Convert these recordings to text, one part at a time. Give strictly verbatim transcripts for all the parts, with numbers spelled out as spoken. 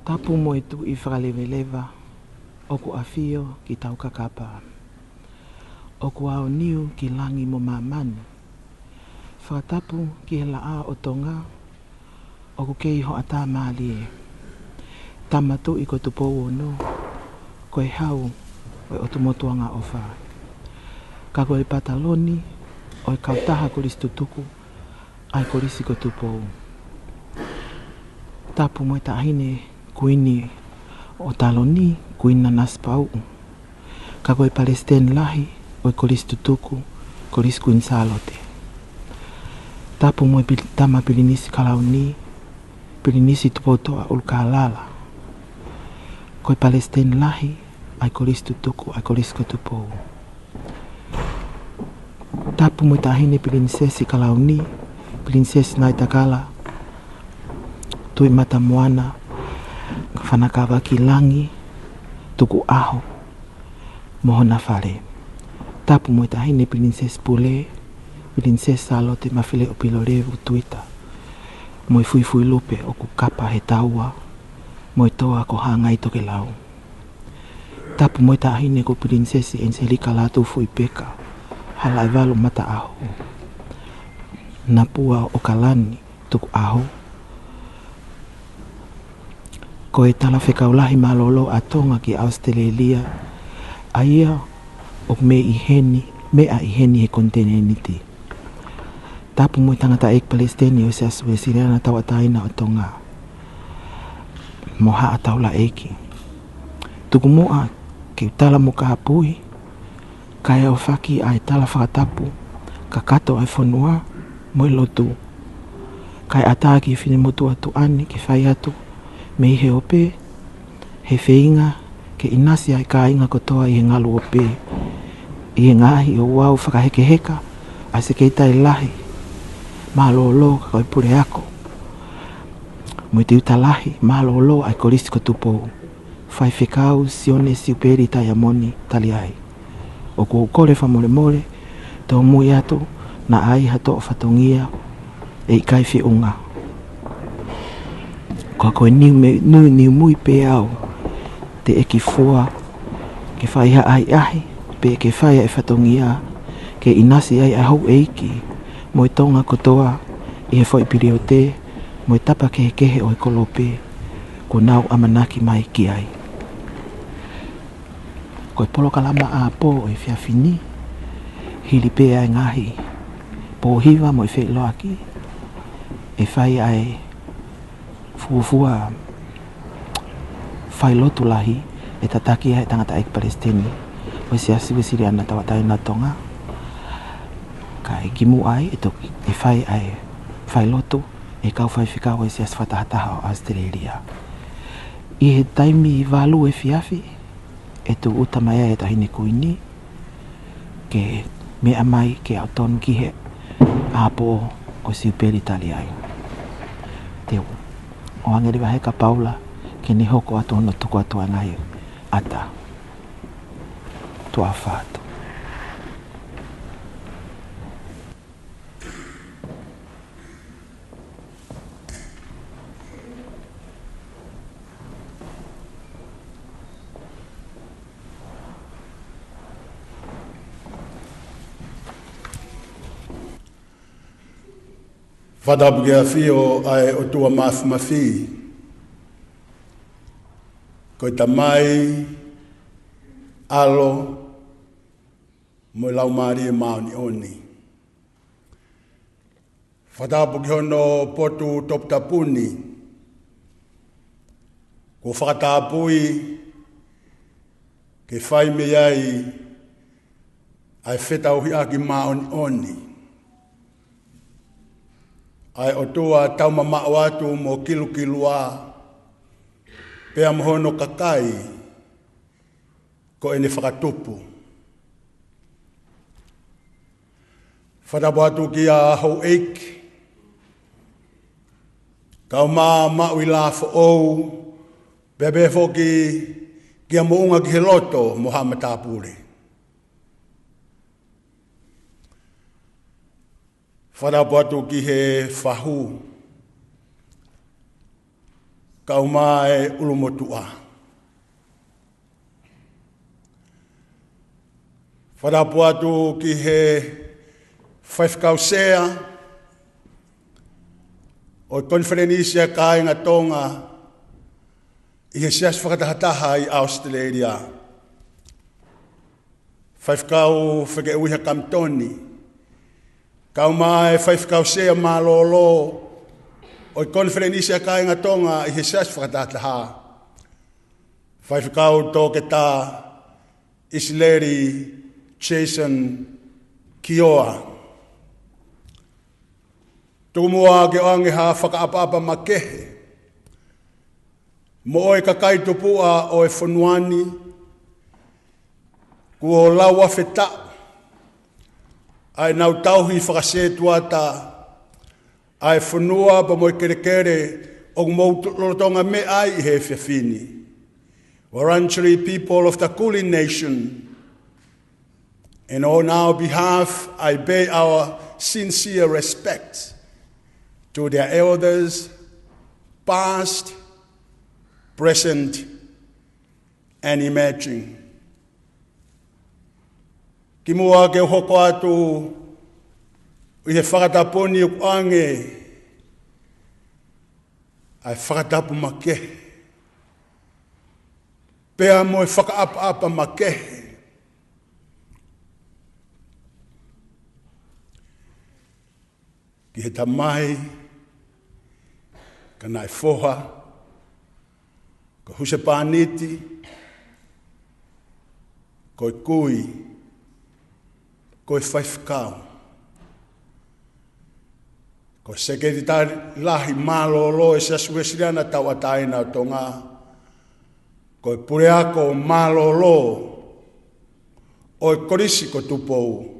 Tapu mo e Tuʻi fakaleveleva, ʻoku ʻafio ki taukakapa, ʻoku aoniu ki langi mo māmani. Fakatapu ki he laʻā ʻo Tonga, ʻoku kei hoʻatā mālie. Tama Tuʻi ko Tupou Ono, ko e hau ʻo e ʻOtu Motu Angaʻofa. Ka ko e pataloni ʻo e kautaha kolisi tutuku, ʻa e kolisi ko Tupou. Tapu mo e Taʻahine Kuini ʻo Taloni, Kuini Nanasipauʻu. Ka ko e palesiteni lahi ʻo e kolisi tutuku, Kolisi Kuini Sālote. Tapu mo e pil-, Tama Pilinisi Kalauni, Pilinisi Tupoutoʻa ʻUlukālala. Ko e palesiteni lahi ʻa e kolisi tutuku, ʻa e kolisi ko Tupou. Tapu mo e Taʻahine Pilinisesi Kalauni, Pilinisesi Naitakala Tuʻimatamoana, Fanakavakilangi Tukuʻaho mo hona fale. Tapu mo e Taʻahine Pilinisesi Pule, Pilinisesi Sālote Mafileʻo Pilolevu Tuita, mo e Fuifui Lupe ʻoku kapa he taua, mo e toa ko Hangai Tokelau. Tapu mo e Taʻahine ko Pilinisesi ʻEniselika Lātūfuipeka Halaevalu Mataʻaho, Napua ʻOkalani Tukuʻaho. Ko e Talafekau Lahi Mālōlō ʻa Tonga ki ʻAositelēlia, ʻa ia ʻoku meʻa ʻi heni, meʻa ʻi heni he konitēniti. Tapu mo e Tangataʻeiki Palesiteni ʻo e Siasi Uēsiliana Tauʻatāina ʻo Tonga, mo haʻa taulaʻeiki. Tuku muʻa ke u tala mo kāpui, kae ʻohofaki ʻa e tala fakatapu kakato ʻa e fonua mo e lotu. Kae ʻatā ki he finemotuʻa tuʻa ni ke fai atu mei he ope, he feinga ke ʻinasi ʻa e kāinga kotoa ʻi he ngalu ope, ʻi he ngaahi ouau fakahekeheka ʻa e Sekelitali Lahi Mālōlō, ka ko e Puleako mo e Tiuta Lahi Mālōlō ʻa e Kolisi ko Tupou, Faifekau Sione Siupeli Taiamoni Taliai. ʻOku ou kole fakamolemole, tōmui atu naʻa ʻi ai ha toʻo fatongia ʻe ʻikai feʻunga. Ka ko e niu me-, niu, niu mui pē au, teʻeki fua ke fai ha ʻahiʻahi, pe ke fai ʻa e fatongia ke ʻinasi ai ʻa e houʻeiki mo e Tonga kotoa ʻi he foʻi piliote mo e tapa kehekehe ʻo e kolope kuo nau ʻamanaki mai ki ai. Ko e polokalama ʻapō ʻo e efiafi ni, hili pē ʻa e ngaahi pōhiva mo e feʻiloaki, ʻe fai ʻa e fuofua failotu lahi ʻe tataki ai ʻe he Tangataʻeiki Palesiteni ʻo e Siasi Uēsiliana Tauʻatāina ʻo Tonga. Kae kimuʻa ai ʻe toki, ʻe fai ʻa e failotu ʻe he kau faifekau ʻo e Siasi Fakatahataha ʻo ʻAositelēlia. ʻI he taimi valu efiafi, ʻe tūʻuta mai ai ʻa e Taʻahine Kuini ke meʻa mai ke ʻaotonu ki he ʻapō ʻo Siupeli Taliai. Te u ʻoange leva ʻe Kapaula ke ne hoko atu hono tuku atu ʻa e ngaahi ʻata. Tuʻa ʻofa atu. Fakatapu ki he ʻafio ʻa e ʻOtua Māfimafi, ko e Tamai, ʻAlo, mo e Laumālie Māʻoniʻoni. Fakatapu ki hono potu toputapu ni, kuo fakatapui ke fai mei ai ʻa e fetauhiʻaki māʻoniʻoni, ʻa e ʻOtua taumamaʻo atu mo kilukilua, pea mo hono kakai ko ʻene fakatupu. Fakatapu atu ki he houʻeiki, kau mā maʻu ʻi Lafoʻou, pea pehē foki ki he Moʻunga ki he Loto mo haʻa matāpule. Fakatapu atu ki he fahu, kae ʻumaʻā e ʻulumotuʻa. Fakatapu atu ki he faifekau sea ʻo e Konifelenisi ʻa e Kāinga Tonga ʻi he Siasi Fakatahataha ʻi ʻAositelēlia, Faifekau Fekeʻuiha Kamitoni, kae ʻumaʻā e faifekau sea mālōlō ʻo e Konifelenisi ʻa e Kāinga Tonga ʻi he Siasi Fakatahataha, Faifekau Toketā ʻIsileli Jason Kioa. Tuku muʻa ke u ʻoange ha fakaʻapaʻapa makehe mo e kakai tupuʻa ʻo e fonua ni, kuo lau afe taʻu ʻa ʻenau tauhi fakasētuata ʻa e fonua pea mo e kelekele ʻoku mou tu-, lolotonga meʻa ai ʻi he efiafi ni. Wurundjeri people of the Kulin Nation, and on our behalf, I pay our sincere respects to their elders, past, present, and emerging. Kimuʻa ke u hoko atu ʻi he fakatapu ni, ʻoku ʻoange ʻa e fakatapu makehe pea mo e fakaʻapaʻapa makehe ki he tamai, ka naʻe foha, ko e husepāniti, ko e kui, ko e faifekau, ko e Sekelitali Lahi mālōlō ʻo e Siasi Uēsiliana Tauʻatāina ʻo Tonga, ko e puleako mālōlō ʻo e Kolisi ko Tupou,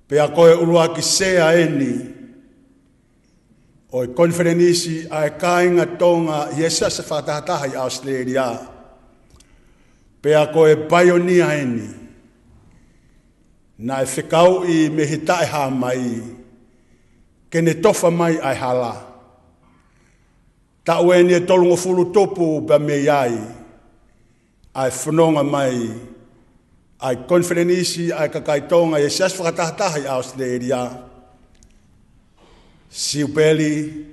pea ko e ʻuluaki sea eni ʻo e Konifelenisi ʻa e Kāinga Tonga ʻi he Siasi Fakatahataha ʻi ʻAositelēlia, pea ko e paionia eni naʻe fekauʻi mei he taʻehāmai ke ne tofa mai ʻa e hala. Taʻu eni ʻe tolungofulu tupu pea mei ai ʻa e fononga mai ʻa e Konifelenisi ʻa e kakai Tonga ʻi he Siasi Fakatahataha ʻi ʻAositelēlia. Siupeli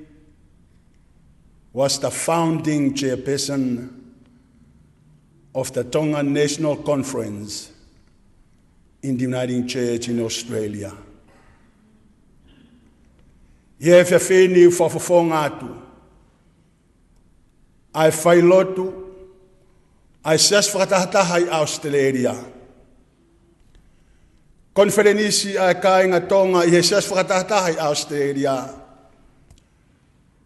was the founding chairperson of the Tongan National Conference in the Uniting Church in Australia. ʻI he efiafi ni ʻoku fakafofonga atu ʻa e failotu ʻa e Siasi Fakatahataha ʻi ʻAositelēlia, Konifelenisi ʻa e Kāinga Tonga ʻi he Siasi Fakatahataha ʻi ʻAositelēlia,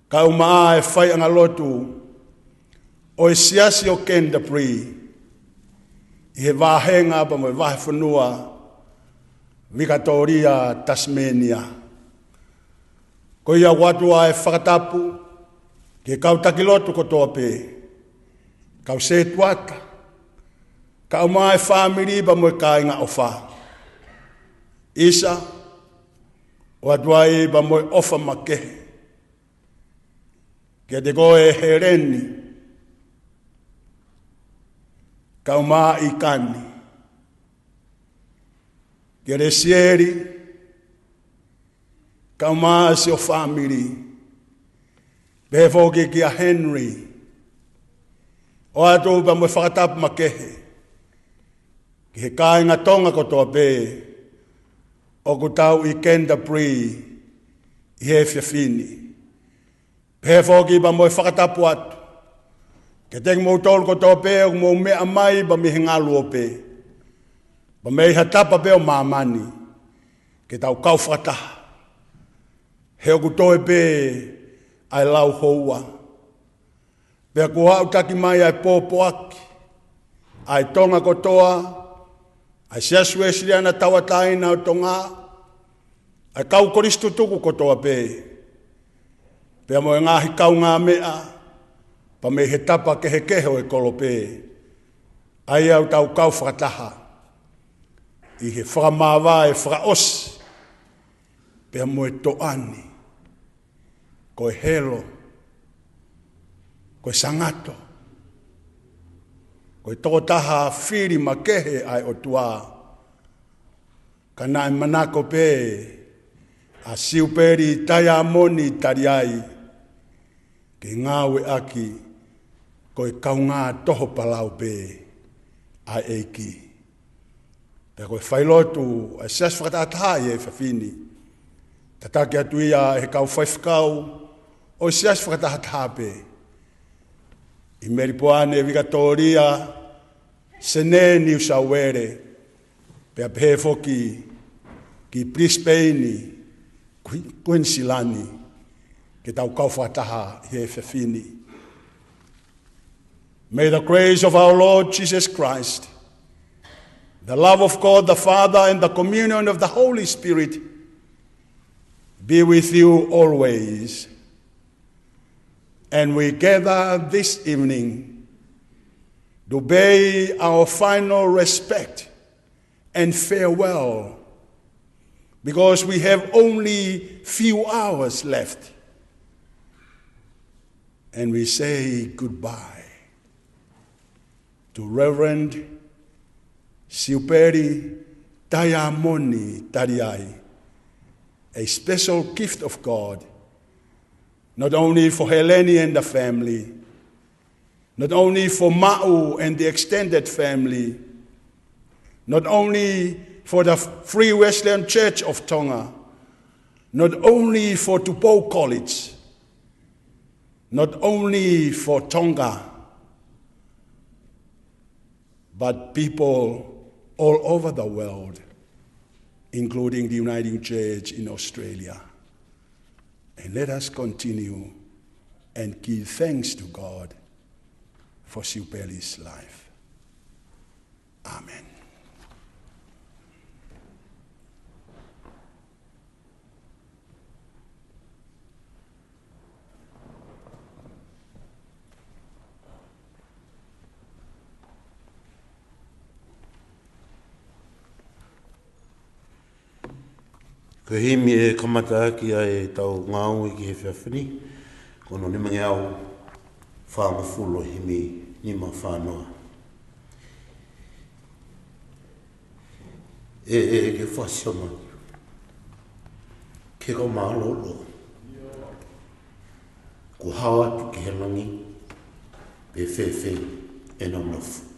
kae ʻumaʻā e faiʻanga lotu ʻo e Siasi ʻo Canterbury ʻi he vāhenga pea mo e vahefonua Vikatōlia Tasmania. Ko ia ʻoku ʻoatu ʻa e fakatapu ki he kau taki lotu kotoa pē, kau sētuata, kae ʻumaʻā e fāmili pea mo e kāinga ʻofa. ʻIsa, ʻoatu ai pea mo e ʻofa makehe kiate koe Heleni, kae ʻumaʻā ʻIkani, kia Lesieli, kae ʻumaʻā siʻo fāmili, pehē foki kia Henry. ʻOatu pea mo e fakatapu makehe ki he kāinga Tonga kotoa pē ʻoku tau ʻi Canterbury ʻi he efiafi ni. Pehē foki pea mo e fakatapu atu kiate kimoutolu kotoa pē ʻoku mou meʻa mai pea mei he ngalu ope, pea mei ha tapa pē ʻo māmani, ke tau kau fakataha, he ʻoku toe pē ʻa e lauhoua. Pea kuo aʻutaki mai ʻa e pōpoaki ʻa e Tonga kotoa, ʻa e Siasi Uēsiliana Tauʻatāina ʻo Tonga, ʻa e kau kolisi tutuku kotoa pē, pea mo e ngaahi kaungāmeʻa pea mei he tapa kehekehe ʻo e kolope, ʻa ia ʻoku tau kau fakataha ʻi he fakamāvae fakaʻosi pea mo e toʻa ni, ko e helo ko e sangato, ko e tokotaha fili makehe ʻa e ʻOtua, ka naʻe manako pē ʻa Siupeli Taiamoni Taliai ke ngāueʻaki ko e kaungā toho palau pē ʻa e ʻEiki. Pea ko e failotu ʻa e Siasi Fakatahataha ʻi he efiafi ni, tataki atu ia ʻe he kau faifekau ʻo e Siasi Fakatahataha pē, ʻi Melipoane, Vikatōlia, Senē, Niu Sauele, pea pehē foki ki Pilisepeini, Kui-, Kuinisilani, ke tau kau fakataha ʻi he efiafi ni. May the grace of our Lord Jesus Christ, the love of God the Father, and the communion of the Holy Spirit be with you always. And we gather this evening to pay our final respect and farewell, because we have only few hours left. And we say goodbye to Reverend Siupeli Taiamoni Taliai, a special gift of God, not only for Heleni and the family, not only for Maʻu and the extended family, not only for the Free Wesleyan Church of Tonga, not only for Tupou College, not only for Tonga, but people all over the world, including the Uniting Church in Australia. And let us continue and give thanks to God for Siupeli's life. Amen. Ko e himi ʻe kamata ʻaki ʻa ʻetau ngāue ki he efiafi ni, ko hono nimangeau fāngofulu, himi nima fā noa. ʻE, ʻe, ke fasioma. Ke kau mālōlō. Kuo hao atu ki he langi, pea fēfē ʻenau nofo.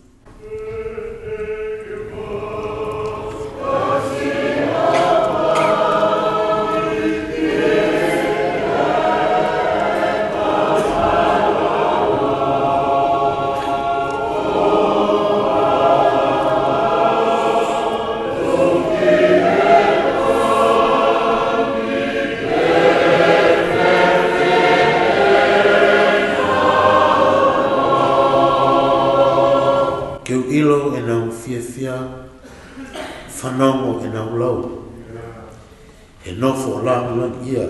Ke u ʻilo ʻenau fiefia, fanongo ʻenau lau. He nofo lāngilangiʻia,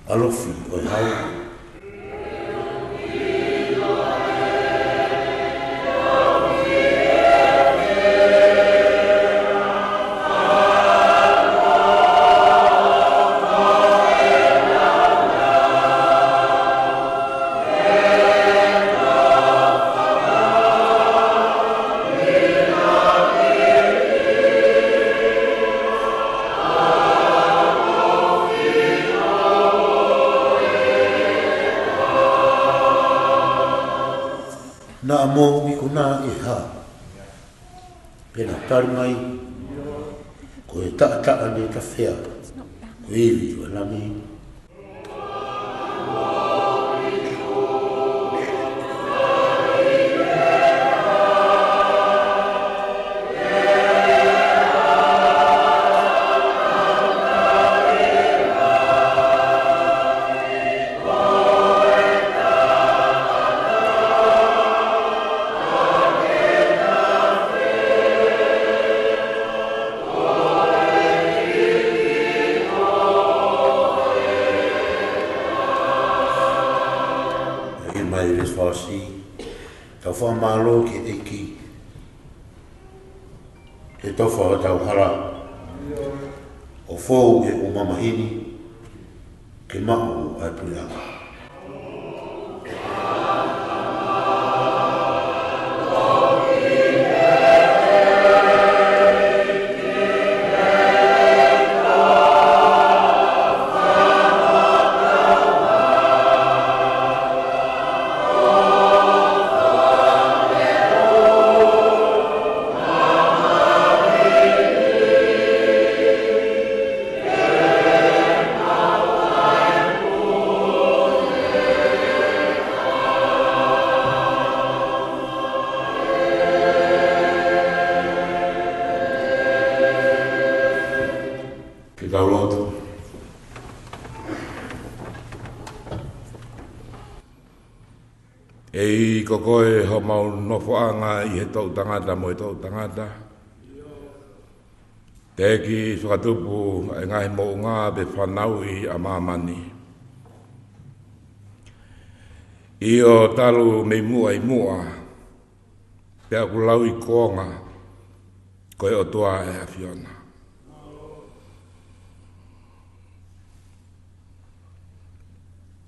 ʻalofi ʻo e hau. Naʻa mou ikuna ʻi he hā? Pea na tali mai, ko e taʻataʻa ne tafea, ko e ivi ʻo e Lami. ʻI mai le fasi, tau fakamālō ki he ʻEiki. He tofa ʻo ʻetau hala, ʻo fou ʻi he ʻū mamahi ni, ke maʻu ʻa e puleʻanga. ʻEiki, ko koe homau nofoʻanga ʻi he toʻutangata mo e toʻutangata. Teʻeki fakatupu ʻa e ngaahi moʻunga pe fanauʻi ʻa māmani. ʻIo, talu mei muʻa ʻi muʻa, pea ʻoku lauikuonga ko e ʻOtua ʻa e ʻAfiona.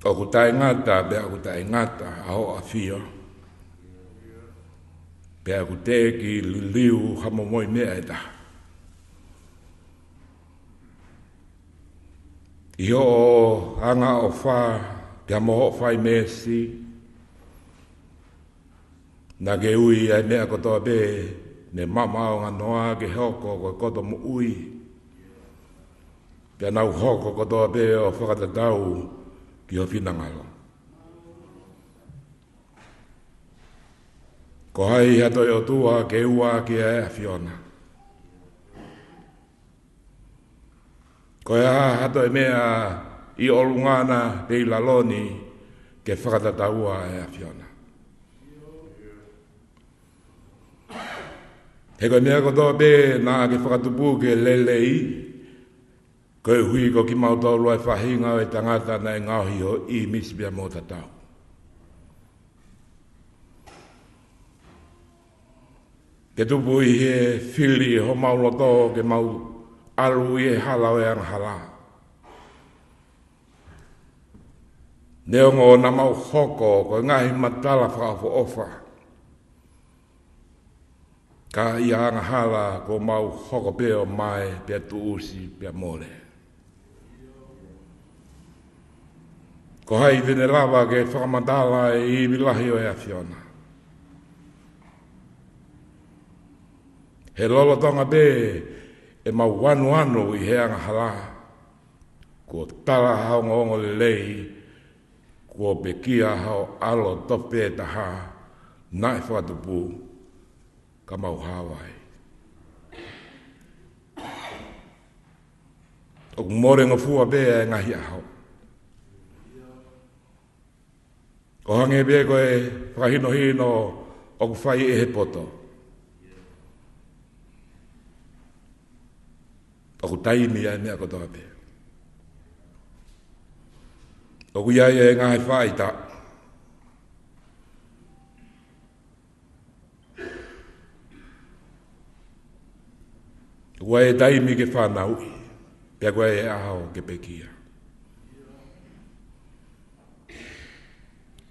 ʻOku taʻengata, pea ʻoku taʻengata ʻa hoʻo ʻafio, pea ʻoku teʻeki liliu ha momoi meʻa ʻe taha. ʻI hoʻo angaʻofa, pea mo hoʻo fai meesi, naʻa ke ui ʻa e meʻa kotoa pē ne mamaʻo nganoa ke hoko ko e koto moʻui, pea nau hoko kotoa pē ʻo fakatatau ki ho finangalo. Ko hai ha toe ʻOtua ke ua ʻaki ʻa e ʻAfiona? Ko e hā ha toe meʻa ʻi ʻolunga na pe ʻi lalo ni ke fakatataua ʻa e ʻAfiona? He ko e meʻa kotoa pē naʻa ke fakatupu ke lelei, koeʻuhi ko kimautolu ʻa e faʻahinga ʻo e tangata naʻe ngaohi ʻi ho ʻīmisi pea mo ho tatau. Ke tupu ʻi he fili ʻi homau loto ke mau ʻalu ʻi he hala ʻo e angahala. Neongo naʻa mau hoko ko e ngaahi matala fakaʻofoʻofa, ka ʻi he angahala kuo mau hoko pē ʻo mae, pea tuʻusi, pea mole. Ko hai te ne lava ke fakamatala e ivi lahi ʻo e ʻAfiona? He lolotonga pē ʻemau anuanu ʻi he angahala, kuo tala ha ongoongolelei, kuo pekia ha ʻAlo tofu pē taha naʻe fakatupu, ka mau hao ai. ʻOku molengofua pē ʻa e ngaahi ʻaho. ʻO hangē pē ko e fakahinohino ʻoku fai ʻe he poto. ʻOku taimi ʻa e meʻa kotoa pē. ʻOku ʻi ai ʻa e ngaahi faʻahitaʻu. ʻOku ʻi ai e taimi ke fanauʻi, pea ʻoku ʻi ai e ʻaho ke pekia.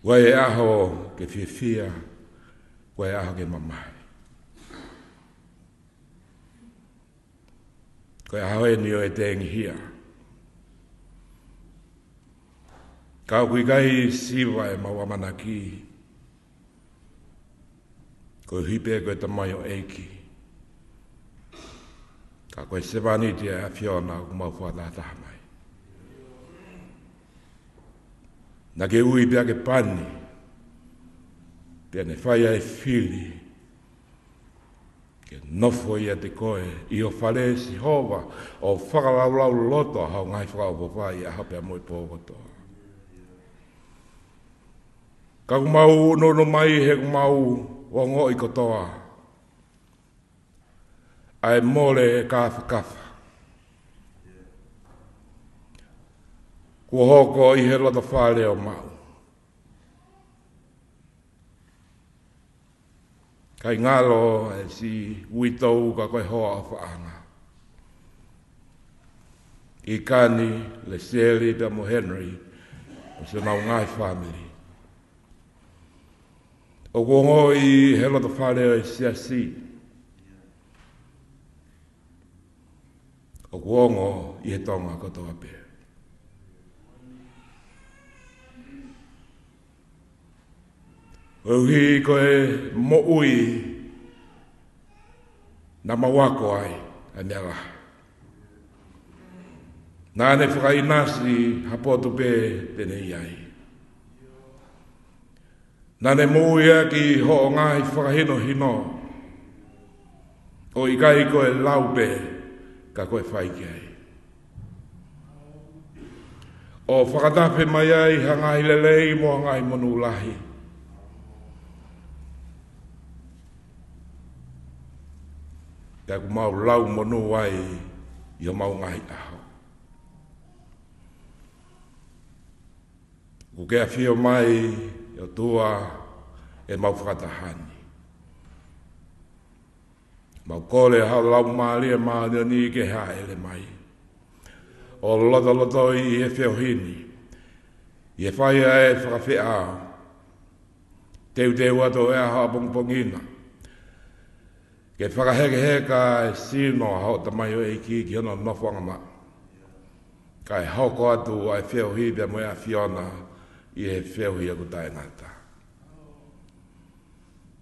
ʻOku ʻi ai e ʻaho ke fiefia, ʻoku ʻi ai e ʻaho ke mamahi. Ko e ʻaho eni ʻo e tengihia. Ka ʻoku ʻikai siva ʻemau ʻamanaki, koeʻuhi pē ko e tamaioʻeiki, ka ko e sevāniti ʻa e ʻAfiona ʻoku mau fakatahataha mai. Naʻa ke ui pea ke pani, pea ne fai ʻa e fili ke nofo ʻiate koe ʻi ho fale, Sihova, ʻo fakalaulauloto ʻa hoʻo ngaahi fakaʻofoʻofa ʻi he ʻaho pea mo e pō kotoa. Ka ʻoku mau ʻunuʻunu mai he ʻoku mau ongoʻi kotoa ʻa e mole kāfakafa kuo hoko ʻi he loto fale ʻo maʻu. Kae ngalo ʻa e siʻi uitou ka ko e hoa ʻofaʻanga, ʻIkani, Lesieli pea mo Henry, mo siʻonau ngaahi fāmili. ʻOku ongoʻi he loto fale ʻo e siasi, ʻoku ongo ʻi he Tonga kotoa pē. Koeʻuhi ko e moʻui naʻa mau ako ai ʻa e meʻa lahi. Naʻa ne fakaʻinasi ha potu pē te ne ʻi ai. Naʻa ne moʻui ʻaki hoʻo ngaahi fakahinohino, ʻo ʻikai ko e lau pē, ka ko e fai ki ai. ʻO fakatafe mai ai ha ngaahi lelei mo ha ngaahi monū lahi. pea ʻoku mau lau monū ai ʻi homau ngaahi ʻaho. ʻOku ke ʻafio mai, ʻe ʻOtua, ʻemau fakataha ni. Mau kole haʻo Laumālie Māʻoniʻoni ke hāʻele mai ʻo lotolotoʻi ʻi he feohi ni, ʻi he fai ʻa e fakafeʻao, teuteu atu ʻa e ʻaho ʻapongipongi na, ke fakahekeheka e sino ʻa hoʻo tamaioʻeiki ki hono nofoʻanga maʻu, kae hoko atu ʻa e feohi pea mo e ʻAfiona ʻi he feohi ʻoku taʻengata.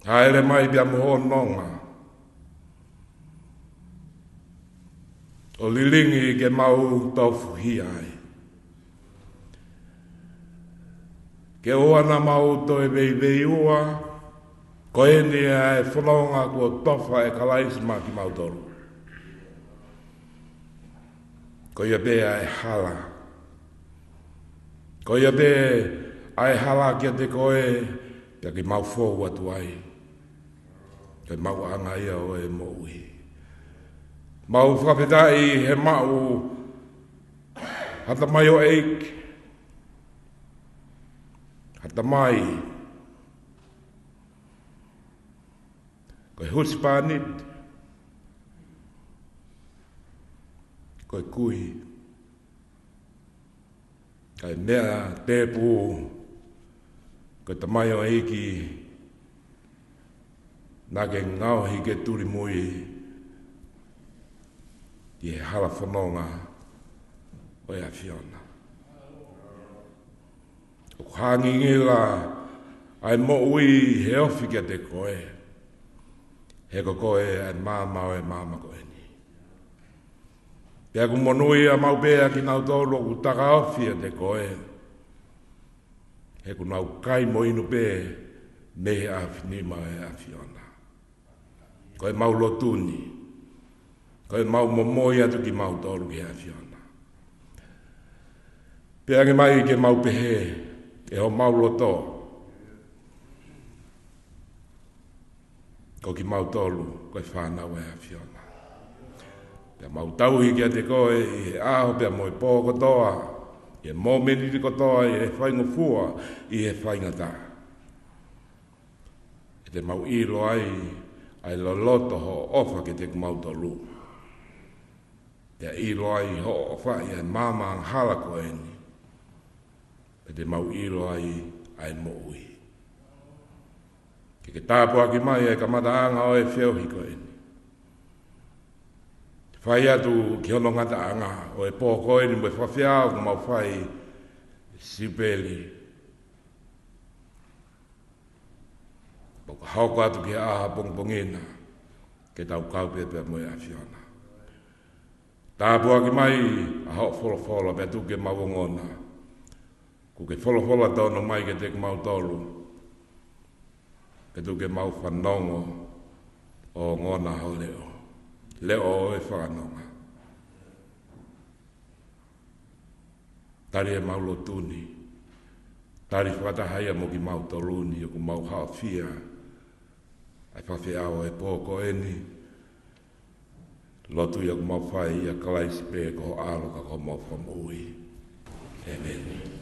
Hāʻele mai pea mo hoʻo nonga ʻo lilingi ke mau tofuhia ai. Ke ʻoua naʻa mau toe veiveiua, ko eni ʻa e fononga kuo tofa ʻe Kalaisi maʻa kimautolu. Ko ia pē ʻa e hala. Ko ia pē ʻa e hala kiate koe, pea ke mau fou atu ai. Ko e maʻuʻanga ia ʻo e moʻui. Mau fakafetaʻi he maʻu ha tamaioʻeiki, ha tamai, ko e husepāniti, ko e kui, kae meʻa tēpū, ko e tamaioʻeiki naʻa ke ngaohi ke tulimui ʻi he hala fononga ʻo e ʻAfiona. ʻOku hangingila ʻa e moʻui he ofi kiate koe, he ko koe ʻa e maama ʻo e maama ko eni. Pea ʻoku monūʻia maʻu pē ʻa kinautolu ʻoku takaofi ʻiate koe, he ʻoku nau kai mo inu pē mei he ʻaofinima ʻo e ʻAfiona. Ko ʻemau lotu ni, ko ʻemau momoi atu kimautolu ki he ʻAfiona. Pea ange mai ke mau pehē ʻe homau loto, ko kimautolu ko e fānau ʻa e ʻAfiona. Pea mau tauhi kiate koe ʻi he ʻaho pea mo e pō kotoa, ʻi he mōmeniti kotoa, ʻi he faingofua, ʻi he faingataʻa, ʻe te mau ʻilo ai ʻa e loloto hoʻo ʻofa kiate kimautolu. Pea ʻilo ai hoʻo ʻofa ʻi he maama angahala ko eni, pea te mau ʻilo ai ʻa e moʻui. Ke ke tāpuaki mai ʻa e kamataʻanga ʻo e feohi ko eni. Fai atu ki hono ngataʻanga ʻo e pō ko eni mo e fakafeʻao ʻoku mau fai, Siupeli. Pea ka hoko atu ki he ʻaho ʻapongipongi na, ke tau kau pē pea mo e ʻAfiona. Tāpuaki mai ʻa hoʻo folofola pea tuku ke mau ongona. ʻOku ke folofola tonu mai kiate kimautolu, pea tuku ke mau fanongo ʻo ongona ho leʻo. Leʻo ʻo e fakanonga. Tali ʻemau lotu ni. Tali fakataha ia mo kimautolu ni ʻoku mau haofia ʻa e fakafeʻao ʻo e pō ko eni. Lotu ia ʻoku mau fai ʻia Kalaisi pē ko ho ʻAlo ka ko homau Fakamoʻui. ʻĒmeni.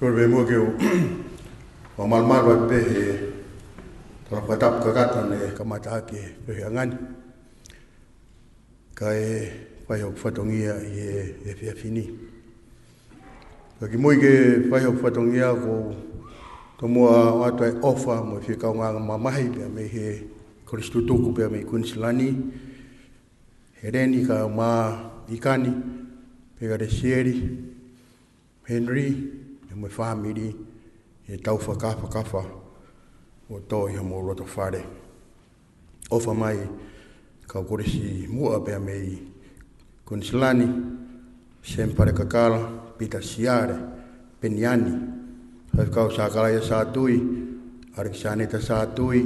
Kole pē muʻa ke u fakamalumalu atu pē he tala fakatapu kakato naʻe kamata ʻaki e feohiʻanga ni, kae fai hoku fatongia ʻi he efiafi ni. Ka kimuʻa ke fai hoku fatongia, ʻoku ou tomuʻa ʻoatu e ʻofa mo e fie kaungāmamahi pea mei he Kolisi Tutuku pea mei Kuinisilani, Heleni kae ʻumaʻā ʻIkani, pea kia Lesieli, Henry, pea mo e fāmili, ʻi heʻetau fakafakafa ʻo tō ʻi homou loto fale. ʻOfa mai kau kolisi muʻa pea mei Kuinisilani, Sam Falekakala, Pita Siale, Peniani, Faifekau Sakalaia Sātui, ʻAlekisaneta Sātui,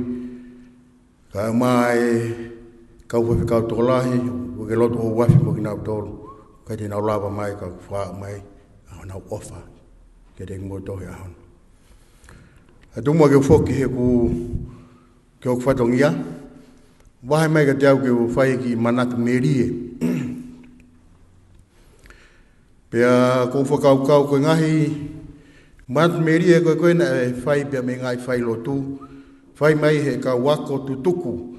kae ʻumaʻā e kau faifekau tokolahi, ʻoku ke lotu ʻo uafi mo kinautolu, kae te nau lava mai ka ʻoku faʻa mai ʻa honau ʻofa kiate kimoutolu he ʻaho ni. Ka tuku muʻa ke u foki he ku, ki hoku fatongia, vahe mai kiate au ke u fai e kiʻi manatu melie. Pea ʻoku ou fakakaukau ko e ngaahi manatu melie ko ē ko ē naʻe fai pea mei he ngaahi failotu, fai mai he kau ako tutuku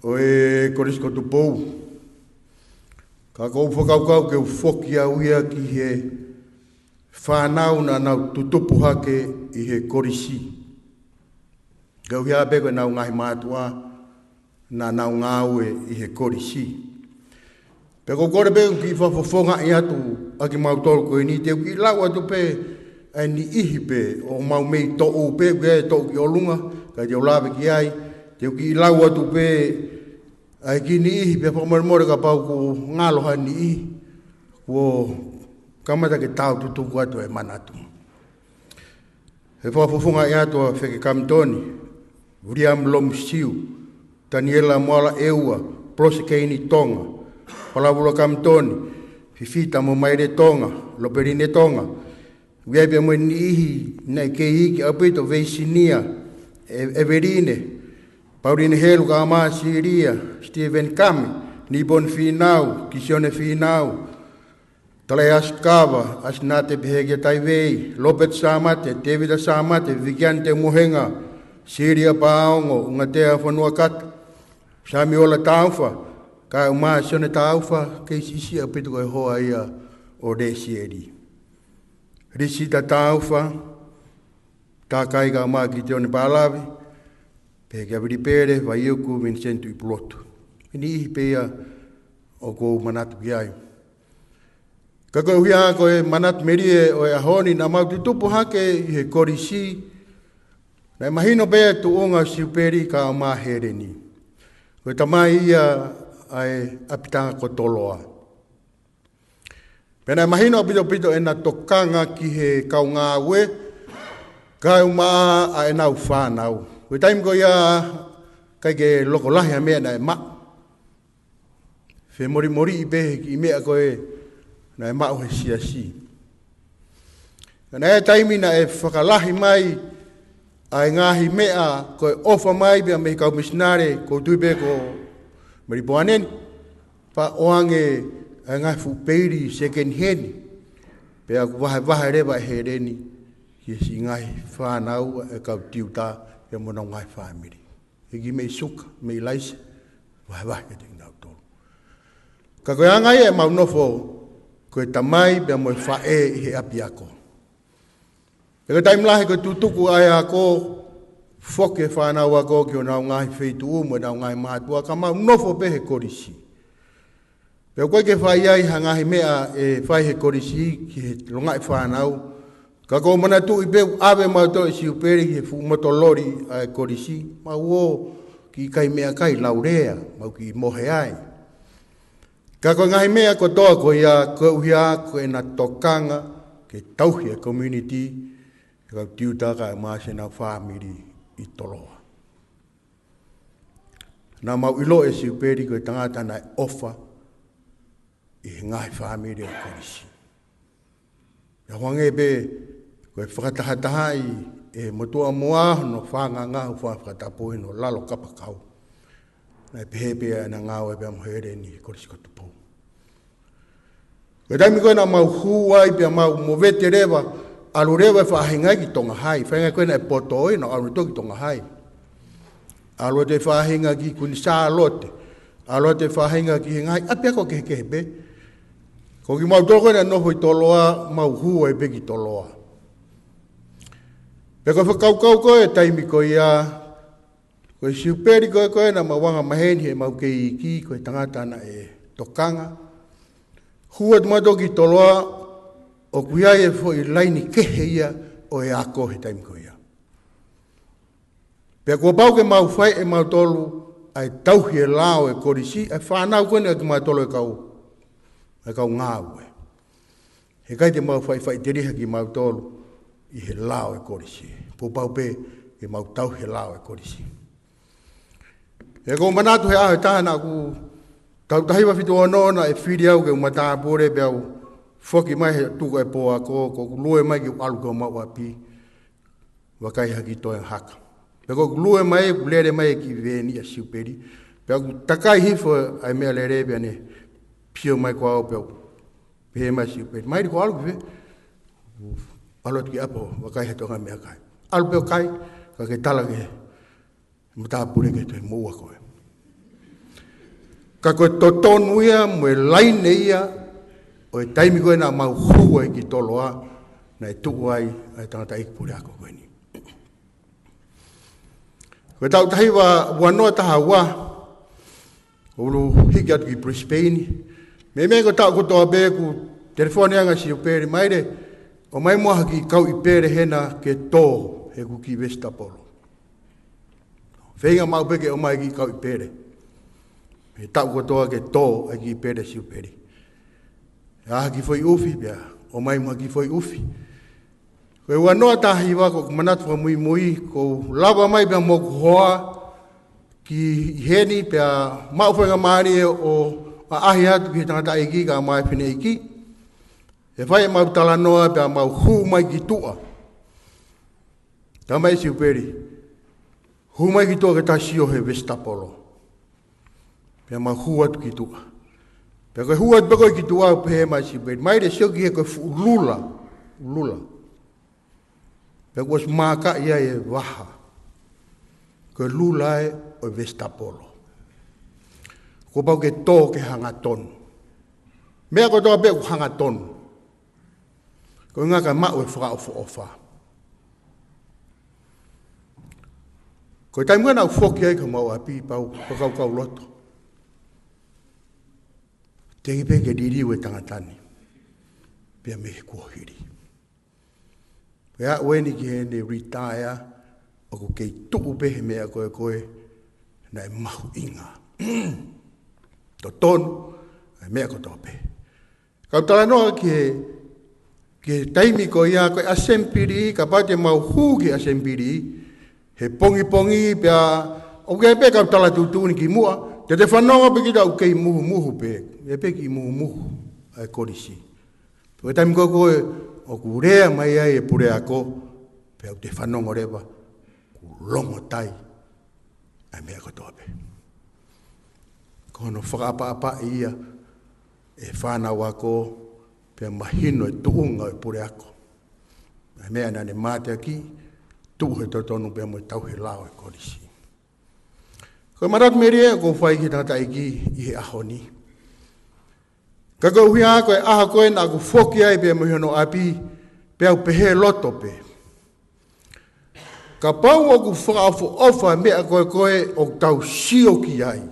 ʻo e Kolisi ko Tupou. Ka ʻoku ou fakakaukau ke u foki au ia ki he fānau naʻa nau tutupu hake ʻi he kolisi. Koeʻuhi pē ko ʻenau ngaahi mātuʻa naʻa nau ngāue ʻi he kolisi. Pea ʻoku ou kole pē ke u kiʻi fakafofongaʻi atu ʻa kimautolu ko eni, te u kiʻi lau atu pē ʻa e niʻihi pē ʻoku mau mei toʻu pē, ʻoku ʻi ai e toʻu ki ʻolunga, kae te u lave ki ai, te u kiʻi lau atu pē ʻa e kiʻi niʻihi pea fakamolemole kapau ʻoku ngalo ha niʻihi, kuo kamata ke tau tutuku atu e manatu. He fakafofongaʻi atu ʻa Feke Kamitoni, Viliami Lomusiu, Taniela Moala ʻEua, Pulose Keini Tonga, Palavula Kamitoni, Fifita mo Maile Tonga, Lopeline Tonga, ʻoku ʻi ai pē mo e niʻihi naʻe kei iiki ʻaupito, Veisinia, E-, ʻEveline, Pauline Helu kae ʻumaʻā Silia, Steven Kami, Niponi Fīnau, Kisione Fīnau, Taleasi Kava, ʻAsinate Peheki Taivei, Lopeti Sāmate, Tēvita Sāmate, Vikiane Teumohenga, Silia Paongo, ʻUngatea Fonuakata, Samiola Taufa, kae ʻumaʻā Sione Taufa, kei siʻisiʻi ʻaupito ko e hoa ia ʻo Lesieli. Lisita Taufa, Takai kae ʻumaʻā Kitione Palavi, pehē kia Vili Pele, Vaiuku, Viniseni Tuʻipulotu. Niʻihi pē ia ʻoku ou manatu ki ai. Ka koeʻuhi ko e manatu melie ʻo e ʻaho ni, naʻa mau tutupu hake ʻi he kolisi, naʻe mahino pē tuʻunga Siupeli kae ʻumaʻā Heleni. Ko e tamai ia ʻa e ʻapitanga ko Toloa. Pea naʻe mahino ʻaupito ʻaupito ʻena tokanga ki he kau ngāue, kae ʻumaʻā ʻenau fānau. Ko e taimi ko ia, ʻikai ke loko lahi ha meʻa naʻe maʻu. Femolimoliʻi pē he kiʻi meʻa ko ē naʻe maʻu he siasi. Ka naʻe taimi naʻe fakalahi mai ʻa e ngaahi meʻa ko e ʻofa mai pea mei he kau misinale, ʻoku ou tui pē ko Melipoane ni, pea ʻoange ʻa e ngaahi fuʻu peili second hand. Pea ʻoku vahevahe leva ʻe Heleni ki he siʻi ngaahi fānau ʻa e kau tiuta pea mo honau ngaahi fāmili. He kiʻi meʻi suka, meʻi laise, vahevahe kiate kinautolu. Ka ko e anga ia ʻemau nofo ko e tamai pea mo e faʻē ʻi he ʻapiako. Pea ko e taimi lahi ko e tutuku ʻa e ako, foki e fānau ako ki honau ngaahi feituʻu mo ʻenau ngaahi mātuʻa, ka mau nofo pē he kolisi. Pea ʻoku ʻikai ke fai ai ha ngaahi meʻa ʻe fai he kolisi ki he longaʻi fānau. Ka ʻoku ou manatuʻi pē ʻoku ʻave mautolu ʻe Siupeli ki he fuʻu moto loli ʻa e kolisi, mau ō kiʻi kai meʻakai, lau lea, mau kiʻi mohe ai. Ka ko e ngaahi meʻa kotoa ko ia, koeʻuhi ko ʻena tokanga ke tauhi e community, e kau tiuta kae ʻumaʻā siʻenau fāmili ʻi Toloa. Naʻa mau ʻilo ʻe Siupeli ko e tangata naʻe ʻofa ʻi he ngaahi fāmili ʻo e kolisi. Pea hangē pē ko e fakatahatahaʻi ʻe Motuʻamoa hono fanga ngaahi ʻofa fakatapu ʻi hono lalo kapakau, naʻe pehē pē ʻena ngāue pea mo Heleni he Kolisi ko Tupou. Ko e taimi ko ē naʻa mau hū ai pea mau movete leva ʻAlu leva e faʻahinga ki Tonga Hai, faʻahinga ko ē naʻe poto ai, naʻe ʻalu atu ki Tonga Hai. ʻAlu atu e faʻahinga ki Kuini Sālote, ʻalu atu e faʻahinga ki he ngaahi ʻapiako kehekehe pē. Ko kimautolu ko ē naʻe nofo ʻi Toloa, mau hū ai pē ki Toloa. Pea ko e fakakaukau ko ē taimi ko ia, ko e Siupeli ko ē ko ē naʻa mau anga maheni heʻemau kei iiki, ko e tangata naʻe tokanga. Hū atu mautolu ki Toloa, ʻoku ʻi ai e foʻi laine kehe ia ʻo e ako he taimi ko ia. Pea kuo pau ke mau fai ʻe mautolu ʻa e tauhi e lao e kolisi, ʻa e fānau ko eni ʻa kimautolu e kau, e kau ngāue. He ʻikai te mau fai faʻiteliha kimautolu ʻi he lao e kolisi. Kuo pau pē ke mau tauhi e lao e kolisi. He ʻoku ou manatu he ʻaho ʻe taha naʻa ku tautahi ua fitu ono naʻe fili au ke u matāpule pea u foki mai he tuku e pō ako, ko ʻeku lue mai ke u ʻalu ki homau ʻapi, vakai ha kiʻi toenga haka. Pea ko ʻeku lue mai, ʻoku lele mai e kiʻi veeni ʻa Siupeli. Pea ʻoku takai hifo ʻa e meʻalele pea ne pio mai ko au pea u pehē mai Siupeli, "Mai li, ko e ʻalu ki fē?" "ʻAlu atu ki ʻapi, vakai ha toenga meʻakai." "ʻAlu pē ʻo kai, ka ke tala ki he matāpule ke toe moʻua koe." Ka ko e totonu ia mo e laine ia ʻo e taimi ko ē naʻa mau hū ai ki Toloa, naʻe tuʻu ai ʻa e tangataʻeiki puleako ko eni. Ko e taʻu taha hiva ua noa taha ua, ʻo ʻalu hiki atu ki Brisbane. Meimei ko e taʻu kotoa pē ʻoku telefoni ange ʻa Siupeli, "Mai li, ʻomai muʻa ha kiʻi kauʻi pele hena ke tō heʻeku kiʻi vesitapolo." Feinga maʻu pē ke ʻomai kiʻi kauʻi pele. He taʻu kotoa ke tō ʻa e kiʻi pele ʻa Siupeli. ʻAʻahi ha kiʻi foʻi ʻufi pea ʻomai muʻa ha kiʻi foʻi ʻufi. Ko e ua noa taha hiva, ko ʻeku manatu fakamuimui, ko u lava mai pea mo hoku hoa ki heni pea maʻu faingamālie ʻo ʻaʻahi atu ki he tangataʻeiki kae ʻumaʻā e fineʻeiki. ʻE fai ʻemau talanoa pea mau hū mai ki tuʻa. Talamai ʻe Siupeli, "Hū mai ki tuʻa ke ta sio he vesitapolo." Pea mau hū atu ki tuʻa. Pea ko e hū atu pē ko ē ki tuʻa, ʻoku pehē mai ʻe Siupeli, "Mai li, sio ki he ko e fuʻu lula, lula." Pea kuo ʻosi mākaʻi ai e vaha. Ko e lula ē ʻo e vesitapolo. Kuo pau ke tō ke hangatonu. Meʻa kotoa pē ʻoku hangatonu. Ko e ʻuhinga kae maʻu e fakaʻofoʻofa. Ko e taimi ko ē naʻa ku foki ai ki homau ʻapi pea u fakakaukau loto, "Teʻeki pē ke liliu e tangata ni pea mei he kuohili." Pea aʻu eni ki heʻene retire, ʻoku kei tuʻu pē he meʻa ko ē ko ē naʻe mahuʻinga. Totonu, ʻa e meʻa kotoa pē. Kau talanoa ki he, ki he taimi ko ia, ko e ʻasempili, kapau te mau hū ki he ʻasempili he pongipongi pea ʻoku ʻi ai pē kau tala tuʻutuʻuni ki muʻa, te te fanongo pē kita ʻoku kei muhumuhu pē, ʻi ai pē kiʻi muhumuhu ʻa e kolisi. Ko e taimi ko ē ko ē ʻoku lea mai ai e puleako, pea ʻoku te fanongo leva, ʻoku longo tai ʻa e meʻa kotoa pē. Ko hono fakaʻapaʻapaʻi ia ʻe he fānau ako, pea mahino e tuʻunga ʻo e puleako. ʻA e meʻa naʻa ne mateaki, tuʻu he totonu pea mo e tauhi e lao e kolisi. Ko e manatu melie ʻoku ou fai ki he tangataʻeiki ʻi he ʻaho ni. Ka koeʻuhi ko e ʻaho ko ē naʻa ku foki ai pea mei hono ʻapi, pea u pehē loto pē, kapau ʻoku fakaʻofoʻofa e meʻa ko ē ko ē ʻoku tau sio ki ai,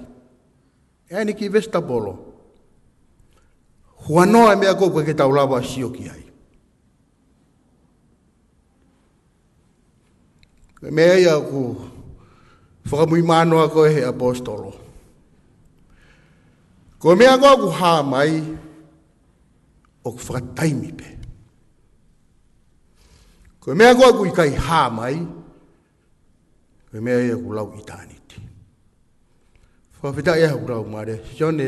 ʻa eni kiʻi vesitapolo, huanoa e meʻa ko ē ʻoku ʻikai ke tau lava sio ki ai. Ko e meʻa ia ʻoku fakamuimui noa ko ē he ʻaposetolo. Ko e meʻa ko ē ʻoku hā mai, ʻoku fakataimi pē. Ko e meʻa ko ē ʻoku ʻikai hā mai, ko e meʻa ia ʻoku lau ʻitāniti. Fakafetaʻi ʻa e ʻoku lau mālie. Sione,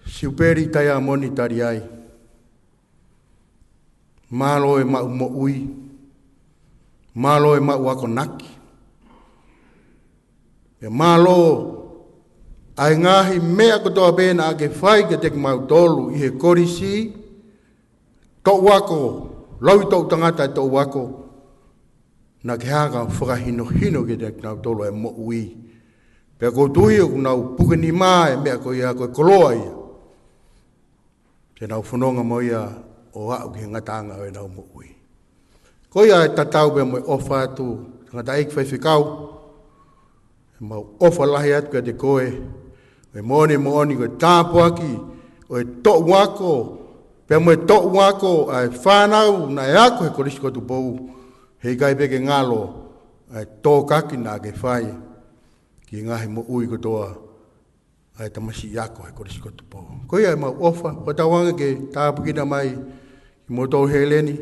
Siupeli Taiamoni Taliai. Mālō e maʻu moʻui. Mālō e maʻu akonaki. Pea mālō ʻa e ngaahi meʻa kotoa pē naʻa ke fai kiate kimautolu ʻi he kolisi, toʻu ako, Lau ʻi toʻu tangata ʻe toʻu ako, naʻa ke hanga ʻo fakahinohino kiate kinautolu ʻa e moʻui. Pea ʻoku ou tui ʻoku nau puke nima ʻa e meʻa ko ia ko e koloa ia. Te nau fononga mo ia ʻo aʻu ki he ngataʻanga ʻo ʻenau moʻui. Ko ia ʻa e tatau pea mo e ʻofa atu, tangataʻeiki faifekau, ʻemau ʻofa lahi atu kiate koe, ʻe moʻoni, moʻoni ko e tāpuaki ʻo e toʻu ako, pea mo e toʻu ako ʻa e fānau naʻe ako he Kolisi ko Tupou, heʻikai pē ke ngalo ʻa e tōkaki naʻa ke fai ki he ngaahi moʻui kotoa ʻa e tamasiʻi ako he Kolisi ko Tupou. Ko ia ʻemau ʻofa, ʻoku tau anga ke tāpuekina mai kimoutolu Heleni,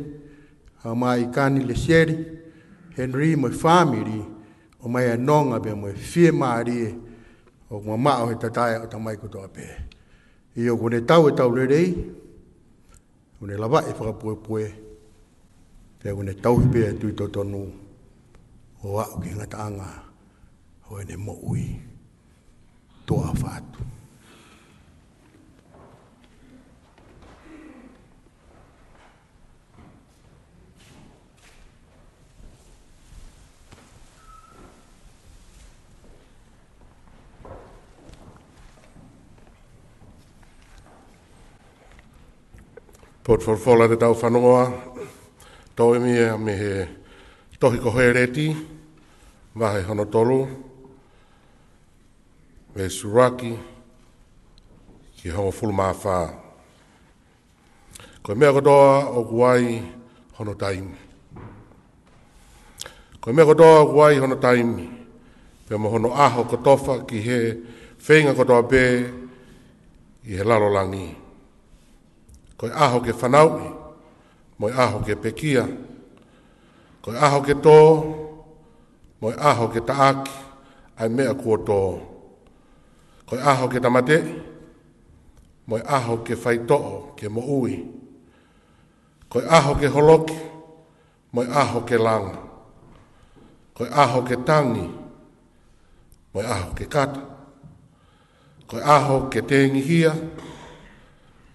ʻa mai Kani Lesieli, Henry mo e fāmili, ʻomai ʻa e nonga pea mo e fiemālie ʻoku mamaʻo he tatae ʻo e tamai kotoa pē. ʻIo, kuo ne tau e tau lelei, kuo ne lavaʻi e fakapuepue, pea kuo ne tauhi pē ʻa e tui totonu ʻo aʻu ki he ngataʻanga ʻo ʻene moʻui. Tuʻa ʻofa atu. Potu folofola te tau fanongoa, toe mia mei he tohi ko Hēleti, vahe hono tolu, veesi ʻuluaki ki he hongofulu mā fā. Ko e meʻa kotoa ʻoku ai hono taimi. Ko e meʻa kotoa ʻoku ai hono taimi, pea mo hono ʻaho kotofa ki he feinga kotoa pē ʻi he lalo langi. Ko e ʻaho ke fanauʻi, mo e ʻaho ke pekia. Ko e ʻaho ke tō, mo e ʻaho ke taʻaki ʻa e meʻa kuo tō. Ko e ʻaho ke tāmateʻi, mo e ʻaho ke faitoʻo ke moʻui. Ko e ʻaho ke holoki, mo e ʻaho ke langa. Ko e ʻaho ke tangi, mo e ʻaho ke kata. Ko e ʻaho ke tengihia,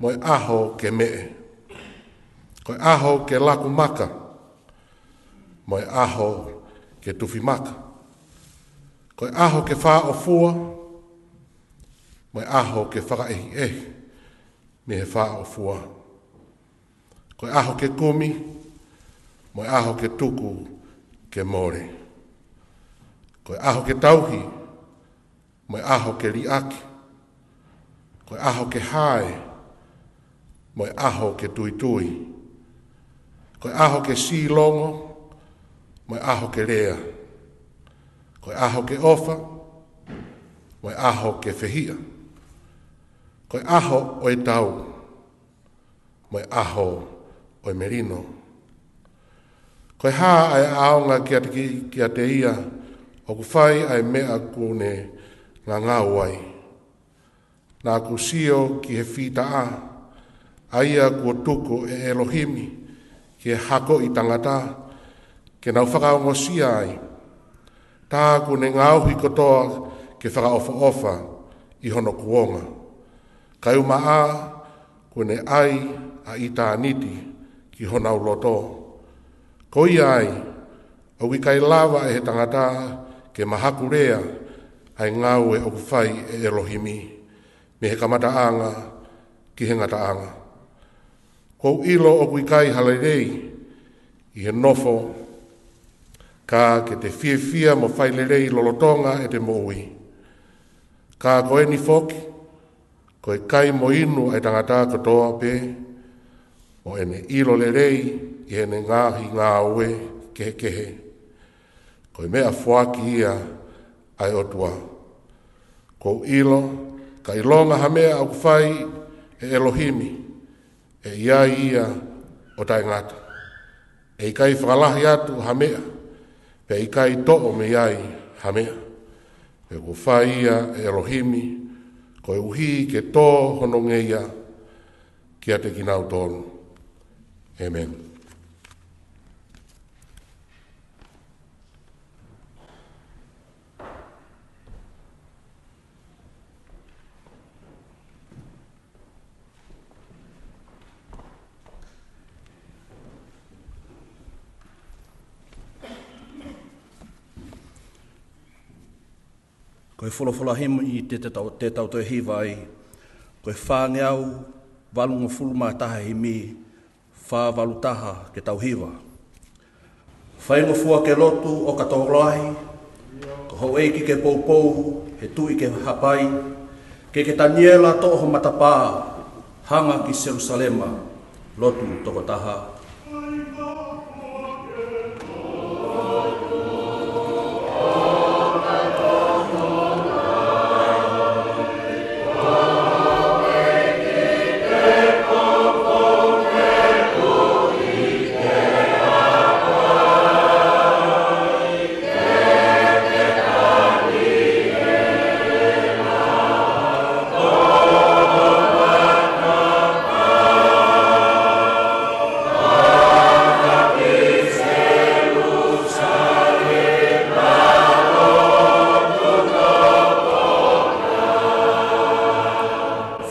mo e ʻaho ke meʻe. Ko e ʻaho ke laku maka, mo e ʻaho ke tufi maka. Ko e ʻaho ke fāʻofua, mo e ʻaho ke fakaʻehiʻehi mei he fāʻofua. Ko e ʻaho ke kumi, mo e ʻaho ke tuku ke mole. Ko e ʻaho ke tauhi, mo e ʻaho ke liʻaki. Ko e ʻaho ke hae, mo e ʻaho ke tuitui. Ko e ʻaho ke silongo, mo e ʻaho ke lea. Ko e ʻaho ke ʻofa, mo e ʻaho ke fehiʻa. Ko e ʻaho ʻo e tau, mo e ʻaho ʻo e melino. Ko e hā ʻa e ʻaonga kiate ki, kiate ia ʻoku fai ʻa e meʻa kuo ne ngangau ai? Naʻa ku sio ki he fītaʻa, ʻa ia kuo tuku ʻe ʻElohimi ki he hakoʻi tangata, ke nau fakaongosia ai. Tā kuo ne ngaohi kotoa ke fakaʻofoʻofa ʻi hono kuonga. Kaeʻumaʻā kuo ne ʻai ʻa ʻitāniti ki honau loto. Ko ia ai, ʻoku ʻikai lava ʻe he tangata ke mahakulea ʻa e ngāue ʻoku fai ʻe ʻElohimi, mei he kamataʻanga ki he ngataʻanga. Kuo u ʻilo ʻoku ʻikai ha lelei ʻi he nofo, ka ke te fiefia mo fai lelei lolotonga ʻete moʻui. Ka ko eni foki, ko e kai mo inu ʻa e tangata kotoa pē, mo ʻene ʻilo lelei ʻi heʻene ngaahi ngāue kehekehe. Ko e meʻa foaki ia ʻa e ʻOtua. Kuo u ʻilo, ka ʻilonga ha meʻa ʻoku fai ʻe ʻElohimi, ʻe ʻi ai ia ʻo taʻengata. ʻE ʻikai fakalahi atu ha meʻa, pea ʻikai toʻo mei ai ha meʻa. Pea kuo fai ia ʻe ʻElohimi, koeʻuhi ke tō hono ngeia kiate kinautolu. ʻĒmeni. Ko e folofola himi te, te tau, te tau toe hiva ai, ko e fāngeau valungofulu mā taha himi, fā valu taha ke tau hiva. Faingofua ke lotu ʻo ka tokolahi, ko houʻeiki ke poupou, he tuʻi ke hapai, ke ke Taniela toʻo ho matapā, hanga ki Selusalema, lotu tokotaha.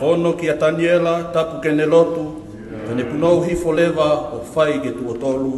Fono kia Taniela, tapu ke ne lotu, ka ne punou hifo leva ʻo fai ke tuʻo tolu.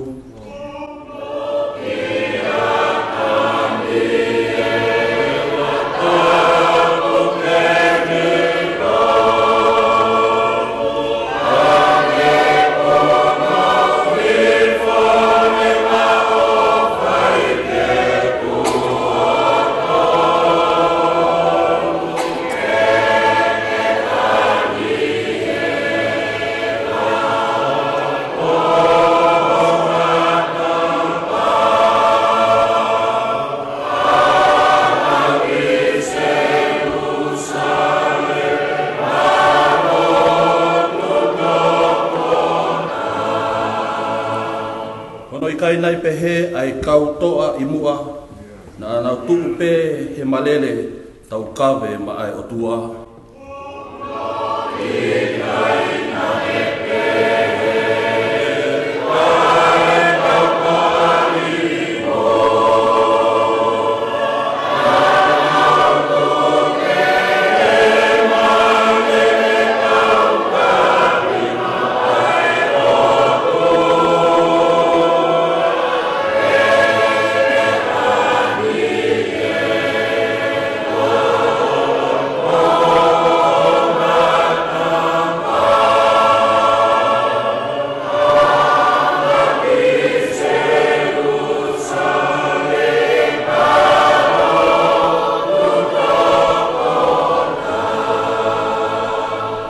Hono ʻikai nai pehē ʻa e kau toʻa ʻi muʻa, naʻa nau tuʻu pē he malele, taukave maʻa e ʻOtua.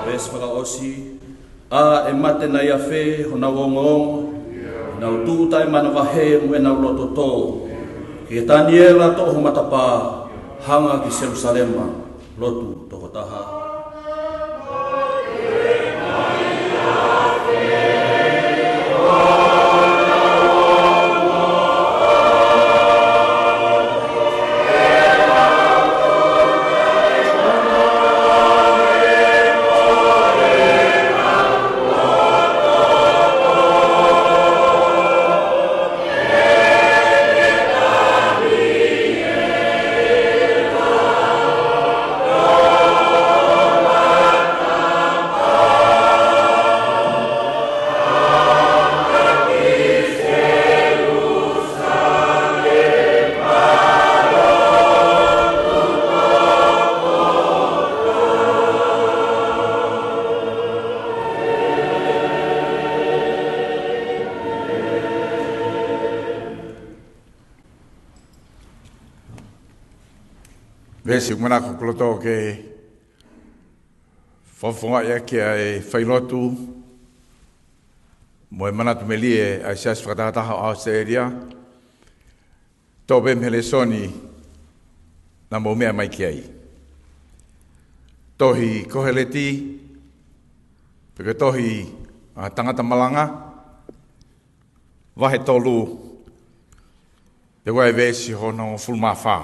Veesi fakaʻosi, ʻa e mate nai afe honau ongoongo, nau tuʻu taʻemanavahē mo ʻenau loto tō, kia Taniela toʻo ho matapā, hanga ki Selusalema, lotu tokotaha. Veesi ʻoku manako ʻoku loto ke fakafofongaʻi ʻaki ʻa e failotu mo e manatu melie ʻa e Siasi Fakatahataha ʻo ʻAositelēlia, toʻo pē mei he lēsoni naʻa mou meʻa mai ki ai. Tohi Koheleti, pe ko e tohi ʻa Tangata Malanga, vahe tolu, pea ko e veesi hono hongofulu mā fā.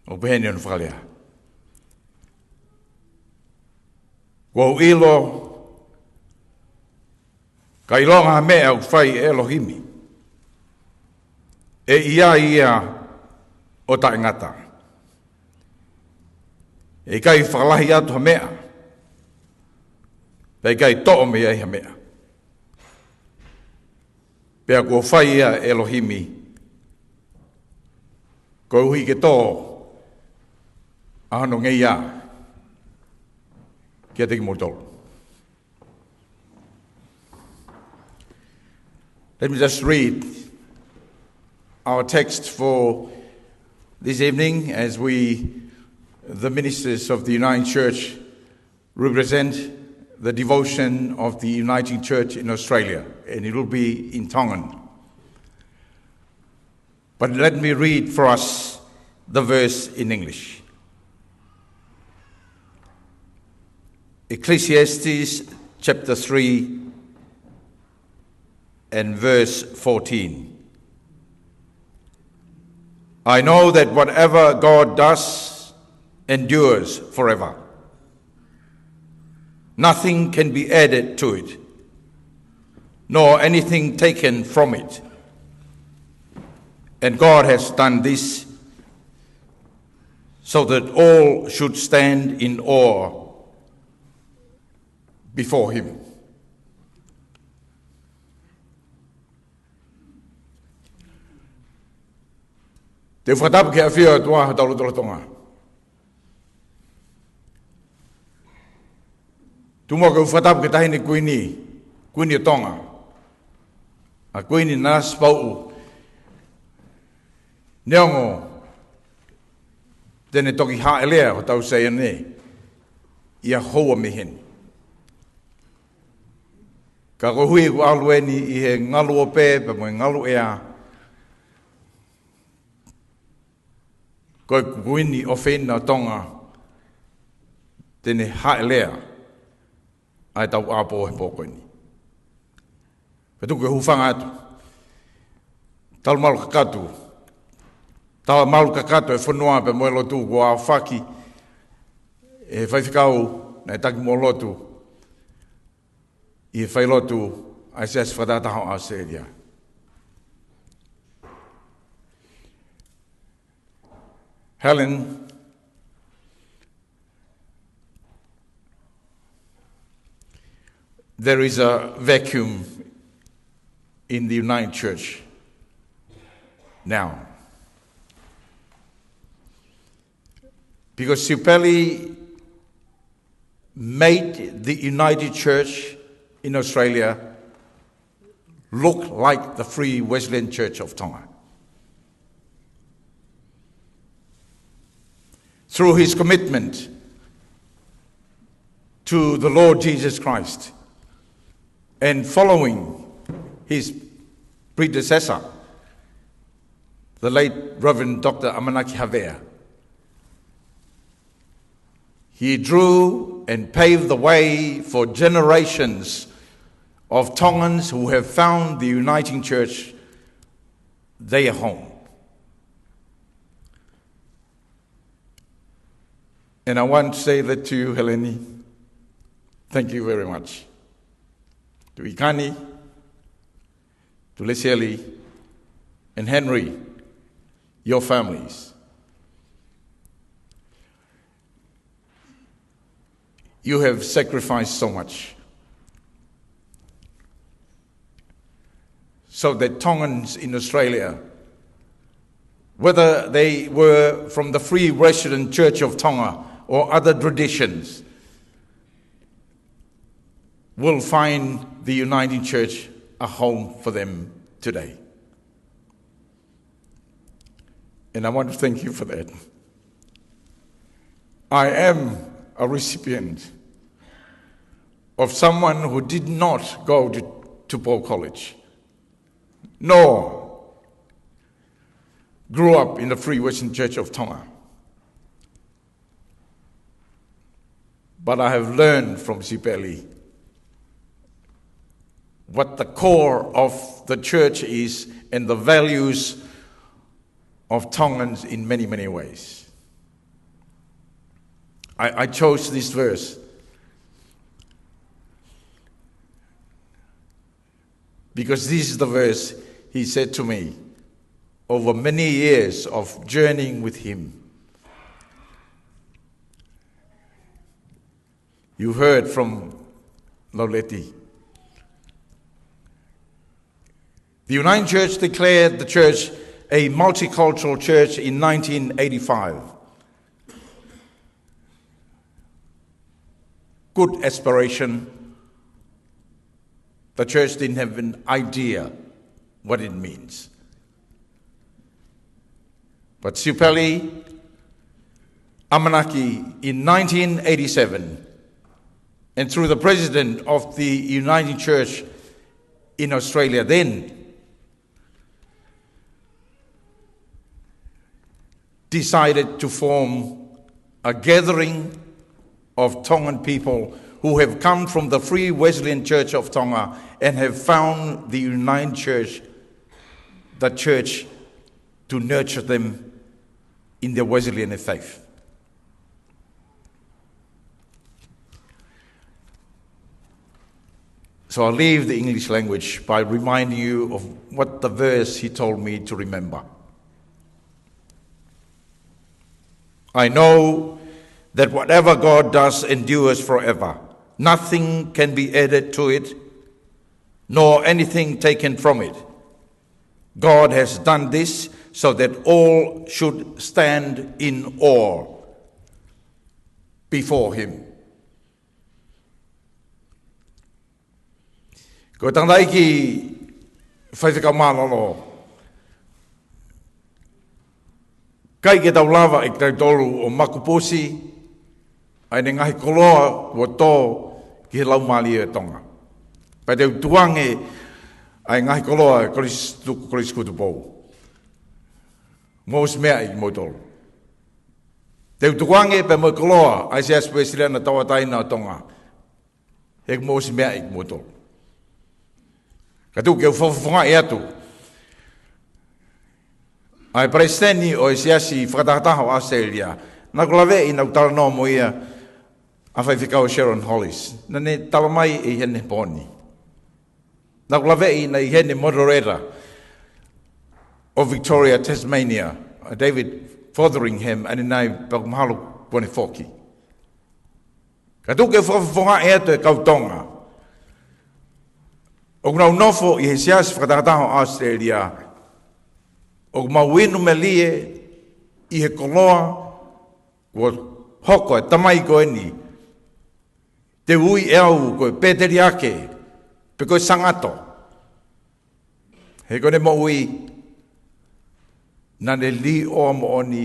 ʻOku pehē ni hono fakalea. Kuo u ʻilo, ka ʻilonga ha meʻa ʻoku fai ʻe ʻElohimi, ʻe ʻi ai ia ʻo taʻengata. ʻE ʻikai fakalahi atu ha meʻa, pea ʻikai toʻo mei ai ha meʻa. Pea kuo fai ia ʻe ʻElohimi Koeʻuhi ke tō ʻa hono ngeia kiate kimoutolu. Let me just read our text for this evening as we, the ministers of the Uniting Church, represent the devotion of the Uniting Church in Australia, and it will be in Tongan. But let me read for us the verse in English. Ecclesiastes chapter three and verse fourteen. I know that whatever God does endures forever. Nothing can be added to it, nor anything taken from it. And God has done this so that all should stand in awe before him. Te u fakatapu ki he ʻafio ʻa e ʻOtua ʻi hotau lotolotonga. Tuku muʻa ke u fakatapu ki he Taʻahine Kuini, Kuini ʻo Tonga, ʻa Kuini Nanasipauʻu. Neongo te ne toki hāʻelea hotau Saione ʻi ha houa mei heni, ka koeʻuhi ʻoku ʻalu eni ʻi he ngalu ope pea mo e ngalu ʻea, ko e Kuini ʻofeina ʻo Tonga te ne hāʻelea ʻa e tau ʻapo he pō ko eni. Pea tuku ke u hūfanga atu. Talamalu kakato. Talamalu kakato e fonua pea mo e lotu kuo aofaki ʻe he faifekau naʻe taki mo lotu ʻi he failotu ʻa e Siasi Fakatahataha ʻo ʻAositelēlia. Helen, there is a vacuum in the Uniting Church now. Because Sipeli made the Uniting Church in Australia look like the Free Wesleyan Church of Tonga. Through his commitment to the Lord Jesus Christ and following his predecessor, the late Reverend Doctor ʻAmanaki Havea, he drew and paved the way for generations of Tongans who have found the Uniting Church their home. And I want to say that to you, Heleni, thank you very much. To ʻIkani, to Lesieli, and Henry, your families. You have sacrificed so much so that Tongans in Australia, whether they were from the Free Wesleyan Church of Tonga or other traditions, will find the Uniting Church a home for them today. And I want to thank you for that. I am a recipient of someone who did not go to, to Paul College, nor grew up in the Free Wesleyan Church of Tonga. But I have learned from Sipeli what the core of the church is and the values of Tongans in many, many ways. I, I chose this verse because this is the verse he said to me over many years of journeying with him. You heard from Lauleti. The Uniting Church declared the church a multicultural church in nineteen eighty-five. Good aspiration. The church didn't have an idea what it means. But Siupeli ʻAmanaki in nineteen eighty-seven, and through the president of the Uniting Church in Australia then, decided to form a gathering of Tongan people who have come from the Free Wesleyan Church of Tonga and have found the Uniting Church, the church to nurture them in their Wesleyan faith. So I'll leave the English language by reminding you of what the verse he told me to remember. "I know that whatever God does endures forever. Nothing can be added to it, nor anything taken from it. God has done this so that all should stand in awe before him." Ko e tangataʻeiki faifekau mālōlō, ʻikai ke tau lava ʻe kitautolu ʻo makupusi ʻa ʻene ngaahi koloa kuo tō ki he Laumālie ʻo Tonga. Pea te u tukuange ʻa e ngaahi koloa ʻa e Kolisi Tuku, Kolisi Kutupou. Mou ʻosi meaʻi kimoutolu. Te u tukuange pē mo e koloa ʻa e Siasi Uēsiliana Tauʻatāina ʻo Tonga. He kuo mou ʻosi meaʻi kimoutolu. Ka tuku ke u fakafofongaʻi atu ʻa e palesiteni ʻo e Siasi Fakatahataha ʻo ʻAositelēlia. Naʻá ku laveʻi naʻá ku talanoa mo ia, ʻa Faifekau Sharon Hollis. Naʻá ne talamai ʻe ʻi heni he pō ni. Naʻá ku laveʻi naʻe ʻi heni e moderator ʻo Victoria, Tasmania, ʻa David Fotheringham, ʻanenai, pea ʻoku mahalo kuó ne foki. Ka tuku ke u fakafofongaʻi atu e kau Tonga ʻoku nau nofo ʻi he Siasi Fakatahataha ʻo ʻAositelēlia, ʻoku mau inu melie ʻi he koloa kuo hoko ʻa e tamai ko eni, te u ui ʻe au ko e pēteliake, pe ko e sangato. He ko ʻene moʻui, naʻá ne līʻoa moʻoni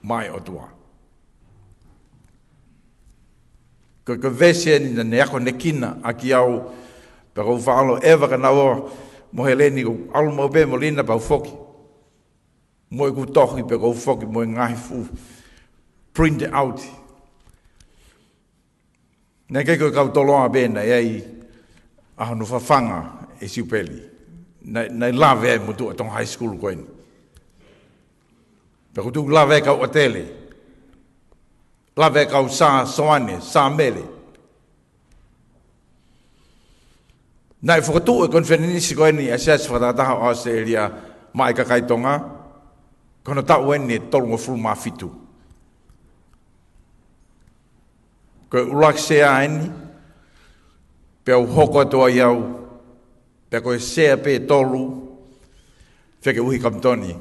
maʻá e ʻOtua. Ko e, ko e veesi eni naʻá ne akonekina ʻaki au, pea ʻoku ou faʻa ʻalu ʻo ʻeva kia Naua mo Heleni, ʻoku ou ʻalu maʻu pē mo Lina pea u foki. Mo ʻeku tohi pea ʻoku ou foki mo e ngaahi fuʻu print out. Naʻe ʻikai ko e kau Toloa pē naʻe ʻi ai ʻa hono fafanga ʻe Siupeli. Naʻe, naʻe lave ai e motuʻa Tonga High School ko eni. Pea ʻoku tuku lave ai e kau ʻAtele. Lave ai e kau Sā Soane, Sā Mele. Naʻe fokotuʻu e konifelenisi ko eni ʻa e Siasi Fakatahataha ʻo ʻAositelēlia maʻá e kakai Tonga, ko hono taʻu eni ʻe tolungofulu mā fitu. Ko e ʻuluaki sea eni, pea u hoko atu ai au, pea ko e sea pē ʻe tolu, Fekeuhi Kamitoni,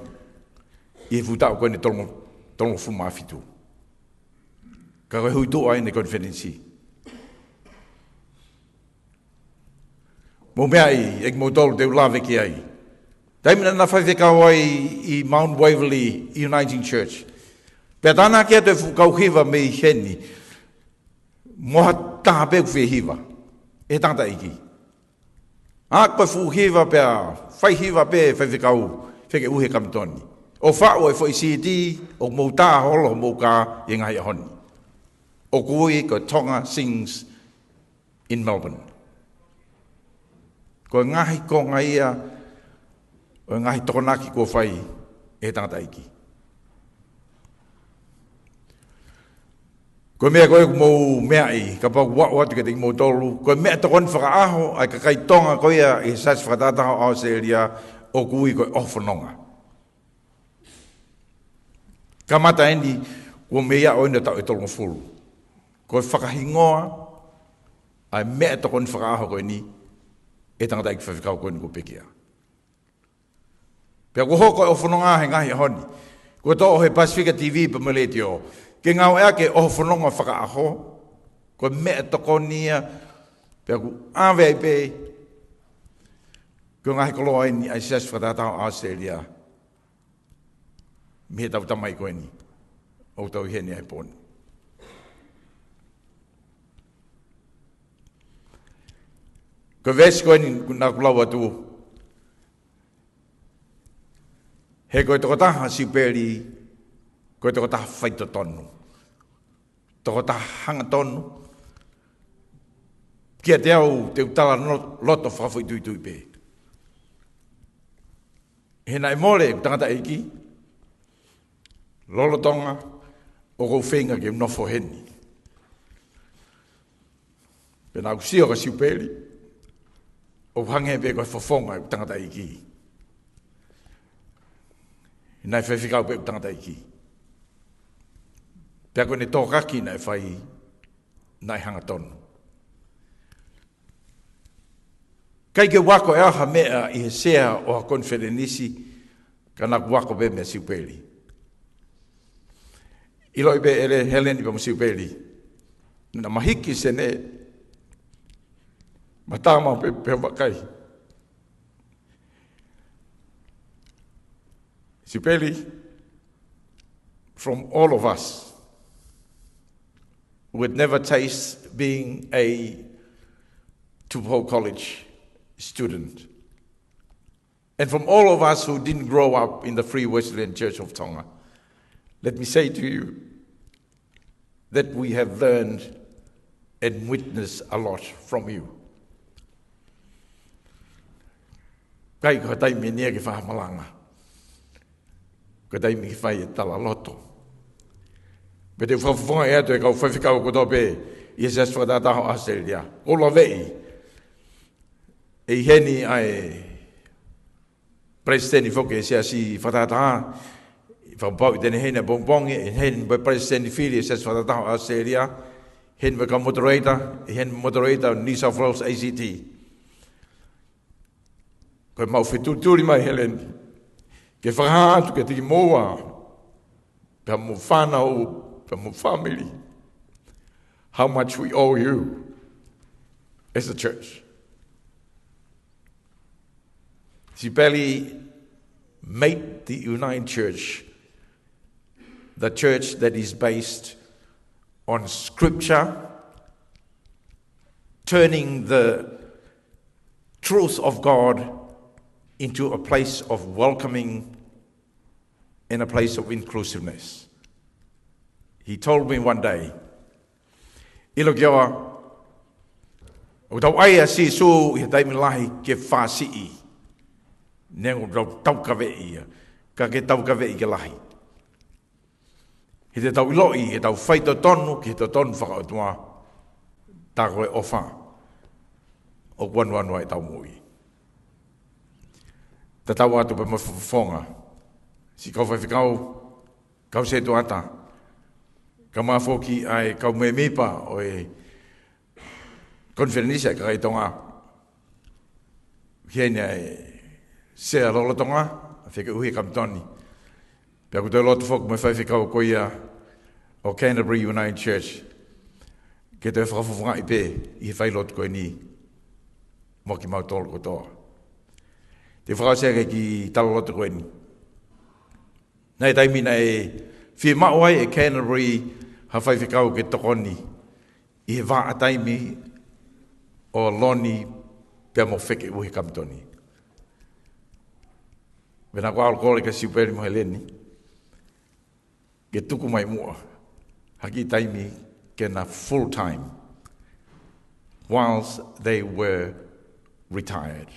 ʻi he fuʻu taʻu ko eni ʻe tolungo-, tolungofulu mā fitu. Ka ko e huituʻa eni e konifelenisi. Mou meaʻi, ʻe kimoutolu te u lave ki ai. Taimi naʻá na faifekau ai ʻi Mount Waverley Uniting Church. Pea tānaki atu e fuʻu kau hiva mei heni. Mo ha taha pē ʻoku fie hiva. ʻE tangataʻeiki. ʻA ko e fuʻu hiva pea fai hiva pē faifekau Fekeuhi Kamitoni. ʻO faʻu e foʻi CD, ʻoku mou tā holo homou kā ʻi he ngaahi ʻaho ni. ʻOku ui ko e Tonga Sings in Melbourne. Ko e ngaahi konga ia ʻo e ngaahi tokonaki kuo fai ʻe he tangataʻeiki. Ko e meʻa ko ē ʻoku mou meaʻi, kapau ʻoku ou ʻoatu kiate kimoutolu, ko e meʻatokoni fakaʻaho ʻa e kakai Tonga ko ia ʻi he Siasi Fakatahataha ʻo ʻAositelēlia, ʻoku ui ko e ʻOhofononga. Kamata eni, kuo mei aʻu eni ʻo taʻu ʻe tolungofulu. Ko e fakahingoa ʻa e meʻatokoni fakaʻaho ko eni ʻe he tangataʻeiki faifekau ko eni kuo pekia. Pea kuo hoko ʻeku fononga he ngaahi ʻaho ni, kuo toʻo he Pasifika T V pea mo e letiō, ke ngāueʻaki ʻeku fononga fakaʻaho, ko e meʻatokoni ia, pea kuo ʻave ai pē ki he ngaahi koloa ʻeni ʻa e Siasi Fakatahataha ʻo ʻAositelēlia, mei heʻetau tamai ko eni ʻoku tau ʻi heni ʻi he pō ni. Ko e veesi ko eni naʻa ku lau atu, he ko e tokotaha Siupeli, ko e tokotaha faitotonu, tokotaha hangatonu. Kiate au, te u tala no-, loto fakafoʻituitui pē. He naʻe mole ʻeku tangataʻeiki lolotonga ʻoku ou feinga ke u nofo heni. Pea naʻa ku sio kia Siupeli, ʻoku hangē pē ko e fofonga ʻeku tangataʻeiki. Naʻe faifekau pē ʻeku tangataʻeiki. Pea ko ʻene tokaki naʻe fai, naʻe hangatonu. ʻIkai ke u ako ʻe au ha meʻa ʻi he sea ʻo ha konifelenisi, ka naʻa ku ako pē meia Siupeli. ʻIloʻi pē ʻe Heleni pea mo Siupeli, naʻa ma hiki sene, ma tā maʻu pē, pea vakai. Siupeli, from all of us who had never taste being a Tupou College student, and from all of us who didn't grow up in the Free Wesleyan Church of Tonga, let me say to you that we have learned and witnessed a lot from you. ʻIkai ko ha taimi eni ia ke fakamalanga. Ko e taimi ke fai e tala loto. Pea te u fakafofongaʻi atu e kau faifekau kotoa pē ʻi he Siasi Fakatahataha ʻo ʻAositelēlia. ʻOku ou laveʻi ʻe ʻi heni ʻa e palesiteni foki ʻo e Siasi Fakatahataha, fakapapauʻi te ne ʻi heni ʻapongipongi, ʻe ʻi heni mo e palesiteni fili ʻo e Siasi Fakatahataha ʻo ʻAositelēlia, ʻi heni mo e kau moderator, ʻi heni moderator New South Wales A C T. Ko e mau fetulituli mai Heleni, ke fakahā atu kiate kimoua, pea mo e fānau, pea mo e family, how much we owe you as a church. Siupeli made the United Church, the church that is based on scripture, turning the truth of God into a place of welcoming and a place of inclusiveness. He told me one day, ʻilo Kioa, ʻoku tau ʻai ʻa Sīsū ʻi he taimi lahi ke fāsiʻi, neongo ʻoku tau taukaveʻi ia, ka ke taukaveʻi ke lahi. He te tau ʻiloʻi ʻetau faitotonu ki he totonu fakaʻotua, tā ko e ʻofa ʻoku anuanu ai ʻetau moʻui. Tatau atu pē mo e fofonga, siʻi kau faifekau, kau sētuata, kae ʻumaʻā foki ʻa e kau mēmipa ʻo e konifelenisi ʻa e kakai Tonga. ʻI heni ʻa e sea lolotonga, ʻa Fekeʻuhi Kamipitoni. Pea ʻoku ou lotu foki mo e faifekau ko ia ʻo Canterbury United Church, ke toe fakafofongaʻi pē ʻi he failotu ko eni mo kimautolu kotoa. Te u fakaʻosi ʻaki e kiʻi tala lotu ko eni. Naʻe taimi naʻe fiemaʻu ai ʻe Canterbury ha faifekau ke tokoni ʻi he vahaʻa taimi ʻo Loni pea mo Fekeʻuhi Kamipitoni. Pea naʻa ku ʻalu ʻo kole kia Siupeli mo Heleni ke tuku mai muʻa ha kiʻi taimi ke na full time whilst they were retired.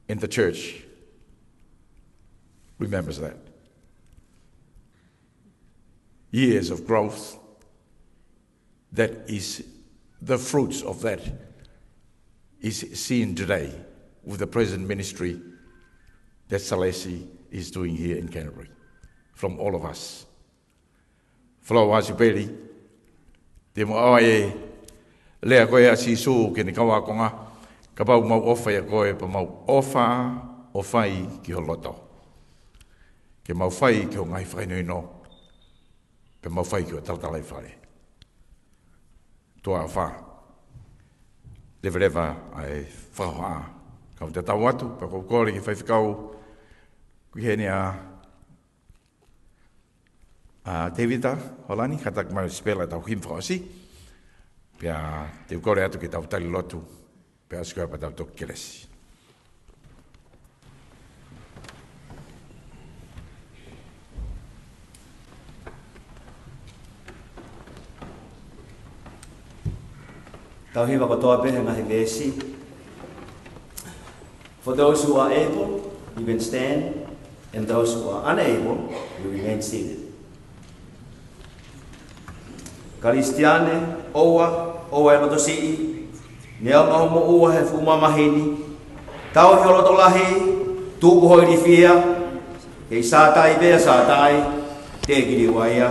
And the church remembers that. Years of growth, that is, the fruits of that is seen today with the present ministry that Salesi is doing here in Canterbury, from all of us. Folau ʻa Siupeli, te mo ʻai e lea ko ē ʻa Sīsū ki heʻene kau ākonga, kapau ʻoku mau ʻofa ʻia koe, pea mau ʻofa ʻo fai ki ho loto. Ke mau fai ki ho ngaahi fakahinohino, pea mau fai ki ho talatalaifale. Tuʻa ʻofa, leveleva ʻa e fakahohaʻa. Kau tatau atu, pea ʻoku ou kole ki he faifekau, ko eni ʻa, ʻa Tēvita Holani, kātaki mai ʻo sipela ʻetau himi fakaʻosi. Pea te u kole atu ke tau tali lotu, pea ʻosi ko ia pea tau toki kelesi. Tau hiva kotoa pē he ngaahi veesi. For those who are able, you can stand, and those who are unable, you remain seated. Kalisitiane, ʻoua, ʻoua ʻe loto siʻi, neongo hoʻo moʻua he fuʻu mamahi ni, tauhi ho loto lahi, tuku ho ilifia, kei Sātai pē ʻa Sātai, tēkiliua ia.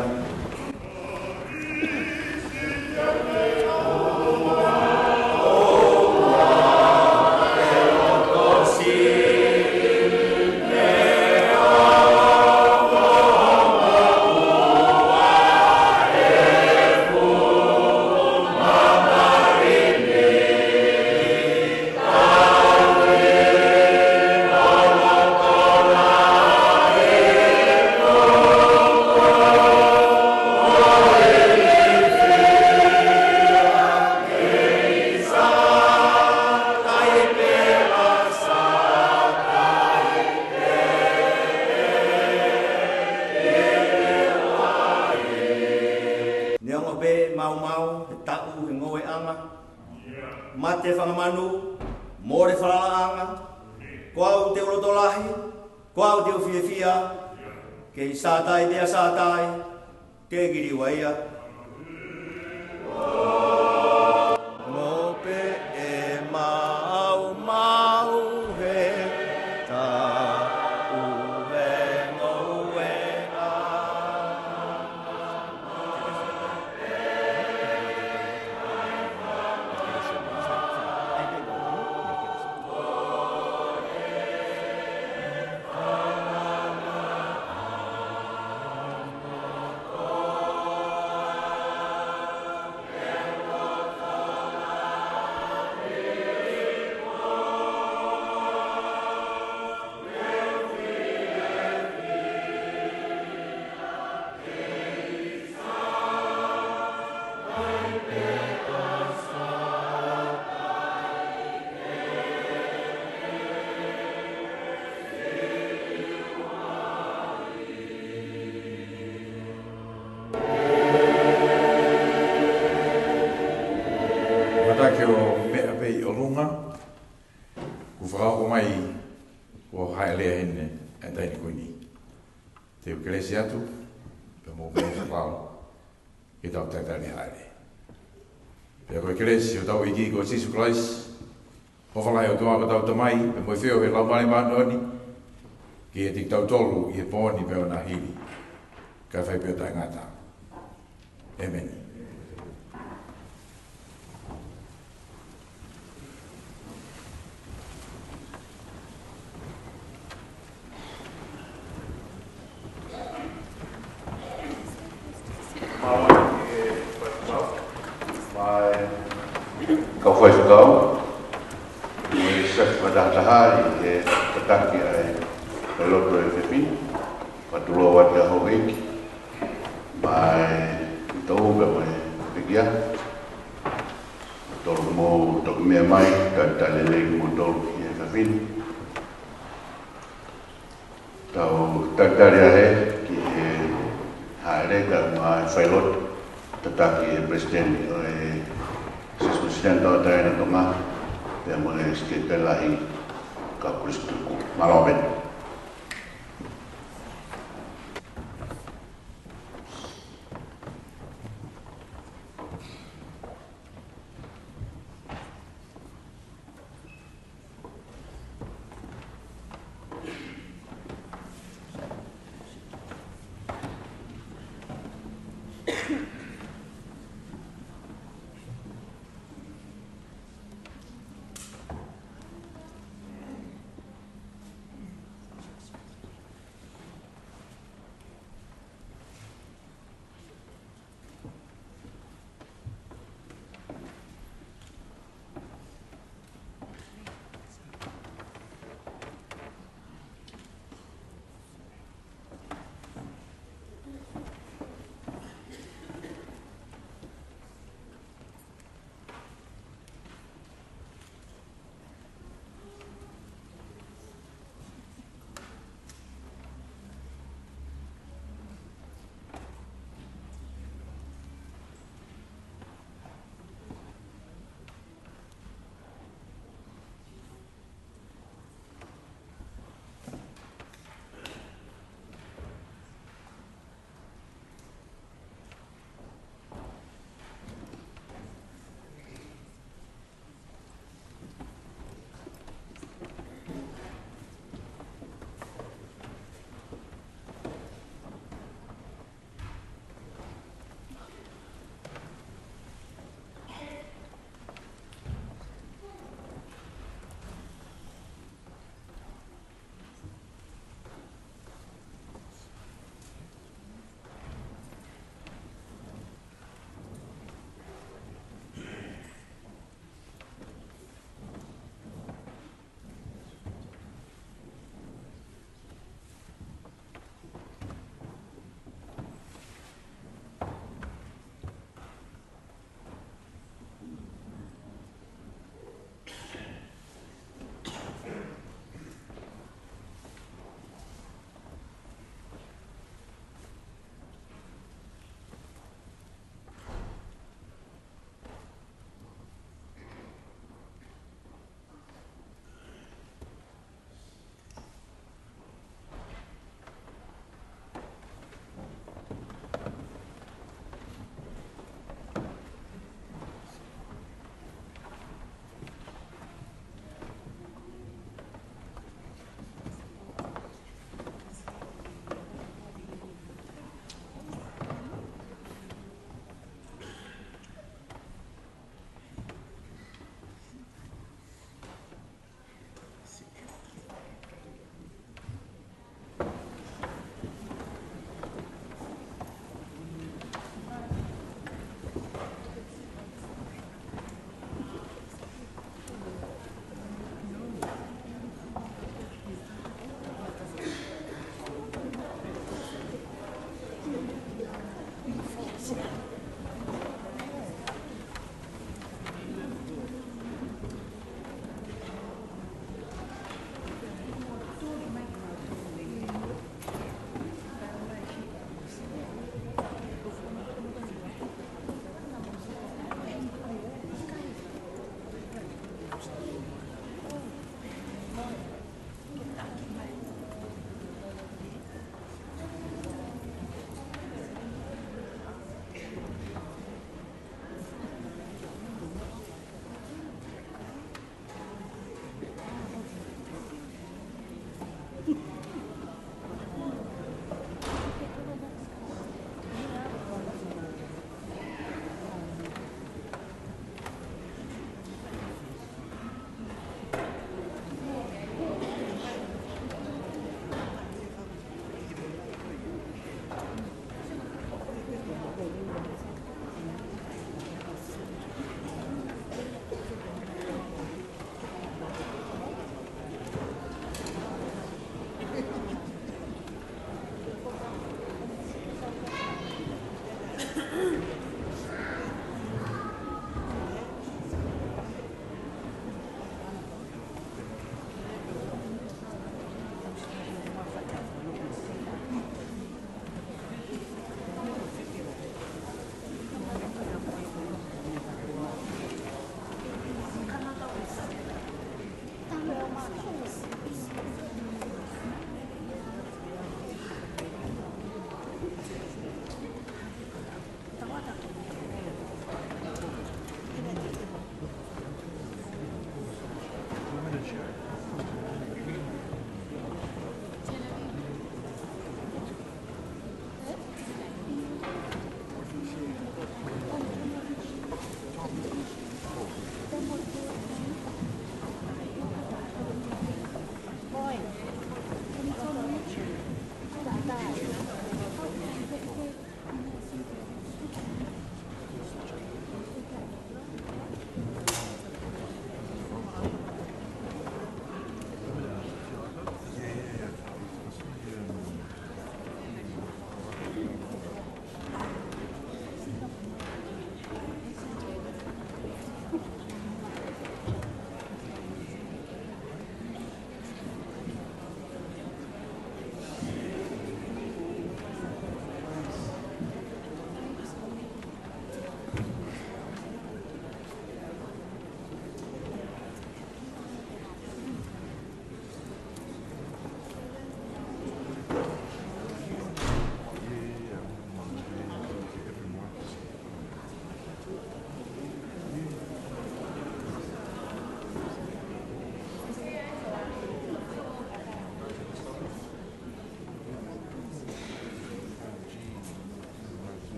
Neongo pē maumau, he taʻu, he ngoueʻanga, mate fanga manu, mole falalaʻanga, ko au te u loto lahi, ko au te u fiefia, kei Sātai pē ʻa Sātai, tēkiliua ia. Mo pē ʻe maumau he taʻu he ngoueʻanga. Kātaki ʻo meʻa pē ʻi ʻolunga, kuo fakahoko mai, kuo hāʻele heni ʻa e taʻahine kuini. Te u kelesi atu, pea mou meʻa fakapapau ke tau talitali hāʻele. Pea ko e kelesi ʻa hotau ʻEiki ko Sīsū Kalaisi, ʻofa lahi ʻa e ʻOtua ko hotau Tamai, pea mo e feohi ʻa e Laumālie Māʻoniʻoni, ke ʻiate kitautolu ʻi he pō ni pea ʻo nāhili, kae fai pē ʻo taʻengata. ʻĒmeni. Mālō e faifekau. Kau faifekau, mo e siasi fakatahataha ʻi he tataki ʻa e failotu ʻo e efiafi ni, fakatulou atu ki he houʻeiki, mo e toʻu pea mo e pekia, tolu mou toki meʻa mai, talitali lelei kimoutolu ki he efiafi ni. Tau talitali ʻa e ki he hāʻele kae ʻumaʻā e failotu, tataki ʻe he Palesiteni ʻo e Siasi Uēsiliana Tauʻatāina ʻo Tonga, pea mo e Sekelitali Lahi, kau Chris Tuku. Mālō e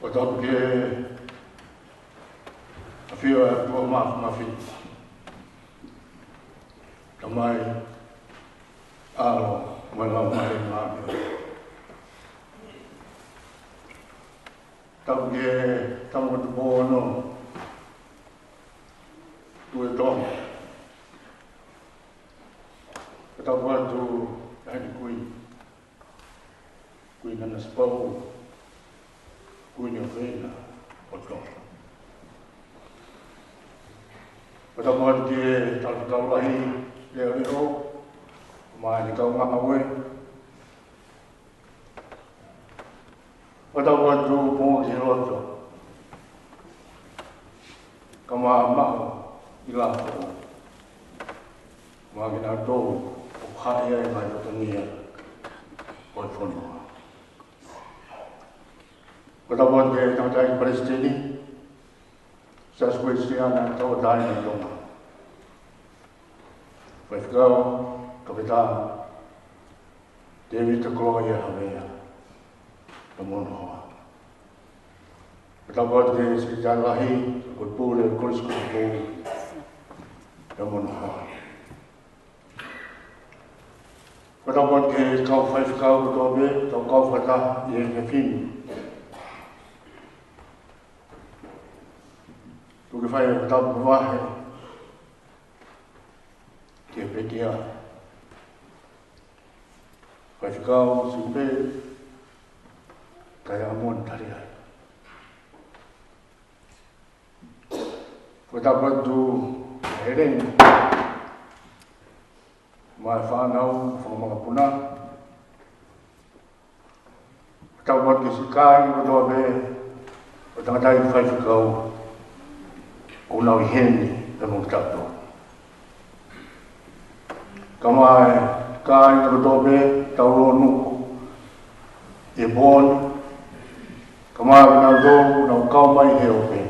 Fakatapu ki he ʻafio ʻa e ʻOtua Māfimafi, Tamai, ʻAlo, mo e Laumālie Māʻoniʻoni. Tapu ki he Tama Tuʻi Ono, Tuʻi Tonga. Fakatapu atu ki he Kuini, Kuini Nanasipauʻu, Kuini ʻofeina ʻo Tonga. Fakatapu atu ki he Tautatau Lahi Leʻoleʻo, mo e kau ngāue. Fakatapu atu pē ki he loto, kae ʻumaʻā e Lafoʻou, mo kinautolu ʻoku haʻi ai e ngaahi fatongia ʻo e fonua. Fakatapu atu ki he Tangataʻeiki Palesiteni Siasi Uēsiliana Tauʻatāina ʻo Tonga, Faifekau Toketā Tēvita Koloaʻia Havea, pea mo hono hoa. Fakatapu atu ki he Sekelitali Lahi ʻo e Pule Kolisi Kosipū, pea mo hono hoa. Fakatapu atu ki he kau faifekau kotoa pē, kau kau fakataha ʻi he efiafi ni. Tuku ke fai e fakatapu mavahe ki he pekia, Faifekau Siupeli Taiamoni Taliai. Fakatapu atu ki he Heleni mo e fānau, fanga makapuna. Fakatapu atu ki he siʻi kāinga kotoa pē ʻo e tangataʻeiki faifekau ʻoku nau ʻi heni pea mo kitautolu. Kae ʻumaʻā e kāinga kotoa pē ʻetau lōnuku ʻi he pō ni, kae ʻumaʻā kinautolu ʻoku nau kau mai he ope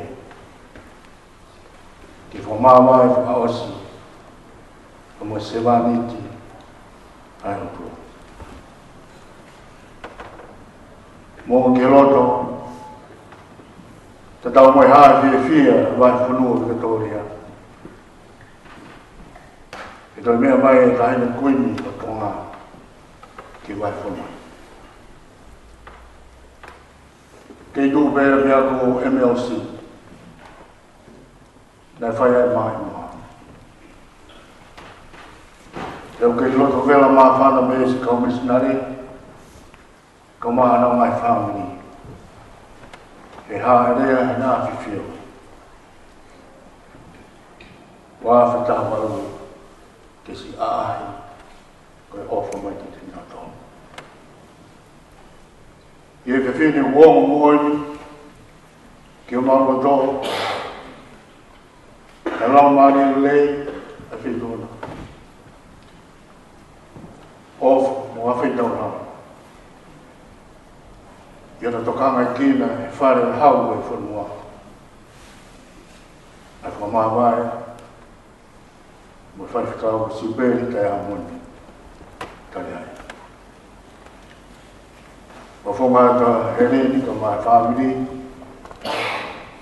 ke fakamāvae fakaʻosi ʻa e moʻui sevāniti ʻa e ʻOtua. Mou ke loto, tatau mo e hā e fiefia ʻa e vahefonua ʻo Vikatōlia, ʻe toe meʻa mai e Taʻahine Kuini ʻo Tonga ki he vahefonua. Kei tuʻu pē ʻa e meʻa ko e M L C naʻe fai ai e maʻimoa. Pea ʻoku kei loto vela māfana mei he siʻi kau misinale, kae ʻumaʻā honau ngaahi fāmili, he hāʻele ʻa e ʻAfio ua afe taha valu ki he siʻi ʻaʻahi ko e ʻofa mai kiate kinautolu. ʻI he efiafi ni ʻoku ongo moʻoni ki homau loto ʻa e laumālie lelei ʻa e Feituʻu na. ʻOfa mo e faitau na. ʻI heʻeta tokangaʻi e fale hau ʻo e fonua, ʻa e fakamāvae mo e faifekau ko Siupeli Taiamoni Taliai. Mo e fānau ʻa Heleni kae ʻumaʻā e fāmili,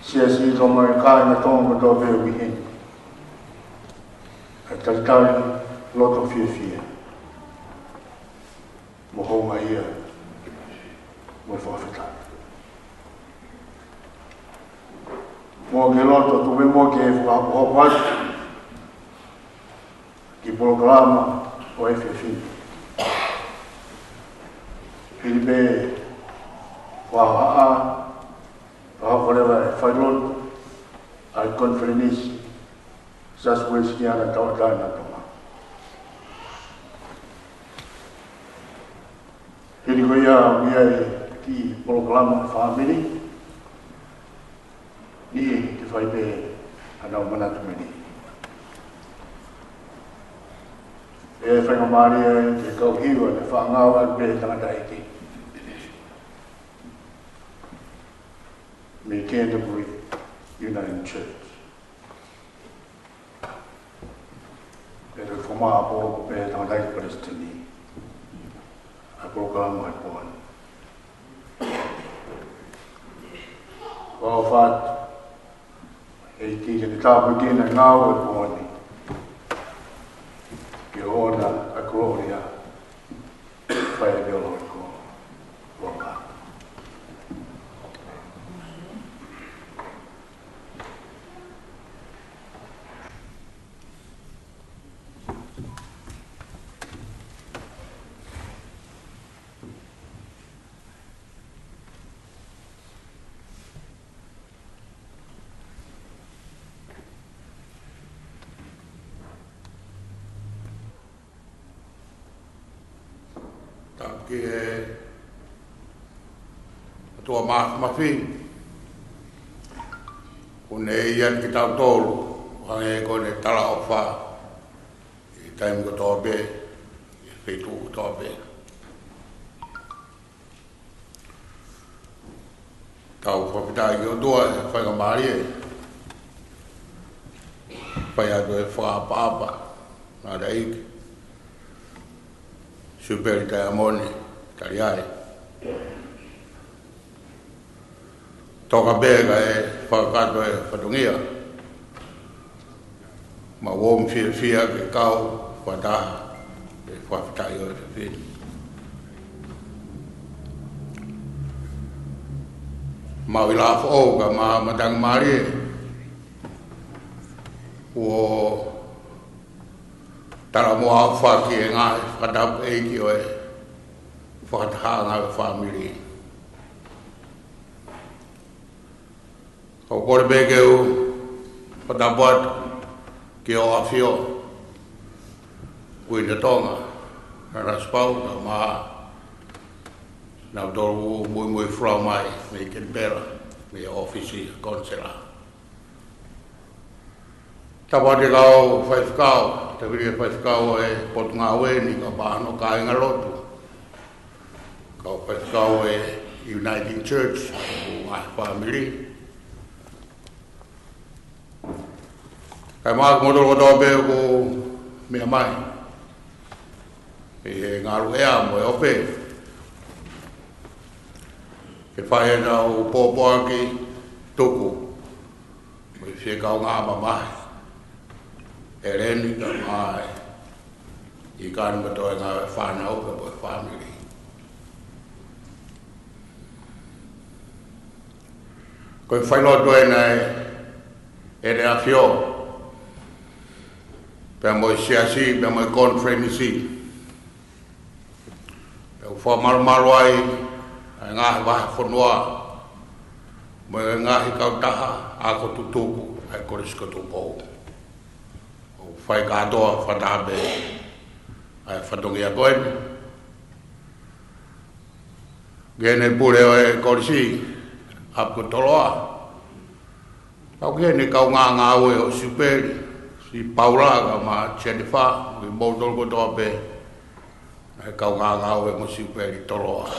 siasi kae ʻumaʻā e kāinga Tonga kotoa pē ʻoku ʻi heni. ʻA e talitali loto fiefia mo e houngaʻia mo e fakafetaʻi. Mou ke loto, tuku muʻa ke fakahopohopo atu e kiʻi polokalama ʻo e efiafi ni. Hili pē ʻa e hohaʻa, ʻa e hoko leva e failotu ʻa e Konifelenisi Siasi Uēsiliana Tauʻatāina ʻo Tonga. Hili ko ia ʻoku ʻi ai e kiʻi polokalama fāmili, niʻihi ke fai pē haʻanau manatu mei ai. ʻE faingamālie ai ke kau hiva ʻa e fānau ʻa e pē tangataʻeiki mei Canterbury Uniting Church. ʻE toe fakamāʻopoʻopo pē ʻe he tangataʻeiki palesiteni ʻa e polokalama ʻo e pō ni. ʻOfa atu, ʻEiki, ke ke tāpuekina e ngāue ko eni, ke ʻoʻona ʻa e kolōlia, fai ʻa e meʻa ʻoku loi ko ʻofa atu. Tapu ki he ʻOtua Māfimafi, ʻoku ne ʻi ai kiate kitautolu, hangē ko ʻene talaʻofa, ʻi he taimi kotoa pē, ʻi he feituʻu kotoa pē. Tau fakafetaʻi ki he ʻOtua he faingamālie, fai atu e fakaʻapaʻapa, ngata ʻEiki, Siupeli Taiamoni, tali ai. Toka pē kae fakakakato e fatongia. Mau ō mo fiefia ke kau fakataha he fakafetaʻi ʻo e efiafi ni. Mau ʻi Lafoʻou ka mau matangi mālie. Kuo talamonū ʻa e fai e ngaahi fakatapu ʻEiki ʻo e fakatahaʻanga ʻo e fāmili. ʻOku ou kole pē ke u fakatapu atu ki hoʻo ʻAfio, Kuini ʻo Tonga, Nanasipauʻu, kae ʻumaʻā kinautolu ʻoku muimui folau mai mei Kenipela, mei he ʻōfisi Konisela. Tapu atu ki he kau faifekau, tapu ki he faifekau ʻo e Potungāue ni, kae ʻumaʻā hono kāingalotu. Kau faifekau ʻo e Uniting Church, ʻo e ngaahi fāmili. Kae ʻumaʻā kimoutolu kotoa pē ʻoku meʻa mai ʻi he ngaluʻea mo e ope, ke fai ʻenau pōpoaki tuku mo e fie kaungā mamahi, ʻEleni kae ʻumaʻā e ikani mo e toenga ʻo e fānau pea mo e fāmili. Ko e failotu ena ʻa ʻEne ʻAfio pea mo e Siasi, pea mo e konifelenisi, pea ʻoku fakamalumalu ai ʻa e ngaahi vahefonua mo e ngaahi kautaha ako tutuku ʻa e Kolisi ko Tupou. ʻOku fai kātoa fakataha pē ʻa e fatongia ko eni. Ki heʻene pule ʻo e Kolisi ʻapi ko Toloa. Pea ki heʻene kaungā ngāue ʻo Siupeli, Siʻi Paula kae ʻumaʻā Jennifer, kimoutolu kotoa pē ʻa e kaungā ngāue mo Siupeli Toloa.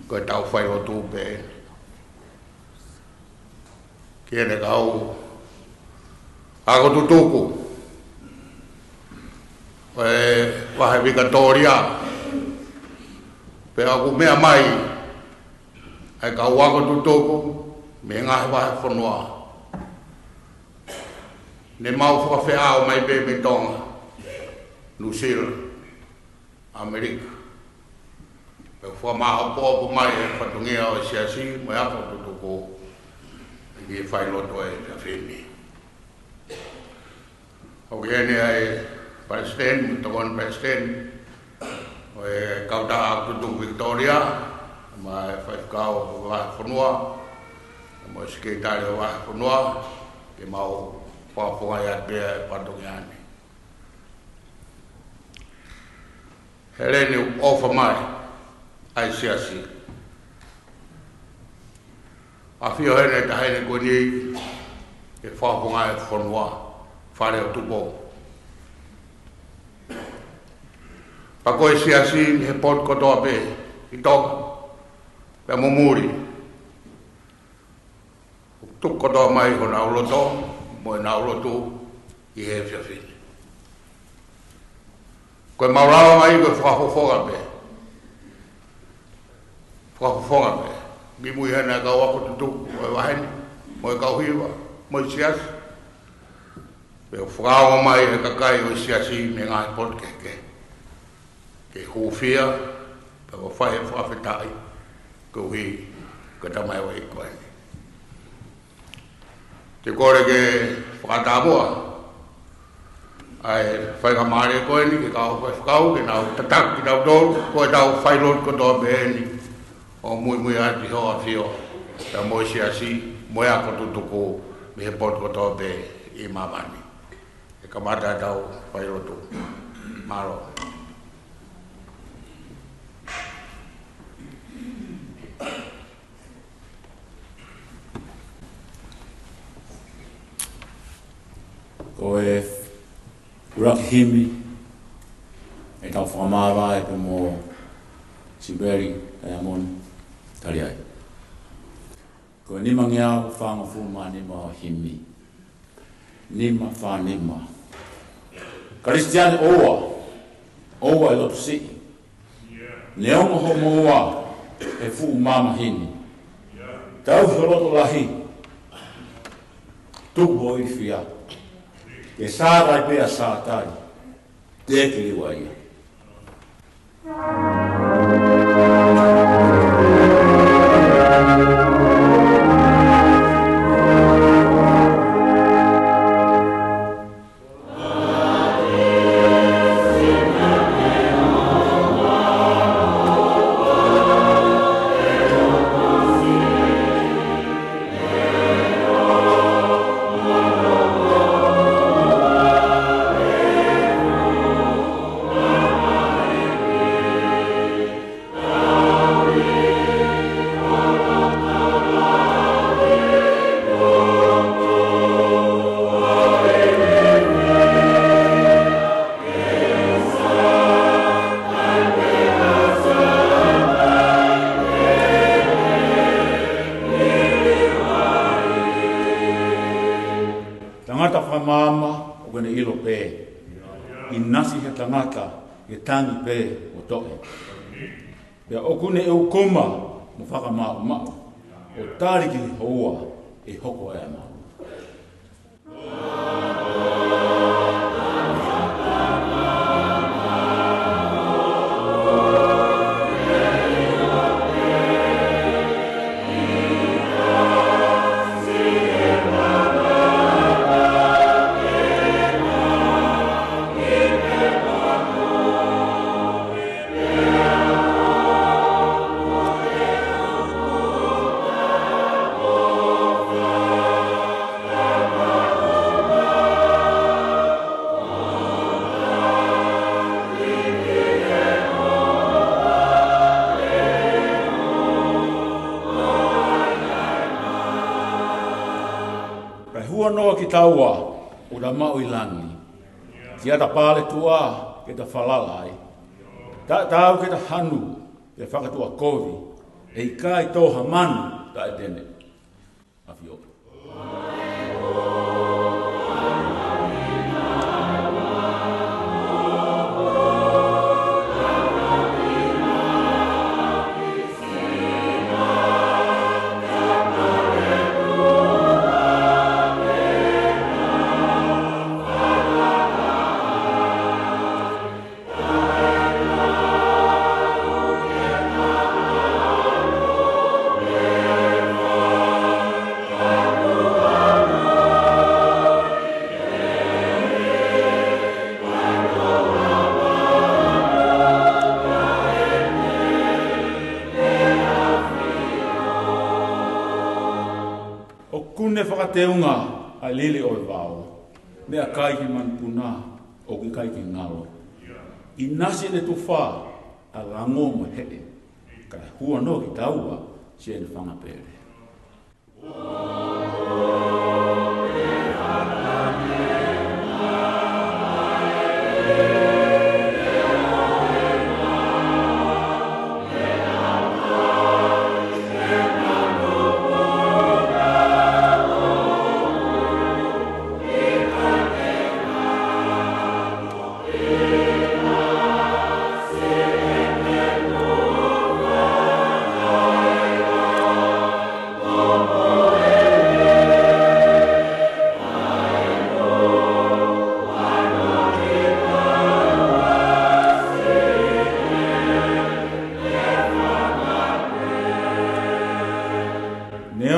Ko ʻetau failotu pē eni. Ki heʻene kau ako tutuku ʻo e Vahe Vikatōlia, pea ʻoku meʻa mai ʻa e kau ako tutuku mei he ngaahi vahefonua. Ne mau fakafeʻao mai pē mei Tonga, Nuʻusila, ʻAmelika. Pea ʻoku fakamāʻopoʻopo mai e fatongia ʻo e Siasi mo e ako tutuku ʻi he failotu ʻo e efiafi ni. ʻOku ʻi heni ʻa e Palesiteni, mo e Tokoni Palesiteni ʻo e Kautaha Ako Tutuku Vikitōlia, mo e Faifekau ʻo e Vahefonua, mo e Sekelitali ʻo e Vahefonua, ke mau fakafofongaʻi atu pē ʻa e fatongia ni. Hēleni, ʻofa mai ʻa e Siasi. ʻAfio heni e taʻahine ko eni ke fakafofongaʻi e fonua, Fale ʻo Tupou. Pea ko e Siasi mei he potu kotoa pē ʻi Tonga pea mo muli, ʻoku tuku kotoa mai honau loto mo ʻenau lotu ʻi he efiafi ni. Ko ʻemau lava mai ko e fakafofonga pē. Fakafofonga pē. Muimui heni ʻa e kau ako tutuku ʻo e vahe ni, mo e kau hiva, mo e siasi. Pea fakaongo mai e kakai ʻo e siasi mei he ngaahi potu kehekehe ke hūfia, pea ʻoku fai e fakafetaʻi koeʻuhi ko e tamaioʻeiki ko eni. Te u kole ke fakataumuʻa ʻa e faingamālie ko eni ki he kau faifekau ke nau tataki kitautolu, ko ʻetau failotu kotoa pē eni, ʻo muimui atu ki Hoʻo ʻAfio, pea mo e siasi, mo e ako tutuku mei he potu kotoa pē ʻi māmani. ʻE kamata ʻetau failotu. Mālō. Ko e ʻuluaki himi, ʻe tau fakamāvae pē mo Sipeli Kaiamoni, tali ai. Ko e nimangeau fāngofulu mā nima ʻo e himi. Nima fā nima. Kalisitiane ʻoua, ʻoua ʻe loto siʻi. Neongo hoʻo moʻua he fuʻu maama himi, tauhi ho loto lahi, tuku hoʻo ilifia. Ke sātai pea sātai, teʻeki liliu ia. Tangata fakamaama ʻoku ne ʻilo pē. ʻInasi he tangata, ʻe tangi pē ʻo toʻe. Pea ʻoku ne ʻeukoma mo fakamaʻumaʻu, ʻo tali ki he houa ʻe hoko ai ʻa e maama. Kae hū ʻa Noa ki taua ʻo ta maʻu ʻi langi, ki ʻata pale tuʻa ke ta falala ai, taʻetaau ke ta hanu, pea fakatuʻakovi, ʻe ʻikai tō ha manu taʻe tene. ʻAfio. ʻOku ne fakateunga ʻa e lili ʻo e vao, meʻakai ki he manupuna ʻoku ʻikai ke ngalo. ʻInasi ʻene tufa ʻa e lango mo e heʻe, kae hū ʻa Noa ki taua siʻene fanga pele.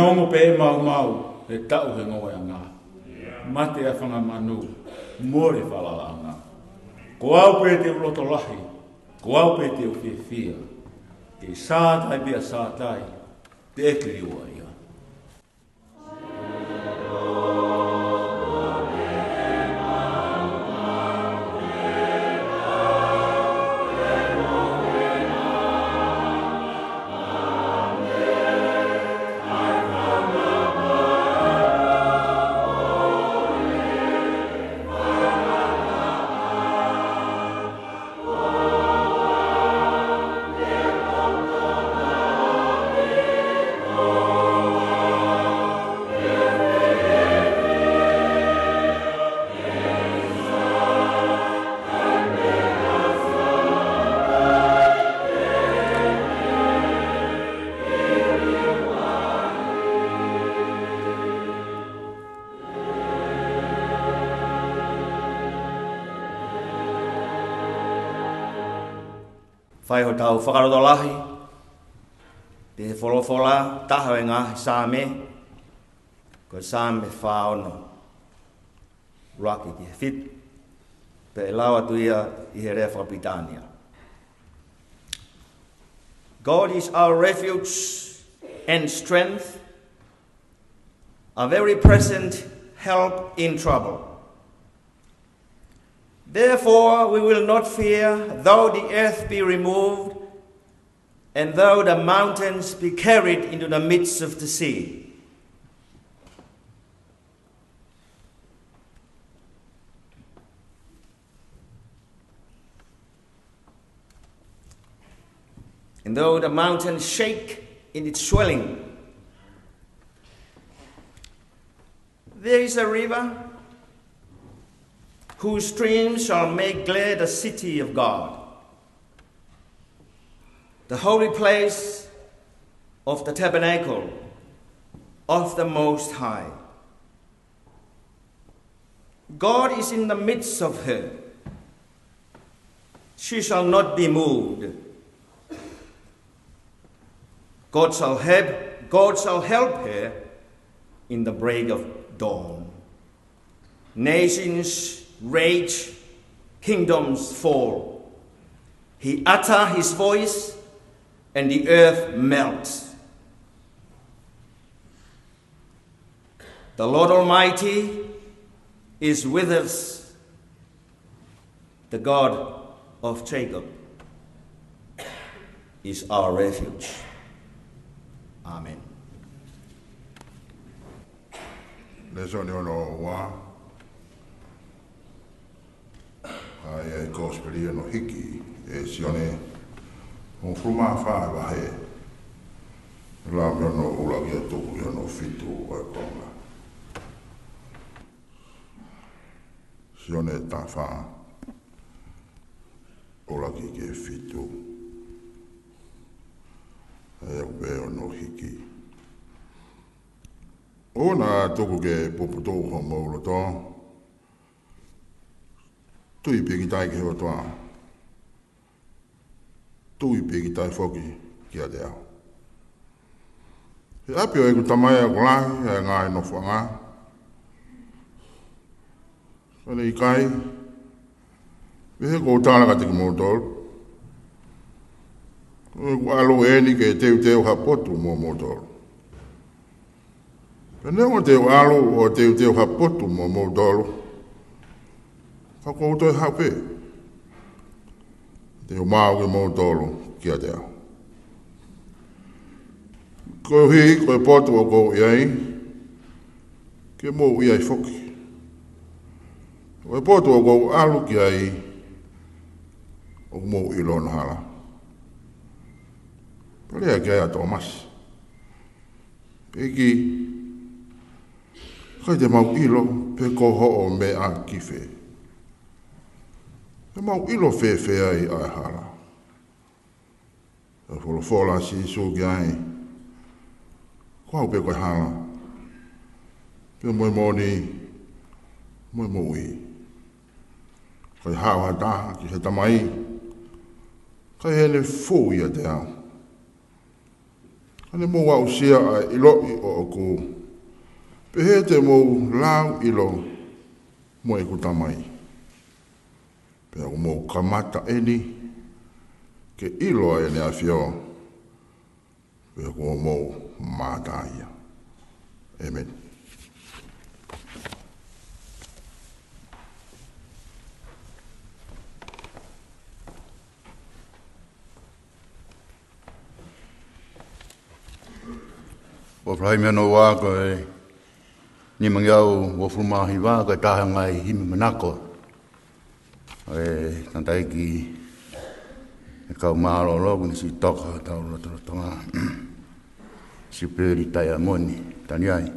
Ongo pē maumau, he taʻu he ngoueʻanga. Mate ʻa e fanga manu, mole falalaʻanga. Ko au pē te u loto lahi, ko au pē te u fiefia. Ke sātai pea sātai, te ke liua ia. Fai hotau fakalotolahi, pea folofola, taha ʻo e ngaahi Saame, ko e Saame fā ono. Uluaki ki he fitu, pea ʻe lau atu ia ʻi he lea fakapilitānia. God is our refuge and strength, a very present help in trouble. Therefore we will not fear, though the earth be removed, and though the mountains be carried into the midst of the sea. And though the mountains shake in its swelling, there is a river whose streams shall make glad the city of God, the holy place of the tabernacle of the Most High. God is in the midst of her. She shall not be moved. God shall help, God shall help her in the break of dawn. Nations rage, kingdoms fall. He utter his voice, and the earth melts. The Lord Almighty is with us. The God of Jacob is our refuge. Amen. Lēsoni hono ua. ʻA ia ʻi he Kosipeli hono hiki ʻe Sione, hongofulu mā fā ʻa e vahe. Lau mei hono ʻuluaki ʻo tuku ki hono fitu ʻo e konga. Sione taha fā, ʻuluaki ki he fitu. ʻA ia ʻoku pehē hono hiki. ʻOua naʻa tuku ke puputuʻu homou loto. Tui pīkitai ki he ʻOtua. Tui pīkitai foki kiate au. He ʻapi ʻo ʻeku Tamai ʻoku lahi ʻa e ngaahi nofoʻanga. Ka ne ʻikai, pehē ʻoku ou tala kiate kimoutolu, ʻoku ou ʻalu ʻeni ke teuteu ha potu moʻomoutolu. Pea neongo te u ʻalu ʻo teuteu ha potu moʻomoutolu, ka ʻoku ou toe haʻu pē, te u maʻu kimoutolu kiate au. Koeʻuhi ko e potu ʻoku ou ʻi ai, ke mou ʻi ai foki. Ko e potu ʻoku ou ʻalu ki ai, ʻoku mou ʻilo hono hala. Pea lea ki ai ʻa Tōmasi. ʻEiki, ʻikai te mau ʻilo pe ko hoʻo meʻa ki fē. Te mau ʻilo fēfē ai ʻa e hala. Pea folofola ʻa Sīsū ki ai, ko au pē ko e hala, pea mo e moʻoni, mo e moʻui. ʻIkai haʻu ha taha ki he Tamai, kae ʻikai ke ne foʻi ʻiate au. Ka ne mou aʻusia ʻa e ʻiloʻi ʻoʻoku, pehē te mou lau ʻilo mo ʻeku Tamai. Pea ʻoku mou kamata eni ke ʻilo ʻa ʻEne ʻAfio, pea ʻoku mou mātā ia. ʻĒmeni. ʻUluaki himi hono ua ko e nimangeau uofulu mā hiva, ko e taha e ngaahi himi manako ʻa e tangataʻeiki ʻo e kau mālōlō, ko eni siʻi toka ʻetau lotolotonga, Sipeli Taiamoni Taniai.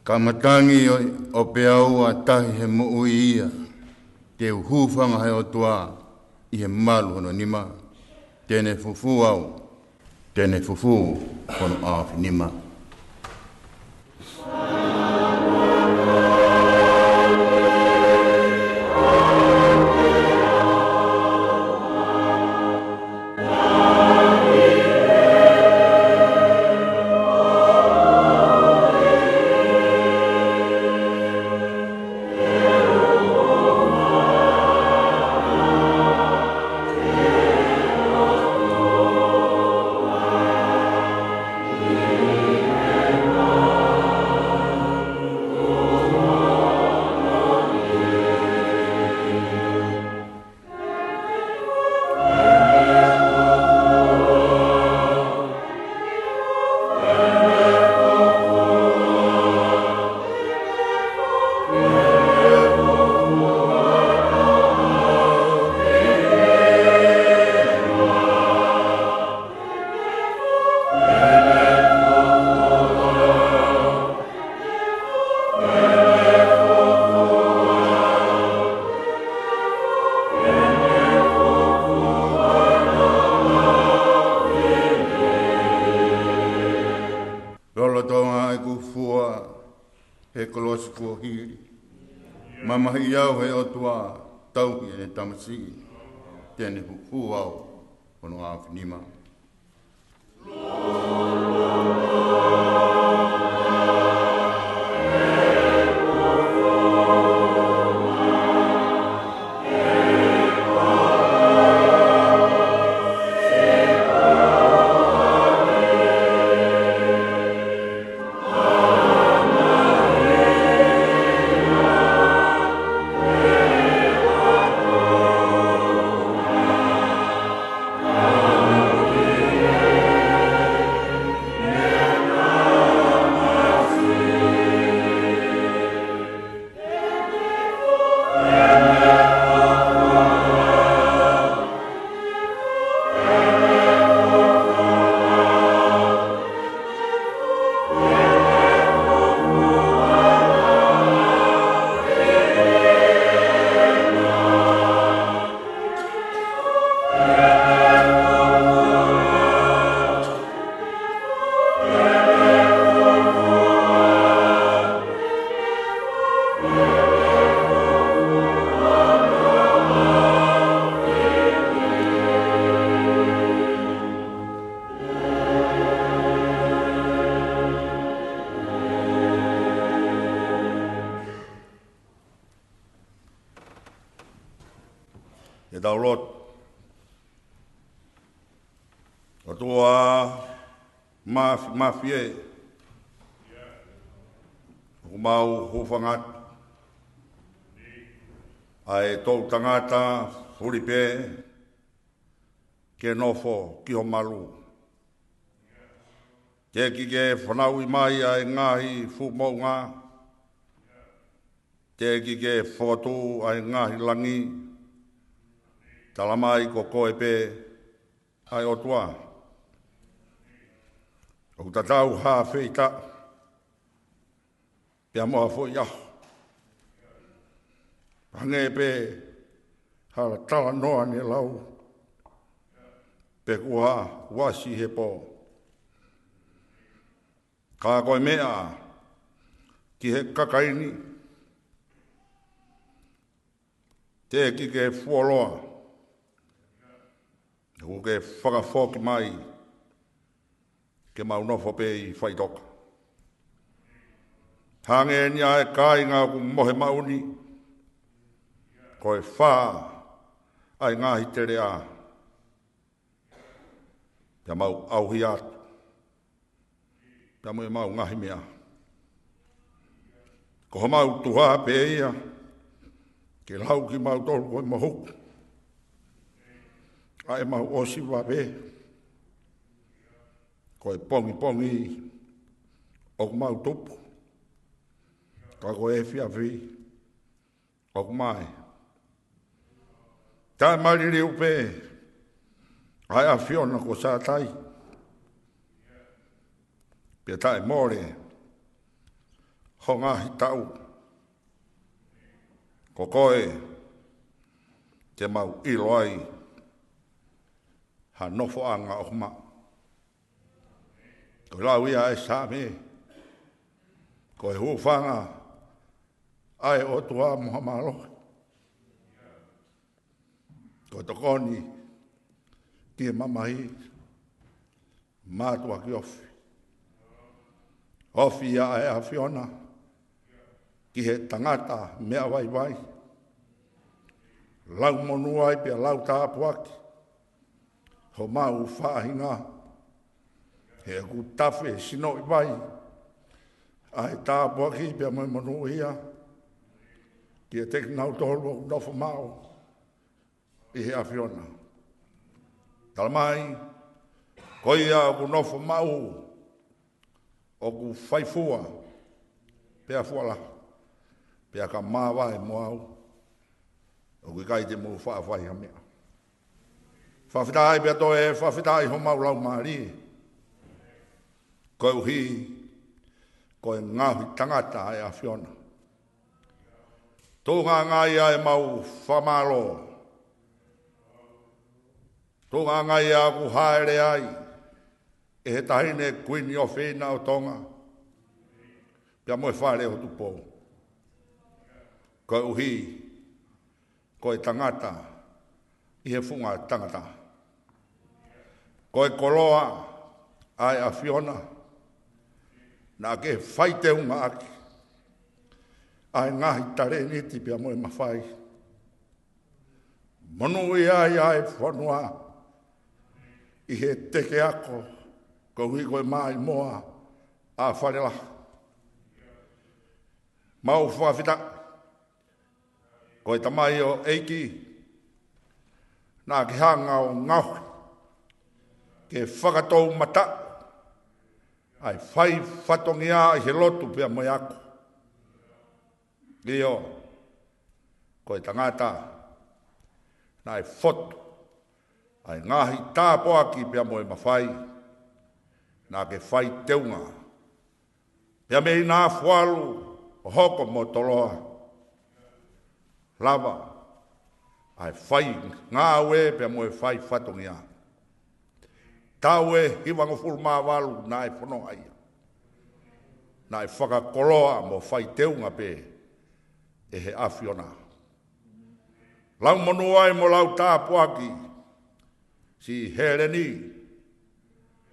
Ka matangi ʻo, ʻo peau ʻa tahi he moʻui ia, te u hūfanga he ʻOtua ʻi he malu hono nima, te ne fufū au, te ne fufū hono ʻaofinima. Lolotonga ʻeku fua he kolosi kuo hili, mamahiʻi au he ʻOtua, tauhi ʻene tamasiʻi, te ne fufū au hono ʻaofinima. Ke tau lotu. ʻOtua māf-, māfimafi ē, ʻoku mau hūfanga atu ʻa e toʻutangata fulipē ke nofo ki ho malu. Teʻeki ke fanauʻi mai ʻa e ngaahi fuʻu moʻunga, teʻeki ke fokotuʻu ʻa e ngaahi langi, talamai ko koe pē ʻa e ʻOtua. ʻOku tatau ha feitaʻi pea mo ha foʻi ʻaho, hangē pē ha talanoa ne lau, pe kuo uasi he pō. Ka ko e meʻa ki he kakai ni, teʻeki ke fuoloa, ʻoku ke fakafoki mai ke mau nofo pē ʻi faʻitoka. Hangē ni ʻa e kāinga ʻoku mohe maʻu ni, ko e fā ʻa e ngaahi teleʻa, pea mau ʻauhia atu pea mo ʻemau ngaahi meʻa. Ko homau tuha pē ia ke lau kimautolu ko e mohuku ʻa ʻemau ʻosi vave. Ko e pongipongi ʻoku mau tupu, ka ko e efiafi ʻoku mau taʻemaliliu pē ʻa e ʻAfiona ko Sātai, pea taʻemole ho ngaahi taʻu. Ko koe te mau ʻilo ai ha nofoʻanga ʻoku maʻu. Ko e lau ia ʻa e Saame, ko e hūfanga ʻa e ʻOtua mo ha mālohi, ko e tokoni ki he mamahi mātuʻaki ofi. Ofi ia ʻa e ʻAfiona ki he tangata meʻa vaivai. Lau monū ai pea lau tāpuaki homau faʻahinga, he ʻoku tafe sinoʻi vai ʻa e tāpuaki pea mo e monūʻia kiate kinautolu ʻoku nofo maʻu ʻi he ʻAfiona. Talamai, ko ia ʻoku nofo maʻu ʻoku fai fua pea fua lahi, pea ka māvae mo au, ʻoku ʻikai te mou faʻa fai ha meʻa. Fakafetaʻi pea toe fakafetaʻi homau laumālie, koeʻuhi ko e ngaohi tangata ʻa e ʻAfiona. Tuʻunga ange ia ʻemau fakamālō. Tuʻunga ange ia ʻoku hāʻele ai ʻe he Taʻahine Kuini ʻofeina ʻo Tonga pea mo e Fale ʻo Tupou, koeʻuhi ko e tangata ʻi he funga tangata. Ko e koloa ʻa e ʻAfiona naʻa ke fai teunga ʻaki ʻa e ngaahi talēniti pea mo e mafai. Monūʻia ai ʻa e fonua ʻi he teke ako, koeʻuhi ko e maʻimoa ʻa Falelahi. Mau fakafetaʻi ko e tamaioʻeiki naʻa ke hanga ʻo ngaohi ke fakatoumataʻu ʻa e fai fatongia ʻi he lotu pea mo e ako. ʻIo, ko e tangata naʻe fotu ʻa e ngaahi tāpuaki pea mo e mafai naʻa ke fai teunga. Pea mei Nafualu ʻo hoko mo Toloa, lava ʻa e fai ngāue pea mo e fai fatongia. Taʻu ʻe hivangofulu mā valu naʻe fononga ia, naʻe fakakoloa mo fai teunga pē ʻe he ʻAfiona. Lau monū ai mo lau tāpuaki siʻi Hēleni,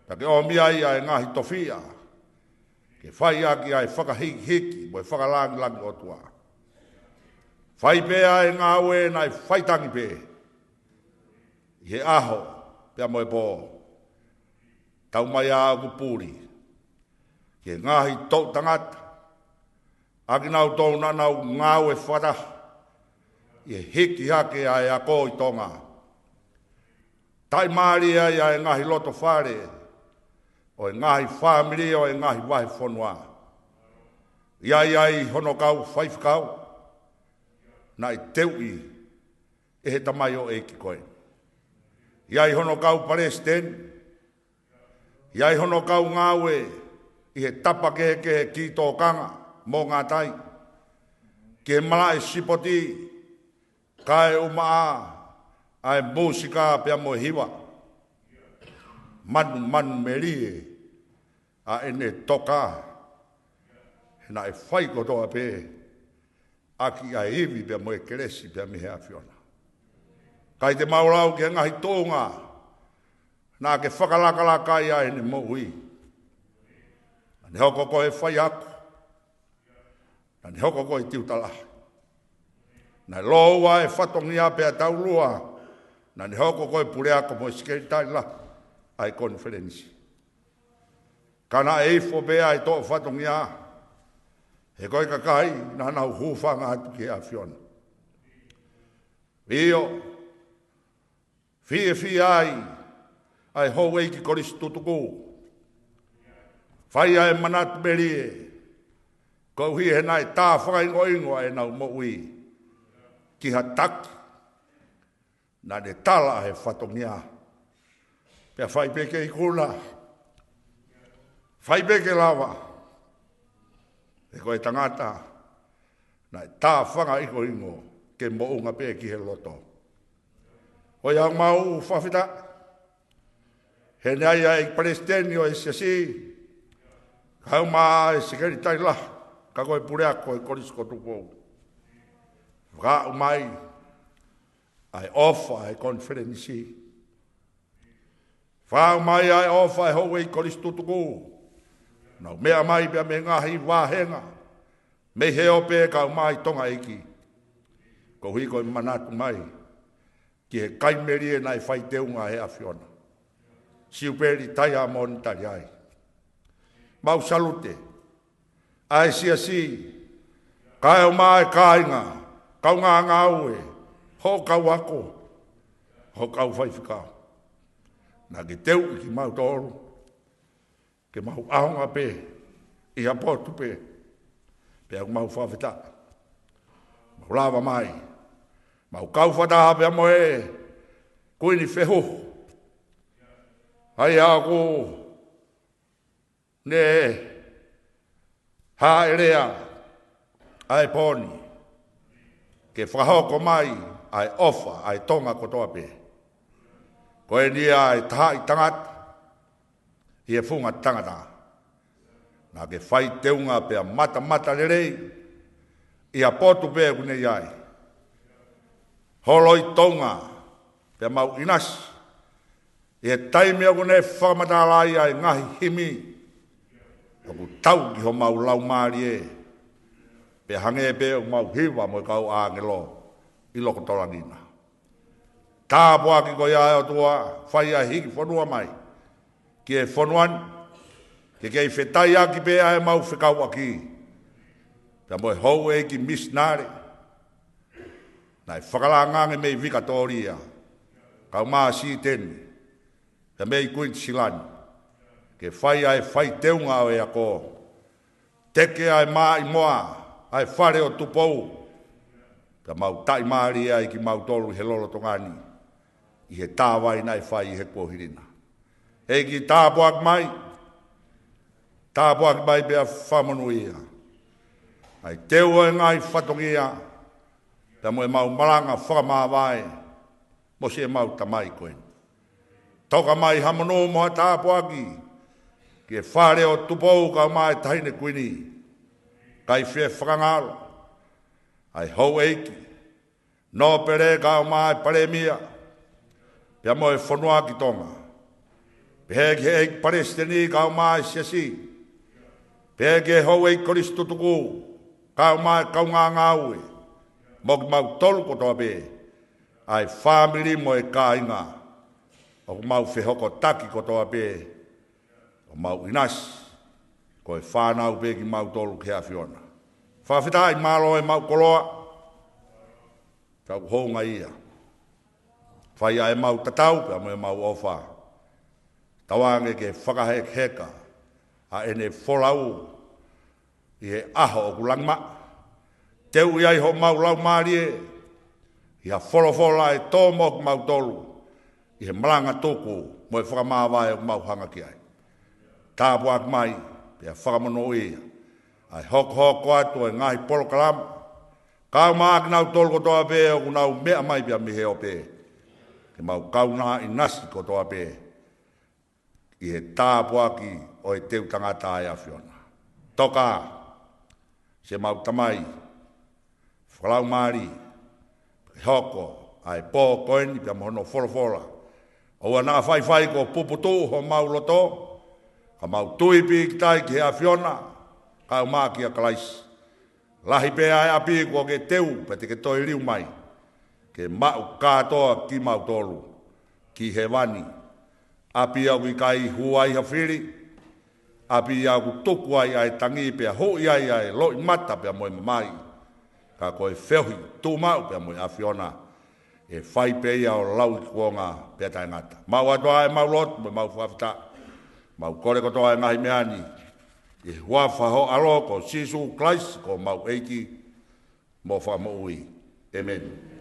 pea ke ʻomi ai ʻa e ngaahi tofiʻa ke fai ʻaki ʻa e fakahikihiki mo e fakalangilangi ʻOtua. Fai pē ʻa e ngāue naʻe faitangi pē ʻi he ʻaho pea mo e pō. Taumaiā ʻoku puli ki he ngaahi toʻu tangata, ʻa kinautolu naʻa nau ngāue fakataha ʻi he hiki hake ʻa e ako ʻi Tonga. Taʻimālie ai ʻa e ngaahi loto fale ʻo e ngaahi fāmili ʻo e ngaahi vahefonua. ʻI ai ʻa hono kau faifekau naʻe teuʻi ʻe he tamaioʻeiki ko ē. ʻI ai hono kau palesiteni, ʻi ai hono kau ngāue ʻi he tapa kehekehe, kiʻi tōkanga mo ngātai, ki he malaʻe sipoti, kaeʻumaʻā ʻa e mūsika pea mo e hiva. Manumanumelie ʻa ʻene toka, he naʻe fai kotoa pē ʻaki ʻa e ivi pea mo e kelesi pea mei he ʻAfiona. ʻIkai te mau lau ki he ngaahi tuʻunga naʻa ke fakalakalaka ai ʻa ʻene moʻui. Naʻa ne hoko ko e faiako. Naʻa ne hoko ko e tiuta lahi. Naʻe lōua e fatongia pea taulua naʻa ne hoko ko e puleako mo e sekelitali lahi ʻa e konifelenisi. Ka naʻe ifo pē ʻa e toʻo fatongia, he ko e kakai naʻa nau hūfanga atu ki he ʻAfiona. ʻIo, fiefia ai ʻa e houʻeiki Kolisi Tutuku. Fai ʻa e manatu melie, koeʻuhi he naʻe tā fakaingoingo ʻa ʻenau moʻui ki ha taki naʻa ne tala he fatongia. Pea fai pē ke ikuna, fai pē ke lava. He ko e tangata naʻe tā fakaingoingo ke moʻunga pē ki he loto. ʻOiauē, mau fakafetaʻi he naʻe ʻi ai ʻa e palesiteni ʻo e siasi, kae ʻumaʻā e sekelitali lahi, ka ko e puleako ʻo e Kolisi ko Tupou. Fakaaʻu mai ʻa e ʻofa ʻa e konifelenisi. Fakaaʻu mai ʻa e ʻofa ʻa e houʻeiki Kolisi Tutuku. Nau meʻa mai pea mei he ngaahi vāhenga, mei he ope kae ʻumaʻā ʻi Tonga ʻEiki. Koeʻuhi ko e manatu mai ki he kai melie naʻe fai teunga he ʻAfiona. Siupeli Taiamoni Taliai. Mau salute ʻa e siasi, kae ʻumaʻā e kāinga, kaungā ngāue, hoʻo kau ako, hoʻo kau faifekau. Naʻa ke teuʻi kimautolu ke mau ʻaonga pē ʻi ha potu pē. Pea ʻoku mau fakafetaʻi. Mau lava mai, mau kau fakataha pea mo e Kuini Fehuhu. ʻA ia ʻoku ne hāʻelea ʻa e pō ni ke fakahoko mai ʻa e ʻofa ʻa e Tonga kotoa pē. Ko eni ʻa e tahaʻi tangata ʻi he funga tangata. Naʻa ke fai teunga pea matamata lelei ʻi ha potu pē ʻoku ne ʻi ai. Holo ʻi Tonga pea mau ʻinasi ʻi he taimi ʻoku ne fakamatala ai ʻa e ngaahi himi ʻoku tau ki homau laumālie, pea hangē pē ʻoku mau hiva mo e kau ʻāngelo ʻi loko tolangina. Tāpuaki ko ia ʻe ʻOtua, fai ʻa e hiki fonua mai ki he fonua ni, ke kei fetaiaki pē ʻa e mau fekauʻaki pea mo e houʻeiki misinale. Naʻe fakalāngilangi mei Vikatōlia, kae ʻumaʻā Siteni, pea mei Kuinisilani, ke fai ʻa e fai teunga ʻo e ako. Teke ʻa e maʻimoa ʻa e fale ʻo Tupou, pea mau taʻimālie ai kimautolu he lolotonga ni ʻi he tāvai naʻe fai he kuohili na. ʻEiki, tāpuaki mai, tāpuaki mai pea fakamonūʻia ʻa e teu ʻo e ngaahi fatongia, pea mo e mau malanga fakamāvae mo siʻemau tamai ko eni. Toka mai ha monū mo ha tāpuaki ki he fale ʻo Tupou kae ʻumaʻā e Taʻahine Kuini, kae fie fakangalo ʻa e houʻeiki nōpele kae ʻumaʻā e palēmia, pea mo e fonua ki Tonga. Pehē ki he ʻeiki palesiteni kae ʻumaʻā e siasi. Pehē ki he houʻeiki Kolisi Tutuku kae ʻumaʻā e kaungā ngāue, mo kimautolu kotoa pē ʻa e fāmili mo e kāinga ʻoku mau fehokotaki kotoa pē, ʻo mau ʻinasi ko e fānau pē kimautolu ki he ʻAfiona. Fakafetaʻi, mālō e mau koloa, tau hounga ia. Fai ʻa e mau tatau pea mo e mau ʻofa, tauange ke fakahekeheka ʻa ʻene folau ʻi he ʻaho ʻoku langimaʻa. Teuʻi ai homau laumālie ʻi ha folofola ʻe tō mo kimautolu ʻi he malanga tuku mo e fakamāvae ʻoku mau hanga ki ai. Tāpuaki mai pea fakamonūʻia ʻa e hokohoko atu ʻo e ngaahi polokalama, kae ʻumaʻā kinautolu kotoa pē ʻoku nau meʻa mai pea mei he ope, ke mau kaungā ʻinasi kotoa pē ʻi he tāpuaki ʻo e teu tangata ʻa e ʻAfiona. Toka, siʻemau Tamai fakalaumālie, ke hoko ʻa e pō ko eni pea mo hono folofola, ʻoua naʻa faifai kuo puputuʻu homau loto, Ka mau tui pīkitai ki he ʻAfiona, kaeʻumaʻā kia Kalaisi. Lahi pē ʻa e ʻapi kuo ke teu pea te ke toe liliu mai, ke maʻu kātoa kimautolu ki hēvani. ʻApi ia ʻoku ʻikai hū ai ha fili, ʻapi ia ʻoku tuku ai ʻa e tangi pea huʻi ai ʻa e loʻimata pea mo e mamahi. Ka ko e feohi tuʻumaʻu pea mo e ʻAfiona, ʻe fai pē ia ʻo lauikuonga pea taʻengata. Mau ʻoatu ʻa e mau lotu mo e mau fakafetaʻi, mau kole kotoa e ngaahi meʻa ni ʻi he huafa ho ʻAlo ko Sīsū Kalaisi ko homau ʻEiki mo Fakamoʻui. ʻĒmeni.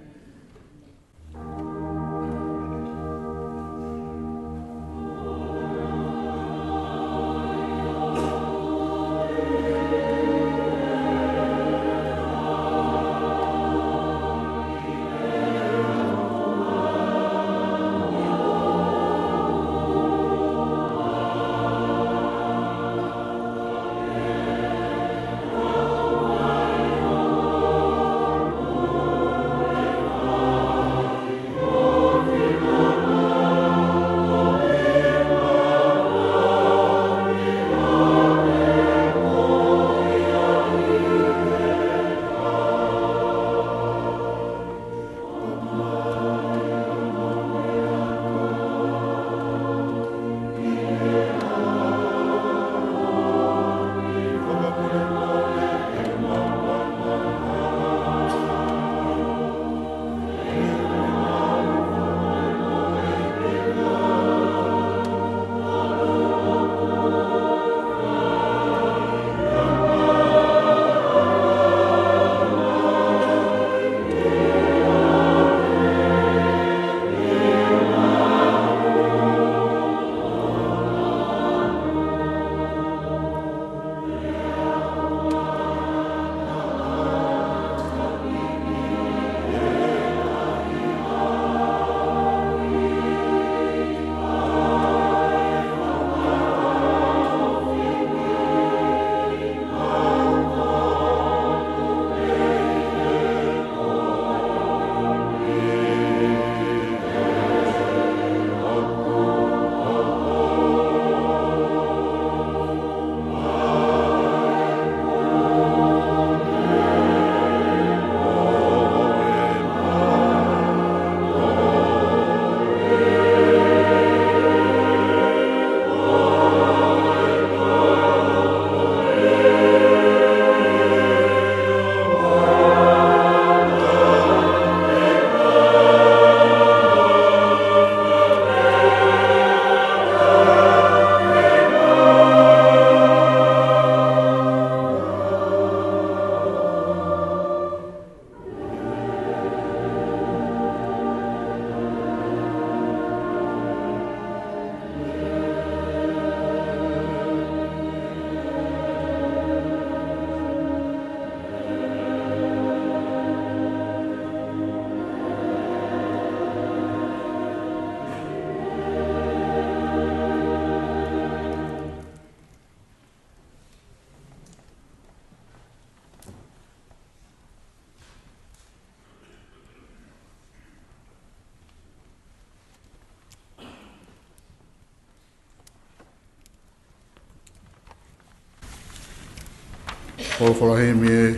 Folofola himi ē,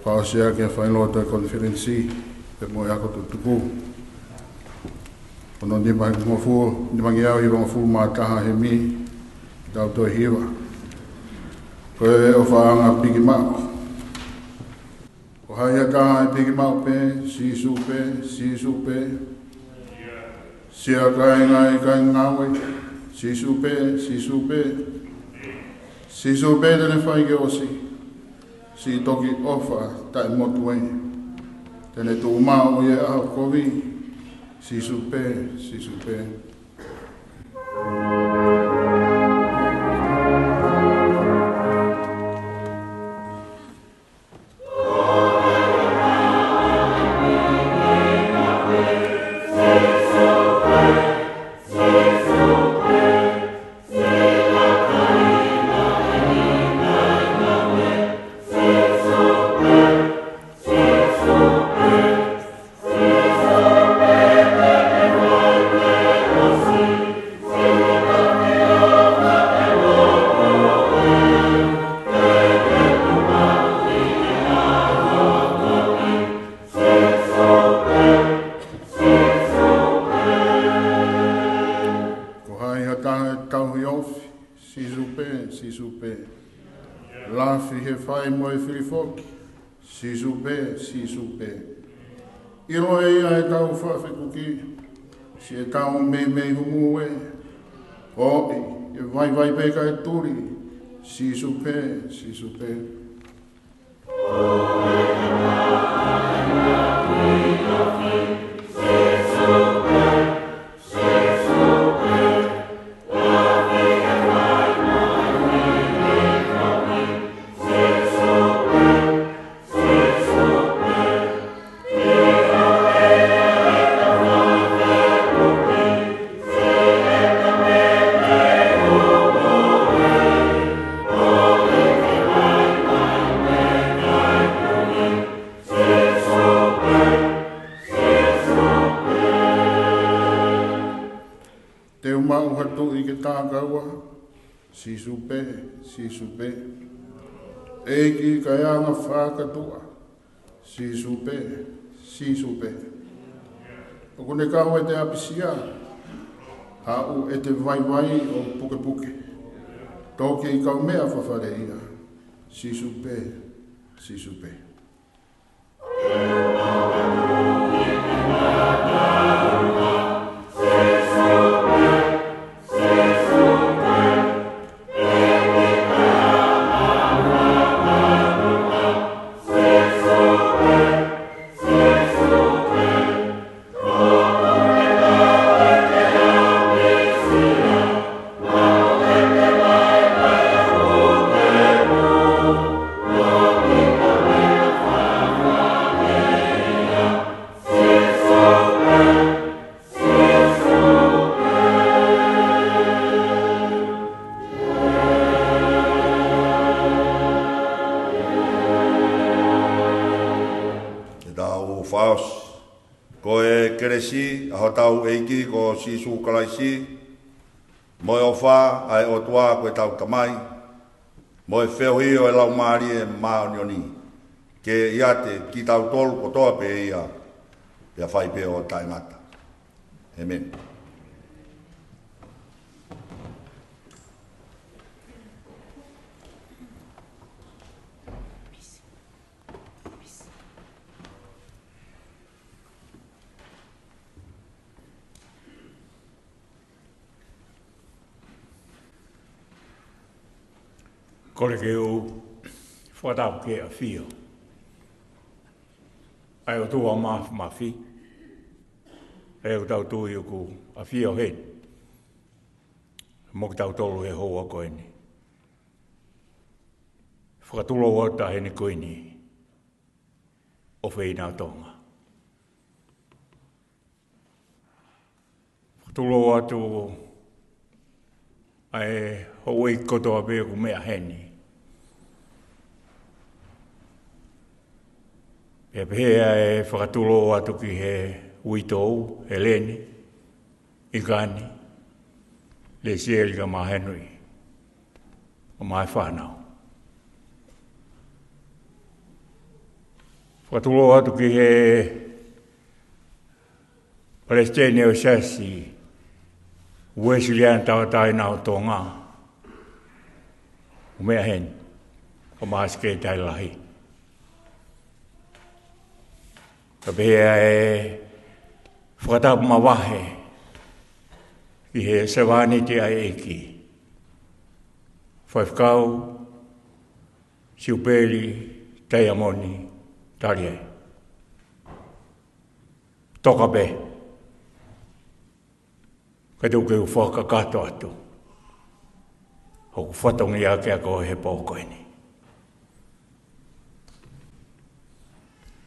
fakaʻosi ʻaki e failotu e konifelenisi pea mo e ako tutuku. Ko hono nimangofulu, nimangeau hivangofulu mā taha himi, tau toe hiva. Ko e ʻofaʻanga pikimaʻu. Ko hai ha taha ʻe pikimaʻu pē, Sīsū pē, Sīsū pē. Siʻa kāinga ʻikai ngāue, Sīsū pē, Sīsū pē. Sīsū pē te ne fai ke ʻosi siʻi toki ʻofa taʻemotu ē. Te ne tuʻu maʻu ʻi he ʻaho kovi, Sīsū pē, Sīsū pē. Lafi he fai mo e fili foki, Sīsū pē, Sīsū pē. ʻIlo ʻe ia ʻetau fakafekuki, siʻetau meimei humu ē. ʻOi, ʻe vaivai pē kae tuli, Sīsū pē, Sīsū pē. Te u maʻu ha tuʻi ke takaua, Sīsū pē, Sīsū pē. ʻEiki kae anga fakatuʻa, Sīsū pē, Sīsū pē. ʻOku ne kau ʻete ʻapisia, haʻu ʻete vaivai ʻo pukepuke. Toki kaumeʻa fafale ia, Sīsū pē, Sīsū pē. Ke tau fakaʻosi. Ko e kelesi ʻa hotau ʻEiki ko Sīsū Kalaisi, mo e ʻofa ʻa e ʻOtua ko ʻetau Tamai, mo e feohi ʻo e Laumālie Māʻoniʻoni, ke ʻiate kitautolu kotoa pē ia, pea fai pē ʻo taʻengata. ʻĒmeni. Kole ke u fakatau ki he ʻafio ʻa e ʻOtua Māfimafi, ʻa ia ʻoku tau tui ʻoku ʻafio heni mo kitautolu he houa ko eni. Fakatulou atu ʻa heni ko eni ʻo feinau Tonga. Fakatulou atu ʻa e houʻeiki kotoa pē ʻoku meʻa heni. Pea pehē ʻa e fakatulou atu ki he uitou, Heleni, ʻIkani, Lesieli kae ʻumaʻā Henui, ʻo mai fānau. Fakatulou atu ki he Palesiteni ʻo e Siasi Uēsiliana Tauʻatāina ʻo Tonga, ʻoku meʻa heni, kae ʻumaʻā Sekelitali Lahi. Kae pehē ʻa e fakatapu mavahe ki he sevāniti ʻa e ʻEiki, Faifekau Siupeli Taiamoni Taliai. Toka pē. Kae tuku ke u fakakakato atu hoku fatongia kiate koe he pō ko eni.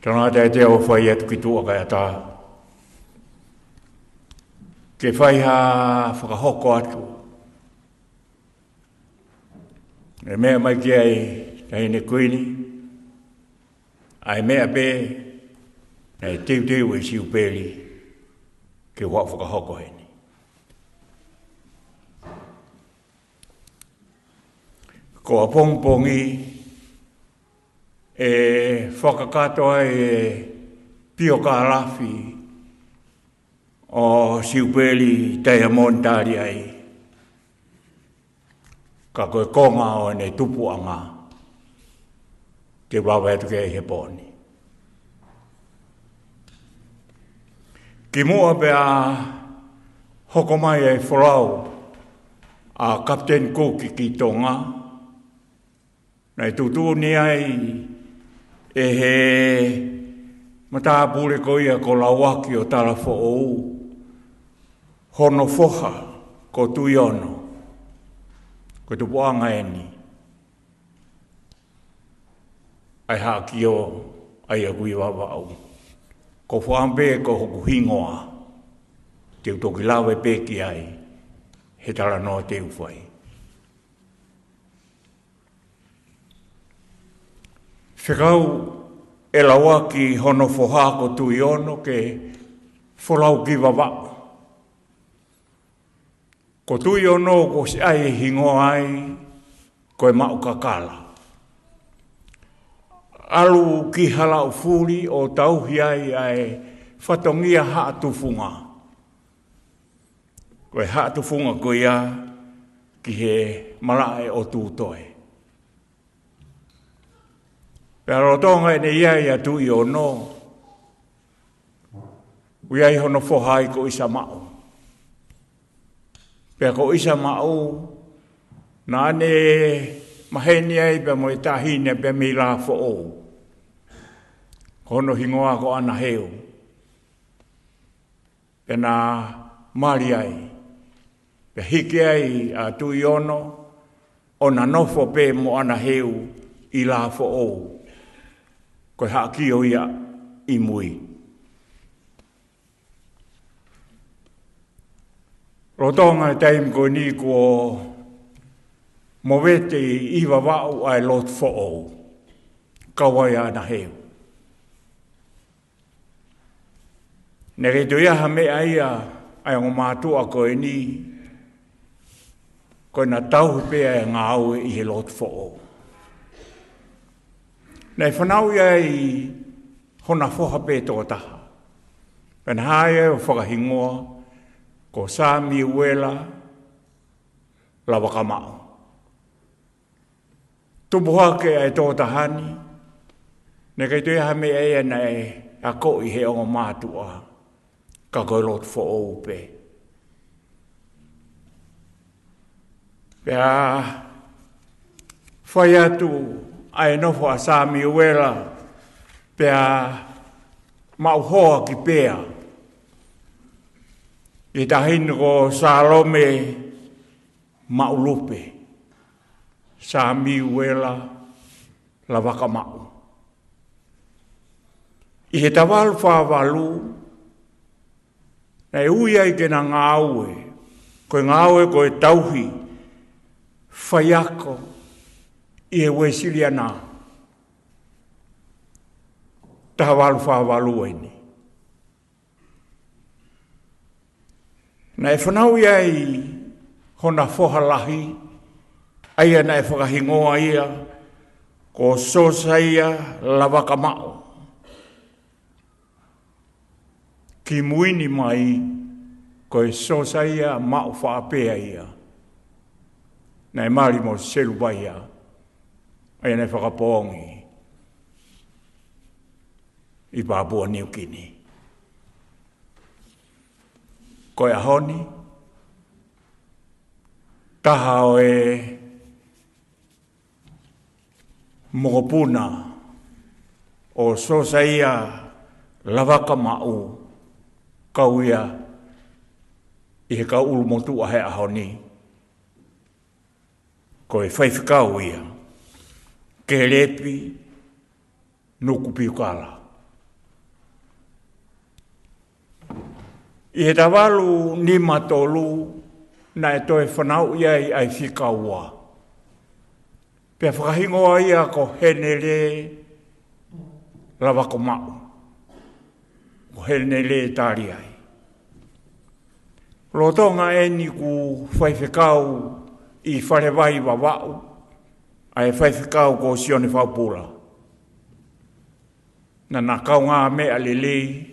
Tangata, ʻe te u fai atu ki tuʻa kae ʻatā ke fai ha fakahoko atu ʻe meʻa mai ki ai Taʻahine Kuini, ʻa e meʻa pē naʻe teuteu ʻe Siupeli ke u fakahoko heni. Ko ʻapongipongi ʻe fakakakato ai e piokalafi ʻo Siupeli Taiamoni Taliai, ka ko e konga ʻo ʻene tupuʻanga Te u lave atu ki ai he pō ni. Kimuʻa pea hoko mai ʻa e folau ʻa Kapiteni Kuki ki Tonga, naʻe tuʻutuʻuni ai ʻe he matāpule ko ia ko Lauaki ʻo Talafoʻou, hono foha ko Tuʻiono. Ko e tupuʻanga eni ʻa e Haʻa Kio ʻa ia ʻoku ʻi Vavaʻu. Ko Foʻampe ko hoku hingoa. Te u toki lave pē ki ai he talanoa te u fai. Fekau ʻe Lauaki hono foha ko Tuʻiono ke folau ki Vavaʻu. Ko Tuʻiono kuo ʻosi ʻai e hingoa ai ko e Maʻu Kakala. ʻAlu ki Halaʻufuli ʻo tauhi ai ʻa e fatongia Haʻa Tufunga. Ko e Haʻa Tufunga ko ia ki he malaʻe ʻo Tūtoe. Pea lolotonga ʻene ʻi ai ʻa Tuʻiono, ʻoku ʻi ai hono foha ai ko ʻIsamaʻu. Pea ko ʻIsamaʻu, naʻa ne maheni ai pea mo e taʻahine pea mei Lafoʻou. Ko hono hingoa ko ʻAnaheu. Pea na mali ai. Pea hiki ai ʻa Tuʻiono, ʻo na nofo pē mo ʻAnaheu ʻi Lafoʻou. Ko e Haʻa Kio ia ʻi mui. Lolotonga e taimi ko eni kuo movete ʻi Vavaʻu ʻa e lotu foʻou. Kau ai ʻa ʻAnaheu. Naʻe kei toe ʻi ai ha meʻa ia ʻa e ongo mātuʻa ko eni, ko ʻena tauhi pē ʻa e ngāue ʻi he lotu foʻou. Naʻe fanauʻi ai hona foha pē toko taha. Pea na hā ai ʻo fakahingoa ko Samiuela Lavakamaʻu. Tupu hake ʻa e toko taha ni, naʻe kei toe ʻi ai ha meʻa ia naʻe akoʻi he ongo mātuʻa, ka ko e lotu foʻou pē. Pea fai atu ʻa e nofo ʻa Samiuela, pea maʻu hoa ki Pea, ʻi he taʻahine ko Salome Maʻulupe, Samiuela Lavakamaʻu. ʻI he tavalu fā valu, naʻe ui ai ke na ngāue, ko e ngāue ko e tauhi faiako ʻi he Uēsiliana. Taha valu fā valu eni. Naʻe fanauʻi ai hona foha lahi, ʻa ia naʻe fakahingoa ia ko Sosaia Lavakamaʻu. Ki mui ni mai, ko e Sosaia Maʻu Faʻapea ia. Naʻe mali mo Seluvaia, ʻa ia naʻe fakapoongi ʻi Papua Niukini. Ko e ʻaho ni, taha ʻo e mokopuna ʻo Sosaia Lavakamaʻu, kau ia ʻi he kau ʻulumotuʻa he ʻaho ni, ko e faifekau ia, Kelepi Nukupiukala. ʻI he tavalu nima tolu, naʻe toe fanauʻi ai ʻa e fika ua. Pea fakahingoa ia ko Henele Lavakamaʻu. Ko Henele tali ai. Lolotonga eni kuo faifekau ʻi Falevai Vavaʻu, ʻa e faifekau ko Sione Faupula. Naʻa na kaungāmeʻa lelei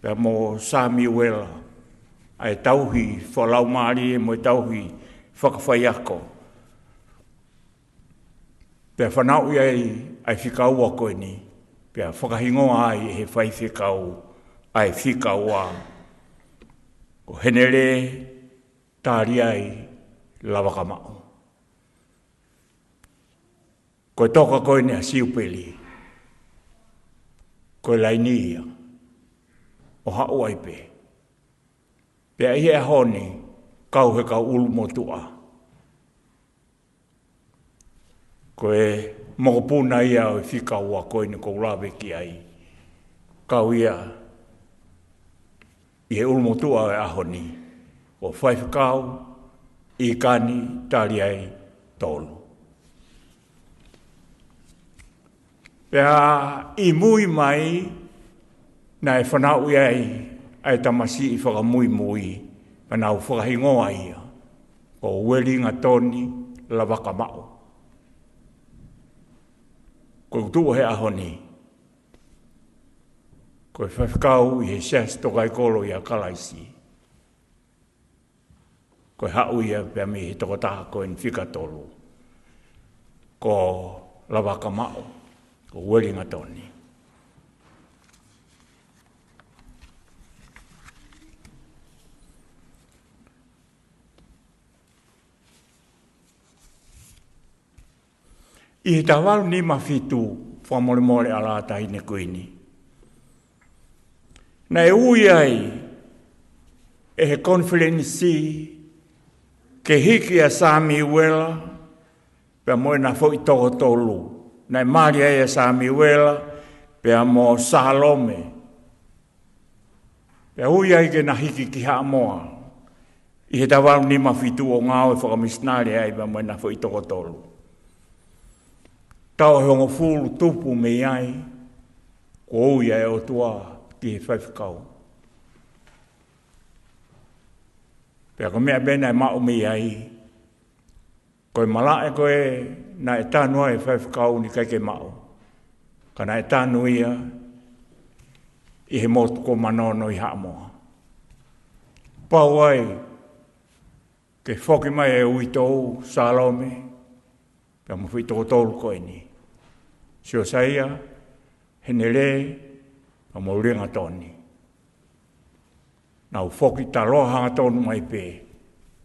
pea mo Samiuela, ʻa e tauhi fakalaumālie mo e tauhi fakafaiako. Pea fanauʻi ai ʻa e fika ua ko eni, pea fakahingoa ai ʻe he faifekau ʻa e fika ua ko Henele Taliai Lavakamaʻu. Ko e toka ko eni ʻa Siupeli, ko e laini ia ʻo haʻu ai pē. Pea ʻi he ʻaho ni, kau he kau ʻulumotuʻa. Ko e mokopuna ia ʻo e fika ua ko eni ʻoku ou lave ki ai. Kau ia ʻi he ʻulumotuʻa ʻo e ʻaho ni, ko Faifekau ʻIkani Taliai Tolu. Pea ʻi mui mai, naʻe fanauʻi ai ʻa e tamasiʻi fakamuimui, pea nau fakahingoa ia ko Uelingatoni Lavakamaʻu. Ko e tuʻu he ʻaho ni, ko e faifekau ʻi he Siasi Tokaikoloi ʻa Kalaisi. Ko e haʻu ia pea mei he tokotaha ko eni fika tolu, ko Lavakamaʻu, ko Uelingatoni. ʻI he taha valu nima fitu, fakamolemole ʻa Lātahine Kuini, naʻe ui ai ʻe he konifelenisi ke hiki ʻa Samiuela pea mo ʻena foʻi toko tolu. Naʻe mali ai ʻa Samiuela pea mo Salome. Pea ui ai ke na hiki ki Haʻamoa ʻi he taha valu nima fitu ʻo ngāue fakamisinale ai pea mo ʻena foʻi toko tolu. Taʻu ʻe hongofulu tupu mei ai, kuo ui ʻa e ʻOtua ki he faifekau. Pea ko e meʻa pē naʻe maʻu mei ai, ko e malaʻe ko ē naʻe tanu ai e faifekau ni ʻikai ke maʻu, ka naʻe tanu ia ʻi he motu ko Manono ʻi Haʻamoa. Pau ai ke foki mai e uitou Salome, pea mo e foʻi toko tolu ko eni, Siosaia, Henele, pea mo Uelingatoni. Nau foki taloa hangatonu mai pē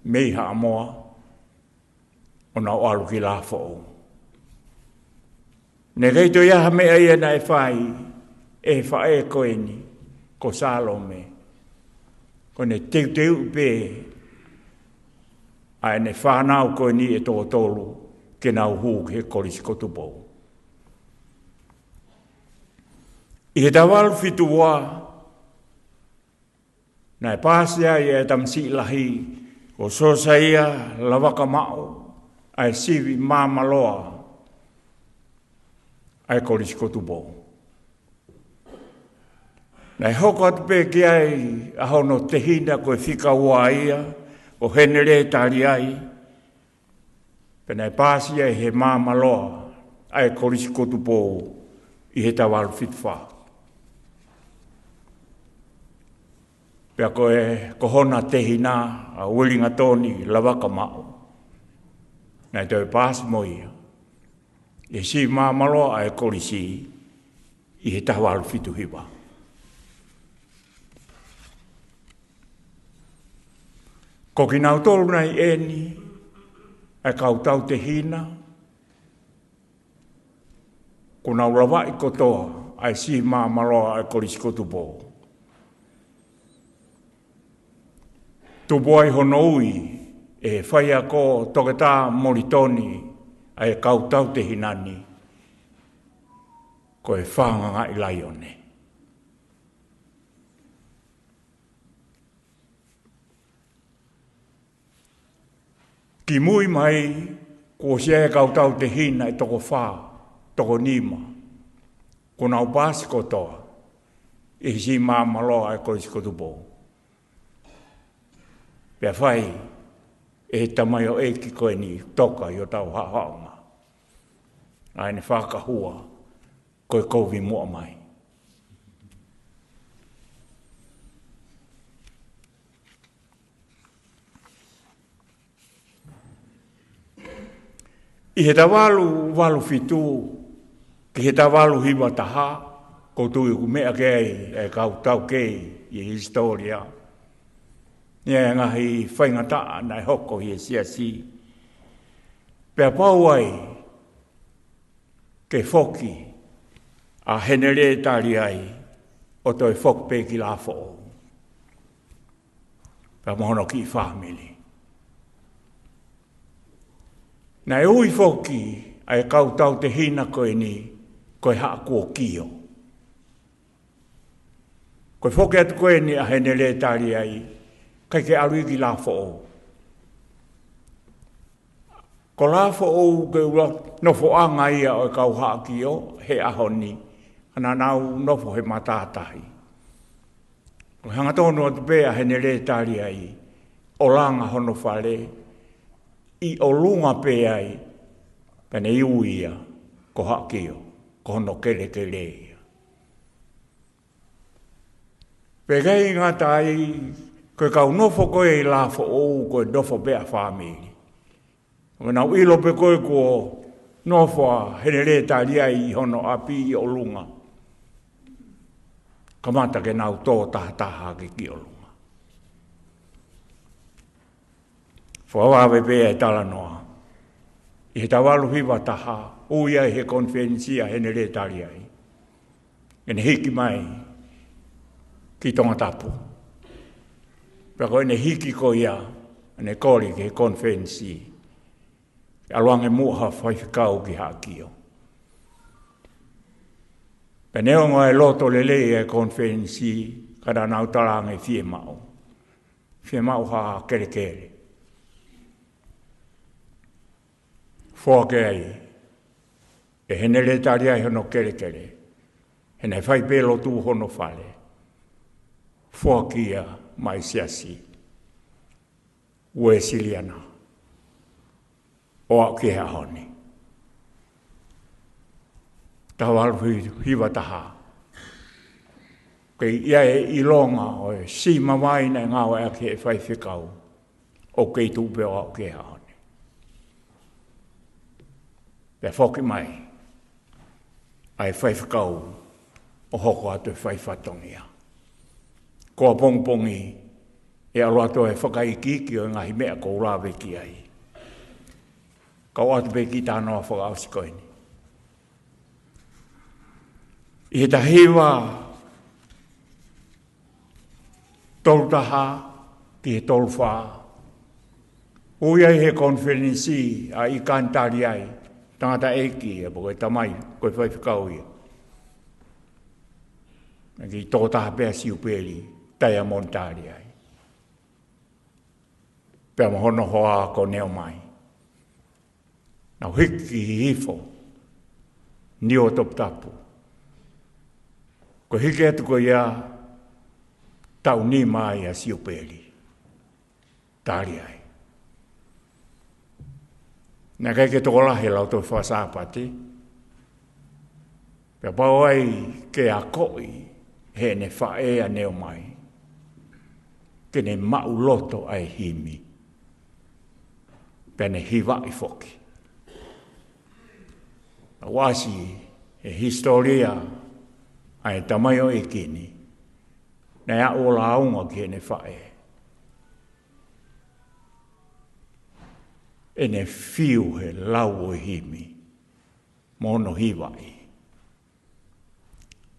mei Haʻamoa ʻo nau ʻalu ki Lafoʻou. Naʻe ʻikai toe ʻi ai ha meʻa ia naʻe fai ʻe he faʻē ko eni ko Salome, ko ʻene teuteuʻi pē ʻa ʻene fānau ko eni ʻe toko tolu ke nau hū ki he Kolisi ko Tupou. ʻI he taha valu fitu ua, naʻe paasi ai ʻe he tamasiʻi lahi ko Siosaia Lavakamaʻu ʻa e sivi māmāloa ʻa e Kolisi ko Tupou. Naʻe hoko atu pē ki ai ʻa hono tehina ko e fika ua ia, ko Henele Taliai, pea naʻe paasi ia ʻe he māmāloa ʻa e Kolisi ko Tupou ʻi he taha valu fitu fā. Pea ko e, ko hona tehina ʻa Uelingatoni Lavakamaʻu, naʻe toe paasi mo ia ʻe he sivi māmāloa ʻa e Kolisi ʻi he taha valu fitu hiva. Ko kinautolu nai eni ʻa e kau tautehina kuo nau lavaʻi kotoa ʻa e sivi māmāloa ʻa e Kolisi ko Tupou. Tupu ai hono ui ʻe he faiako Toketā Molitoni ʻa e kau tautehina ni ko e Fāngangaʻi Laione. Kimui mai, kuo ʻosi ʻi ai e kau tautehina ʻe toko fā, toko nima, kuo nau paasi kotoa ʻi he sivi māmāloa ʻa e Kolisi ko Tupou. Pea fai ʻe he tamaioʻeiki ko eni Toka ʻi hotau haʻohaʻonga ʻa ʻene fakahua ko e kovi muʻa mai. ʻI he taha valu valu fitu ki he taha valu hiva taha, ʻoku ou tui ʻoku meʻa ki ai e kau taukei ʻi he hisitōlia, ʻi he ngaahi faingataʻa naʻe hoko ʻi he siasi, pea pau ai ke foki ʻa Henelē Taliai ʻo toe foki pē ki Lafoʻou pea mo hono kiʻi fāmili. Naʻe ui foki ʻa e kau tautehina ko eni ko e Haʻa Kuo Kio. Ko e foki atu ko eni ʻa Henelē Taliai, ʻikai ke ʻalu ia ki Lafoʻou. Ko Lafoʻou ko e ʻuluaki nofoʻanga ia ʻo e kau Haʻa Kio he ʻaho ni, ka naʻa nau nofo he matātahi. Ko e hangatonu atu pē ʻa Henelē Taliai ʻo langa hono fale ʻi ʻolunga pē ai, pea ne ui ia ko Haʻa Kio, ko hono kelekele ia. Pea ʻikai ngata ai, ko e kau nofo ko ē ʻi Lafoʻou ko e nofo pē ʻa fāmili. ʻOku nau ʻilo pē ko ē kuo nofo ʻa Henelē Taliai ʻi hono ʻapi ʻi ʻolunga, kamata ke nau tō tahataha hake ki ʻolunga. Fakavave pē ʻa e talanoa. ʻI he taha valu hiva taha, ui ai he konifelenisi ʻa Henelē Taliai ke ne hiki mai ki Tongatapu. Pea ko ʻene hiki ko ia, ʻene kole ki he konifelenisi, ʻalu ange muʻa ha faifekau ki Haʻa Kio. Pea neongo e loto lelei e konifelenisi, ka naʻa nau talaange fiemaʻu, fiemaʻu ha kelekele. Foaki ai ʻe Henelē Taliai hono kelekele, he naʻe fai pē lotu hono fale. Foaki ia maʻa e siasi Uēsiliana ʻo aʻu ki he ʻaho ni. Taha valu hiva taha. Kei ʻi ai e ʻilonga ʻo e siʻi mavae naʻe ngāueʻaki ʻe he faifekau, ʻoku kei tuʻu pē ʻo aʻu ki he ʻaho ni. Pea foki mai ʻa e faifekau ʻo hoko atu e fai fatongia. Ko ʻapongipongi ʻe ʻalu atu e fakaikiiki ʻo e ngaahi meʻa ʻoku ou lave ki ai. Kau atu pē ki he talanoa fakaʻosi ko eni. ʻI he taha hiva tolu taha ki he tolu fā, ui ai he konifelenisi ʻa ʻIkani Taliai, tangataʻeiki ia, pea ko e tamai ko e faifekau ia. Naʻe kiʻi tokotaha pē ʻa Siupeli Taiamoni Taliai pea mo hono hoa ko Neomai. Nau hiki hifo Niuatoputapu. Ko e hiki atu ko ia, taʻu nima ai ʻa Siupeli Taliai. Naʻe ʻikai ke tokolahi e lautohi faka-Sāpate, pea pau ai ke akoʻi heʻene faʻē ʻa Neomai ke ne maʻuloto ʻa e himi, pea ne hivaʻi foki. ʻOku ʻasi he hisitōlia ʻa e tamaioʻeiki ni, naʻe aʻu ʻo lāunga ki heʻene faʻē, ʻene fiu he lau ʻo e himi mo hono hivaʻi.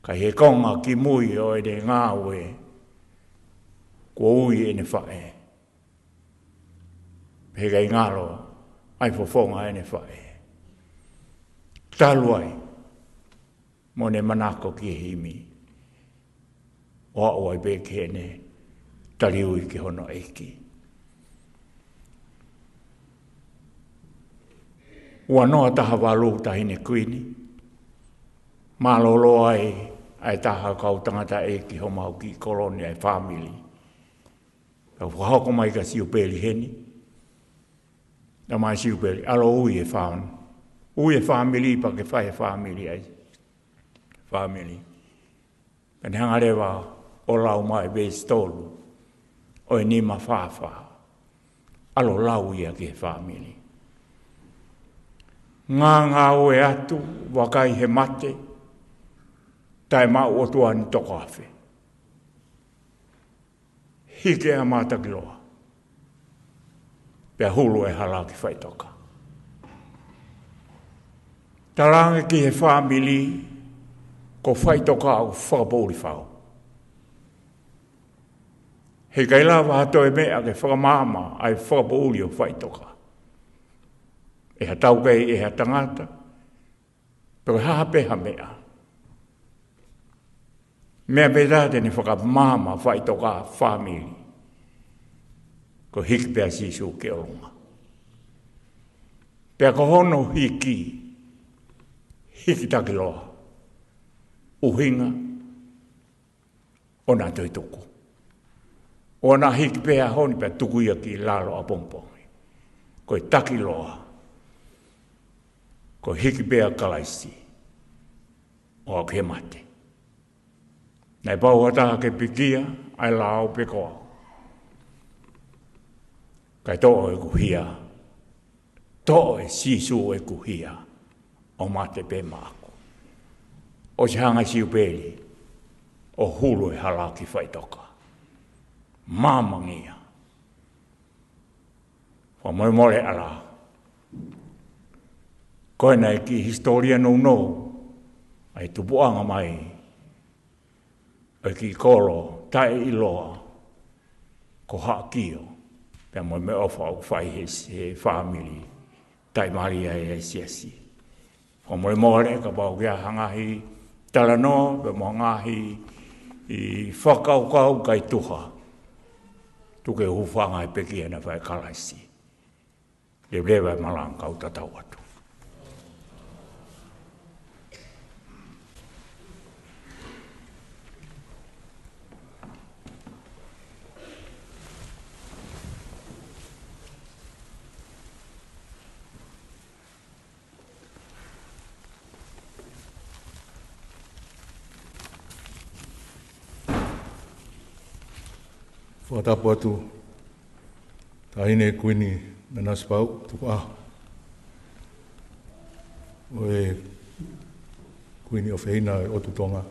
Ka ʻi he konga kimui ʻo ʻene ngāue, kuo ui ʻene faʻē, pea ʻikai ngalo ʻa e fofonga ʻene faʻē. Talu ai mo ʻene manako ki he himi, ʻo aʻu ai pē ki heʻene taliui ki hono ʻeiki. Ua noa taha valu, Taʻahine Kuini, mālōlō ai ʻa e taha kau tangataʻeiki homau kiʻi kolo ni, ʻa e fāmili. Pea fakahoko mai kia Siupeli heni. Naʻe mai Siupeli, ʻalu ʻo ui e fāmili. Ui e fāmili, pea ke fai e fāmili ai. Fāmili. Pea ne hanga leva ʻo lau mai e veesi tolu ʻo e nima fā fā. ʻAlu ʻo lau ia ki he fāmili. Ngāngāue atu, vakai he mate, taʻemaʻu ʻOtua ni toko afe. Hiki ʻa e mātakiloa. Pea hulu e hala ki faʻitoka. Talaange ki he fāmili, ko faʻitoka ʻoku fakapoʻuli fau. Heʻikai lava ha toe meʻa ke fakamaama ʻa e fakapoʻuli ʻo faʻitoka. ʻE ha taukei, ʻe ha tangata, pe ko e hā pē ha meʻa. Meʻa pē taha te ne fakamaama faʻitoka fāmili. Ko e hiki pē ʻa Sīsū ki ʻolunga. Pea ko hono hiki, hiki takiloa. ʻUhinga, ʻoua naʻa toe tuku. ʻOua naʻa hiki pē ʻaho ni pea tuku ia ki lalo ʻapongipongi. Ko e takiloa. Ko e hiki pē ʻa Kalaisi. ʻO aʻu ki he mate. Naʻe pau ha taha ke pekia, ʻa e lao pe ko au. Kae toʻo ʻeku hia. Toʻo ʻe Sīsū ʻeku hia, ʻo mate pē maʻaku. ʻOsi hanga ʻe Siupeli ʻo hulu e hala ki faʻitoka. Māmani ia. Fakamolemole ʻa e lao. Ko ena e kiʻi hisitōlia nounou, ʻa e tupuʻanga mai ʻo e kiʻi kolo taʻeʻiloa ko Haʻakio, pea mo e meʻaʻofa ʻoku fai he, he fāmili taʻimālie ʻa e siasi. Fakamolemole kapau ʻoku ʻi ai ha ngaahi talanoa, pea mo e ngaahi fakakaukau ʻikai tuha. Tuku ke u hūfanga he pekia naʻe fai ʻe Kalaisi. Leveleva e malanga kau tatau atu. Fakatapu atu, Taʻahine Kuini Nanasipauʻu Tukuʻaho, ʻo e Kuini ʻofeina ʻo e ʻOtu Tonga. ʻOku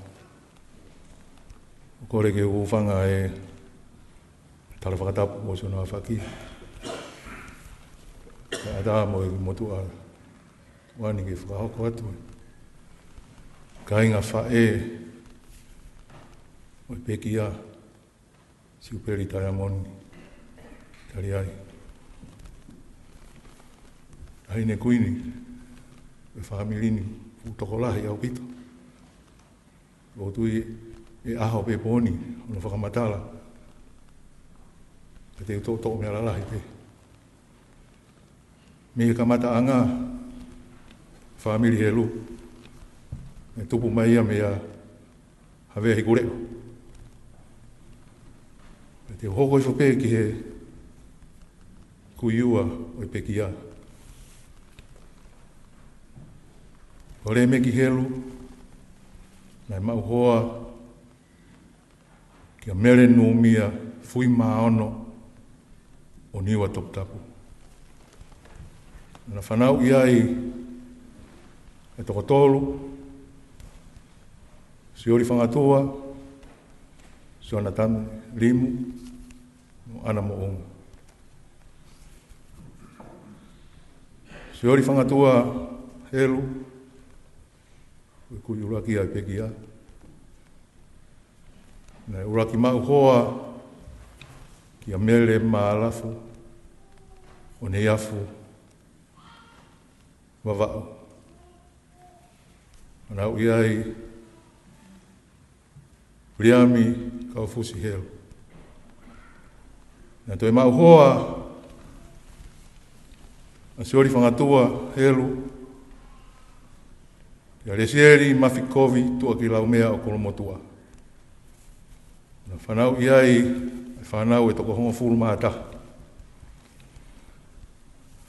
ou kole ke u hūfanga he tala fakatapu ʻosi hono aofaki. Kae ʻatā mo e motuʻa tuʻa ni ke fakahoko atu. Kāinga faʻē ʻo e pekia, Siupeli Taiamoni Taliai. Taʻahine Kuini, ʻo e fāmili ni, ʻoku tokolahi ʻaupito. ʻOku ou tui ʻe ʻaho pe pō ni hono fakamatala. Pea te u toʻotoʻo mea lalahi pē. Mei he kamataʻanga, fāmili Helu, naʻe tupu mai ia meia Havea Hikuleʻo. Pea te u hoko hifo pē ki he kui ua ʻo e pekia. Ko Lēmeki Helu, naʻe maʻu hoa kia Mele Numia Fuimaono ʻo Niua Toputapu. Naʻa na fanauʻi ai e toko tolu, Sioli Fangatua, Sionatani Limu, mo ʻAna Moʻunga. Sioli Fangatua Helu, ko e kui ʻuluaki ʻa e pekia. Naʻe ʻuluaki maʻu hoa kia Mele Mālafu ʻo Neiafu Vavaʻu. Fanauʻi ai Viliami Kaufusi Helu. Naʻe toe maʻu hoa ʻa Sioli Fangatua Helu kia Lesieli Mafikovi Tuʻakilaumea ʻo Kolomotuʻa. Naʻa na fanauʻi ai e fānau ʻe toko hongofulu mā taha.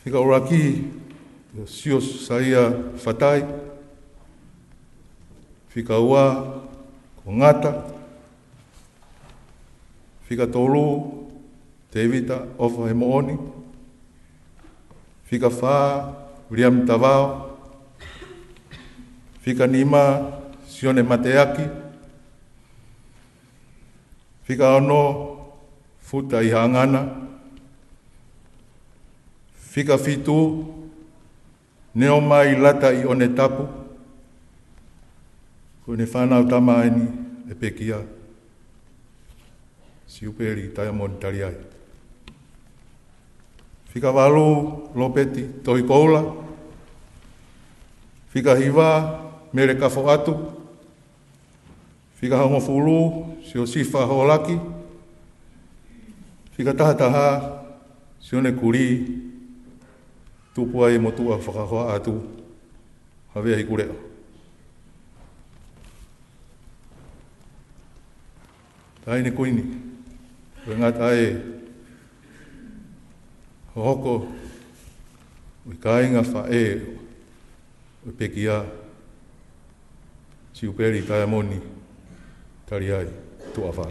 Fika ʻuluaki, Siosaia Fatai. Fika ua, ko Ngata. Fika tolu, Tēvita ʻOfa Hemoʻoni. Fika fā, Viliami Tavao. Fika nima, Sione Mateaki. Fika ono, Futa ʻi Hangana. Fika fitu, Neomai Lata ʻi ʻOnetapu. Ko ʻene fānau tama eni ʻe pekia. Siupeli Taiamoni Taliai. Fika valu, Lopeti Tohi Koula. Fika hiva, Mele Kafoatu. Fika hongofulu, Siosifa Holaki. Fika tahataha, Sione Kuli. Tupu ai mo tuʻa fakahoa atu, Havea Hikuleʻo. Taʻahine Kuini, ʻoku ngata ai hohoko ʻo e kāinga faʻē ʻo e pekia, Siupeli Taiamoni Taliai Tuʻafa.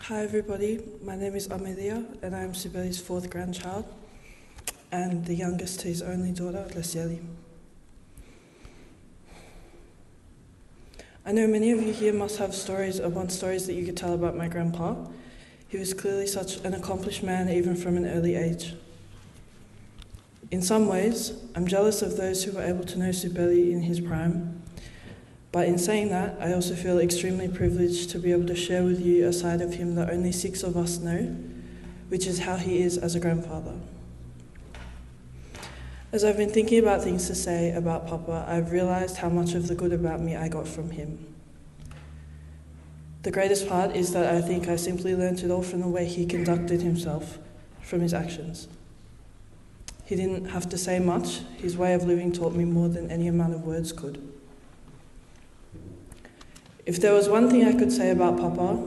Hi everybody, my name is Amelia and I'm Sibeli's fourth grandchild and the youngest to his only daughter, Lesieli. I know many of you here must have stories or want stories that you could tell about my grandpa. He was clearly such an accomplished man even from an early age. In some ways, I'm jealous of those who were able to know Sibeli in his prime. But in saying that, I also feel extremely privileged to be able to share with you a side of him that only six of us know, which is how he is as a grandfather. As I've been thinking about things to say about Papa, I've realized how much of the good about me I got from him. The greatest part is that I think I simply learnt it all from the way he conducted himself, from his actions. He didn't have to say much. His way of living taught me more than any amount of words could. If there was one thing I could say about Papa,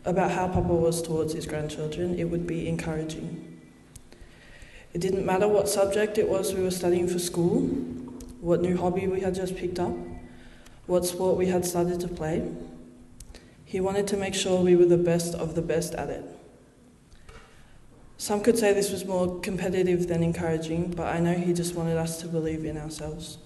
about how Papa was towards his grandchildren, it would be encouraging. It didn't matter what subject it was we were studying for school, what new hobby we had just picked up, what sport we had started to play. He wanted to make sure we were the best of the best at it. Some could say this was more competitive than encouraging, but I know he just wanted us to believe in ourselves.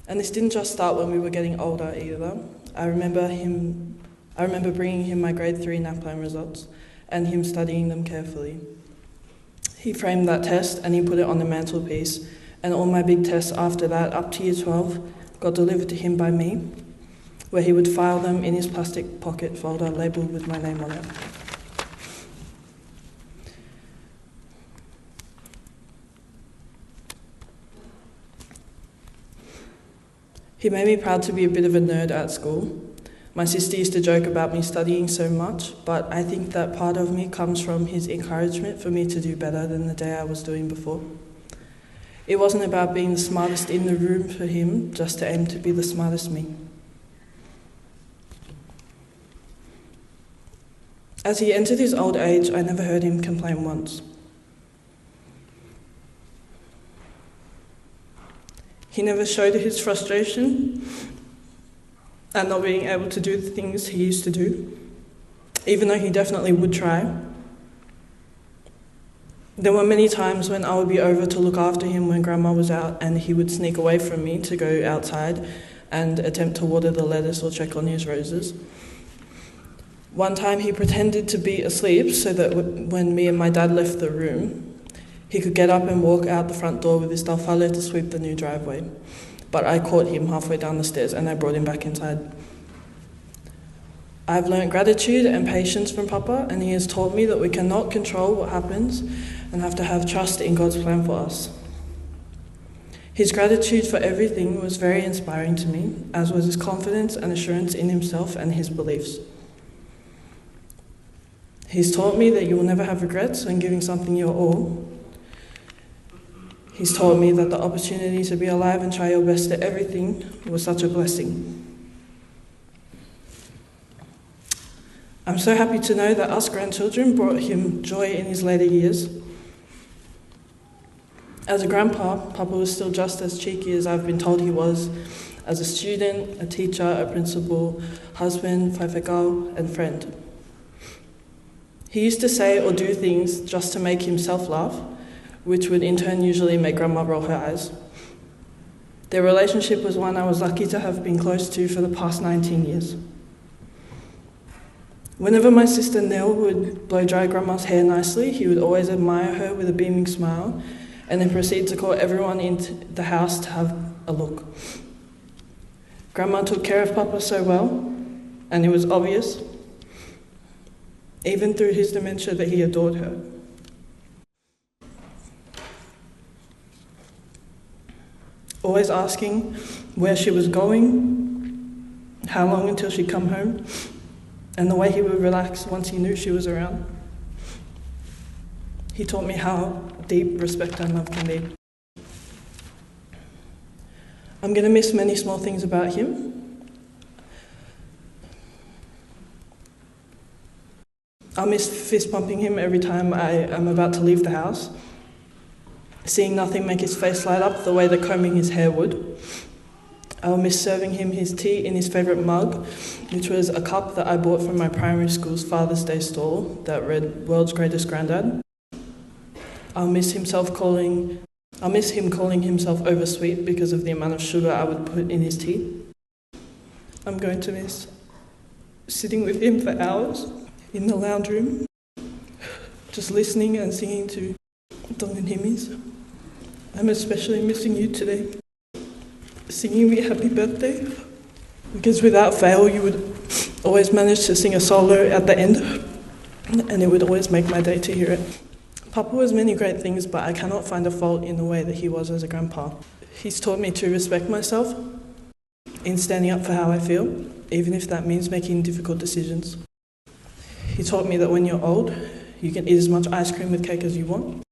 And this didn't just start when we were getting older either. I remember him, I remember bringing him my grade three NAPLAN results and him studying them carefully. He framed that test and he put it on the mantelpiece, and all my big tests after that, up to year twelve, got delivered to him by me, where he would file them in his plastic pocket folder labelled with my name on it. He made me proud to be a bit of a nerd at school. My sister used to joke about me studying so much, but I think that part of me comes from his encouragement for me to do better than the day I was doing before. It wasn't about being the smartest in the room for him, just to aim to be the smartest me. As he entered his old age, I never heard him complain once. He never showed his frustration at not being able to do the things he used to do, even though he definitely would try. There were many times when I would be over to look after him when Grandma was out, and he would sneak away from me to go outside and attempt to water the lettuce or check on his roses. One time he pretended to be asleep so that w-, when me and my dad left the room, he could get up and walk out the front door with his taufale to sweep the new driveway. But I caught him halfway down the stairs and I brought him back inside. I've learned gratitude and patience from Papa, and he has taught me that we cannot control what happens and have to have trust in God's plan for us. His gratitude for everything was very inspiring to me, as was his confidence and assurance in himself and his beliefs. He's taught me that you will never have regrets when giving something your all. He's taught me that the opportunity to be alive and try your best at everything was such a blessing. I'm so happy to know that us grandchildren brought him joy in his later years. As a grandpa, Papa was still just as cheeky as I've been told he was as a student, a teacher, a principal, husband, faifekau, and friend. He used to say or do things just to make himself laugh, which would in turn usually make Grandma roll her eyes. Their relationship was one I was lucky to have been close to for the past nineteen years. Whenever my sister Nell would blow dry Grandma's hair nicely, he would always admire her with a beaming smile and then proceed to call everyone in the house to have a look. Grandma took care of Papa so well, and it was obvious, even through his dementia, that he adored her. Always asking where she was going, how long until she'd come home, and the way he would relax once he knew she was around. He taught me how deep respect and love can be. I'm gonna miss many small things about him. I'll miss fist bumping him every time I am about to leave the house, seeing nothing make his face light up the way that combing his hair would. I'll miss serving him his tea in his favorite mug, which was a cup that I bought from my primary school's Father's Day stall that read, "World's Greatest Granddad." I'll miss himself calling, I'll miss him calling himself oversweet because of the amount of sugar I would put in his tea. I'm going to miss sitting with him for hours in the lounge room, just listening and singing to Tongan himmies. I'm especially missing you today, singing me happy birthday, because without fail you would always manage to sing a solo at the end, and it would always make my day to hear it. Papa was many great things, but I cannot find a fault in the way that he was as a grandpa. He's taught me to respect myself in standing up for how I feel, even if that means making difficult decisions. He taught me that when you're old, you can eat as much ice cream with cake as you want.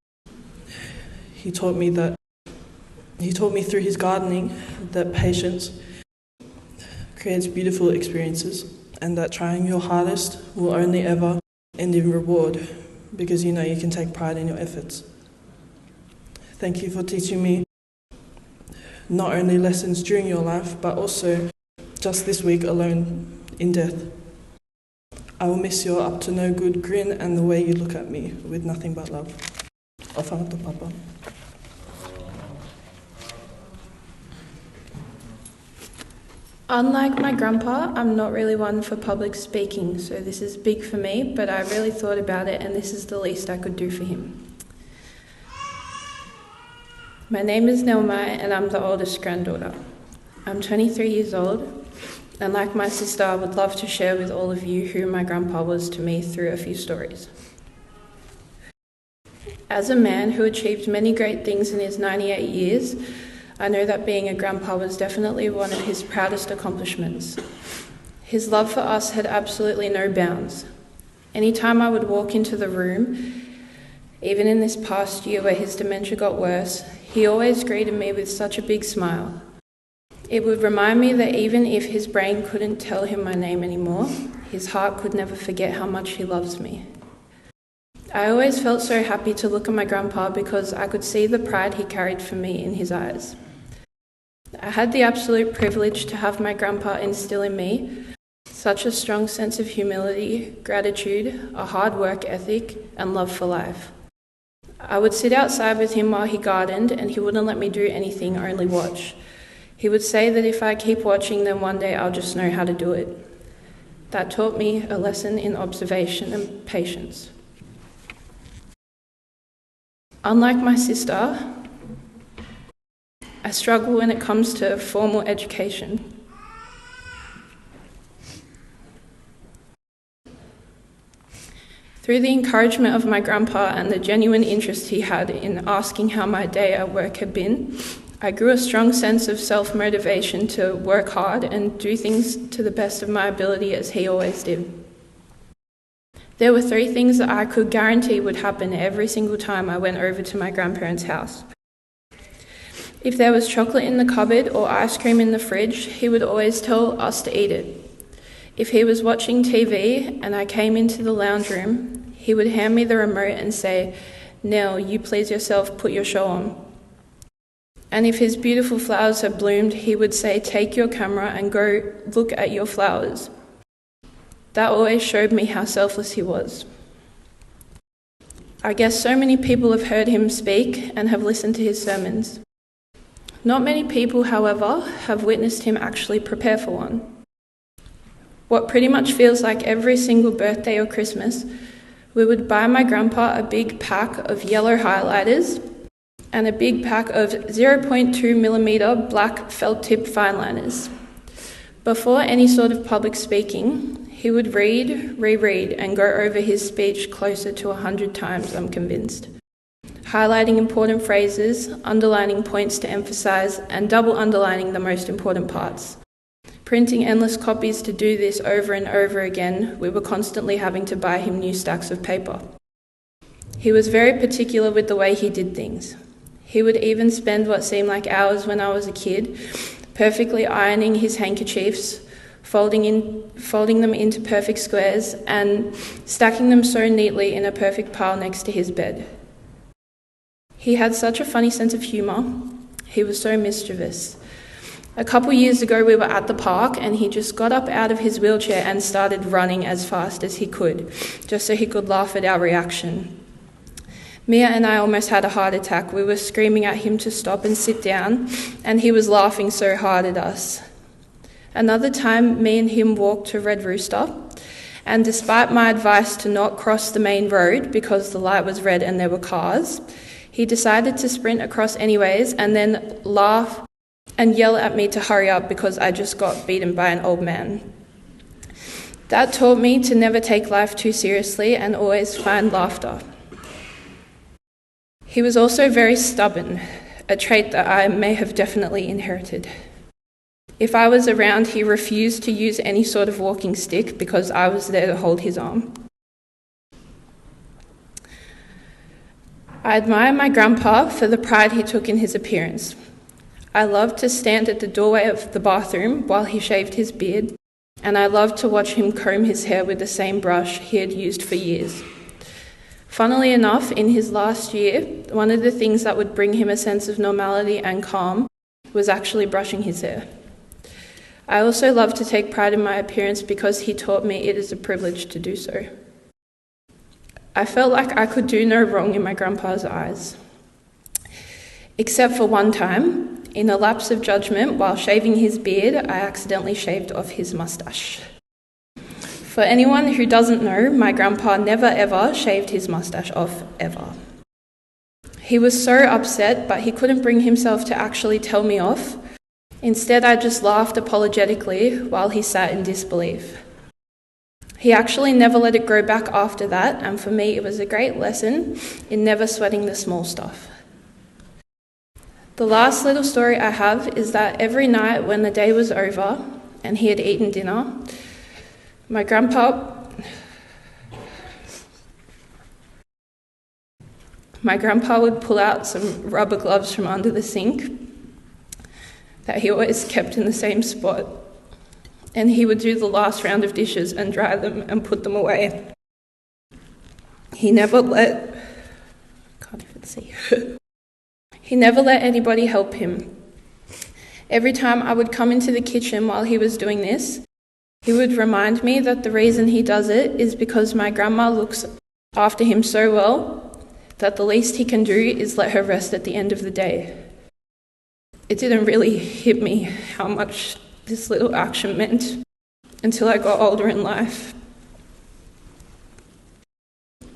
He taught me that, he taught me through his gardening that patience creates beautiful experiences, and that trying your hardest will only ever end in reward, because you know you can take pride in your efforts. Thank you for teaching me not only lessons during your life, but also just this week alone in death. I will miss your up to no good grin and the way you look at me with nothing but love. ʻOfa atu, Papa. Unlike my grandpa, I'm not really one for public speaking, so this is big for me, but I really thought about it, and this is the least I could do for him. My name is Nell Mai, and I'm the oldest granddaughter. I'm twenty-three years old, and like my sister, I would love to share with all of you who my grandpa was to me through a few stories. As a man who achieved many great things in his ninety-eight years, I know that being a grandpa was definitely one of his proudest accomplishments. His love for us had absolutely no bounds. Anytime I would walk into the room, even in this past year where his dementia got worse, he always greeted me with such a big smile. It would remind me that even if his brain couldn't tell him my name anymore, his heart could never forget how much he loves me. I always felt so happy to look at my grandpa because I could see the pride he carried for me in his eyes. I had the absolute privilege to have my grandpa instill in me such a strong sense of humility, gratitude, a hard work ethic, and love for life. I would sit outside with him while he gardened, and he wouldn't let me do anything, only watch. He would say that if I keep watching, then one day I'll just know how to do it. That taught me a lesson in observation and patience. Unlike my sister, I struggle when it comes to formal education. Through the encouragement of my grandpa and the genuine interest he had in asking how my day at work had been, I grew a strong sense of self-motivation to work hard and do things to the best of my ability as he always did. There were three things that I could guarantee would happen every single time I went over to my grandparents' house. If there was chocolate in the cupboard or ice cream in the fridge, he would always tell us to eat it. If he was watching T V and I came into the lounge room, he would hand me the remote and say, "Nell, you please yourself, put your show on." And if his beautiful flowers had bloomed, he would say, "Take your camera and go look at your flowers." That always showed me how selfless he was. I guess so many people have heard him speak and have listened to his sermons. Not many people, however, have witnessed him actually prepare for one. What pretty much feels like every single birthday or Christmas, we would buy my grandpa a big pack of yellow highlighters and a big pack of zero point two millimeter black felt tip fineliners. Before any sort of public speaking, he would read, reread, and go over his speech closer to a hundred times, I'm convinced. Highlighting important phrases, underlining points to emphasize, and double underlining the most important parts. Printing endless copies to do this over and over again, we were constantly having to buy him new stacks of paper. He was very particular with the way he did things. He would even spend what seemed like hours when I was a kid perfectly ironing his handkerchiefs, folding in, folding them into perfect squares, and stacking them so neatly in a perfect pile next to his bed. He had such a funny sense of humor. He was so mischievous. A couple years ago, we were at the park and he just got up out of his wheelchair and started running as fast as he could, just so he could laugh at our reaction. Mia and I almost had a heart attack. We were screaming at him to stop and sit down, and he was laughing so hard at us. Another time, me and him walked to Red Rooster, and despite my advice to not cross the main road because the light was red and there were cars, he decided to sprint across anyways and then laugh and yell at me to hurry up because I just got beaten by an old man. That taught me to never take life too seriously and always find laughter. He was also very stubborn, a trait that I may have definitely inherited. If I was around, he refused to use any sort of walking stick because I was there to hold his arm. I admire my grandpa for the pride he took in his appearance. I loved to stand at the doorway of the bathroom while he shaved his beard, and I loved to watch him comb his hair with the same brush he had used for years. Funnily enough, in his last year, one of the things that would bring him a sense of normality and calm was actually brushing his hair. I also love to take pride in my appearance because he taught me it is a privilege to do so. I felt like I could do no wrong in my grandpa's eyes. Except for one time, in a lapse of judgment, while shaving his beard, I accidentally shaved off his mustache. For anyone who doesn't know, my grandpa never ever shaved his mustache off, ever. He was so upset, but he couldn't bring himself to actually tell me off. Instead, I just laughed apologetically while he sat in disbelief. He actually never let it grow back after that, and for me, it was a great lesson in never sweating the small stuff. The last little story I have is that every night when the day was over and he had eaten dinner, my grandpa My grandpa would pull out some rubber gloves from under the sink that he always kept in the same spot, and he would do the last round of dishes and dry them and put them away. He never let, can't even see. He never let anybody help him. Every time I would come into the kitchen while he was doing this, he would remind me that the reason he does it is because my grandma looks after him so well that the least he can do is let her rest at the end of the day. It didn't really hit me how much this little action meant until I got older in life.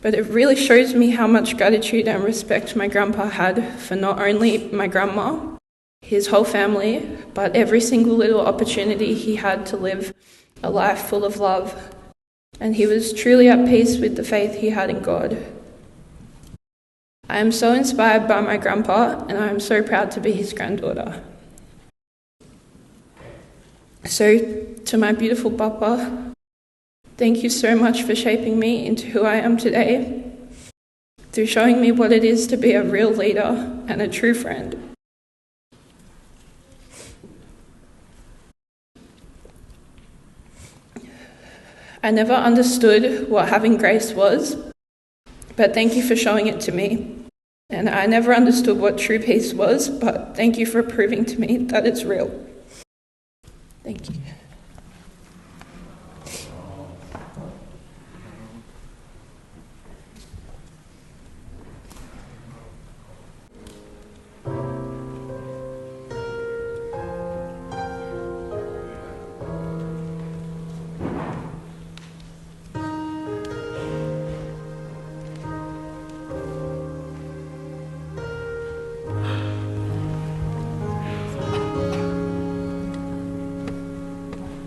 But it really shows me how much gratitude and respect my grandpa had for not only my grandma, his whole family, but every single little opportunity he had to live a life full of love. and he was truly at peace with the faith he had in God. I am so inspired by my grandpa, and I am so proud to be his granddaughter. So, to my beautiful papa, thank you so much for shaping me into who I am today, through showing me what it is to be a real leader and a true friend. I never understood what having grace was, but thank you for showing it to me. And I never understood what true peace was, but thank you for proving to me that it's real. Thank you.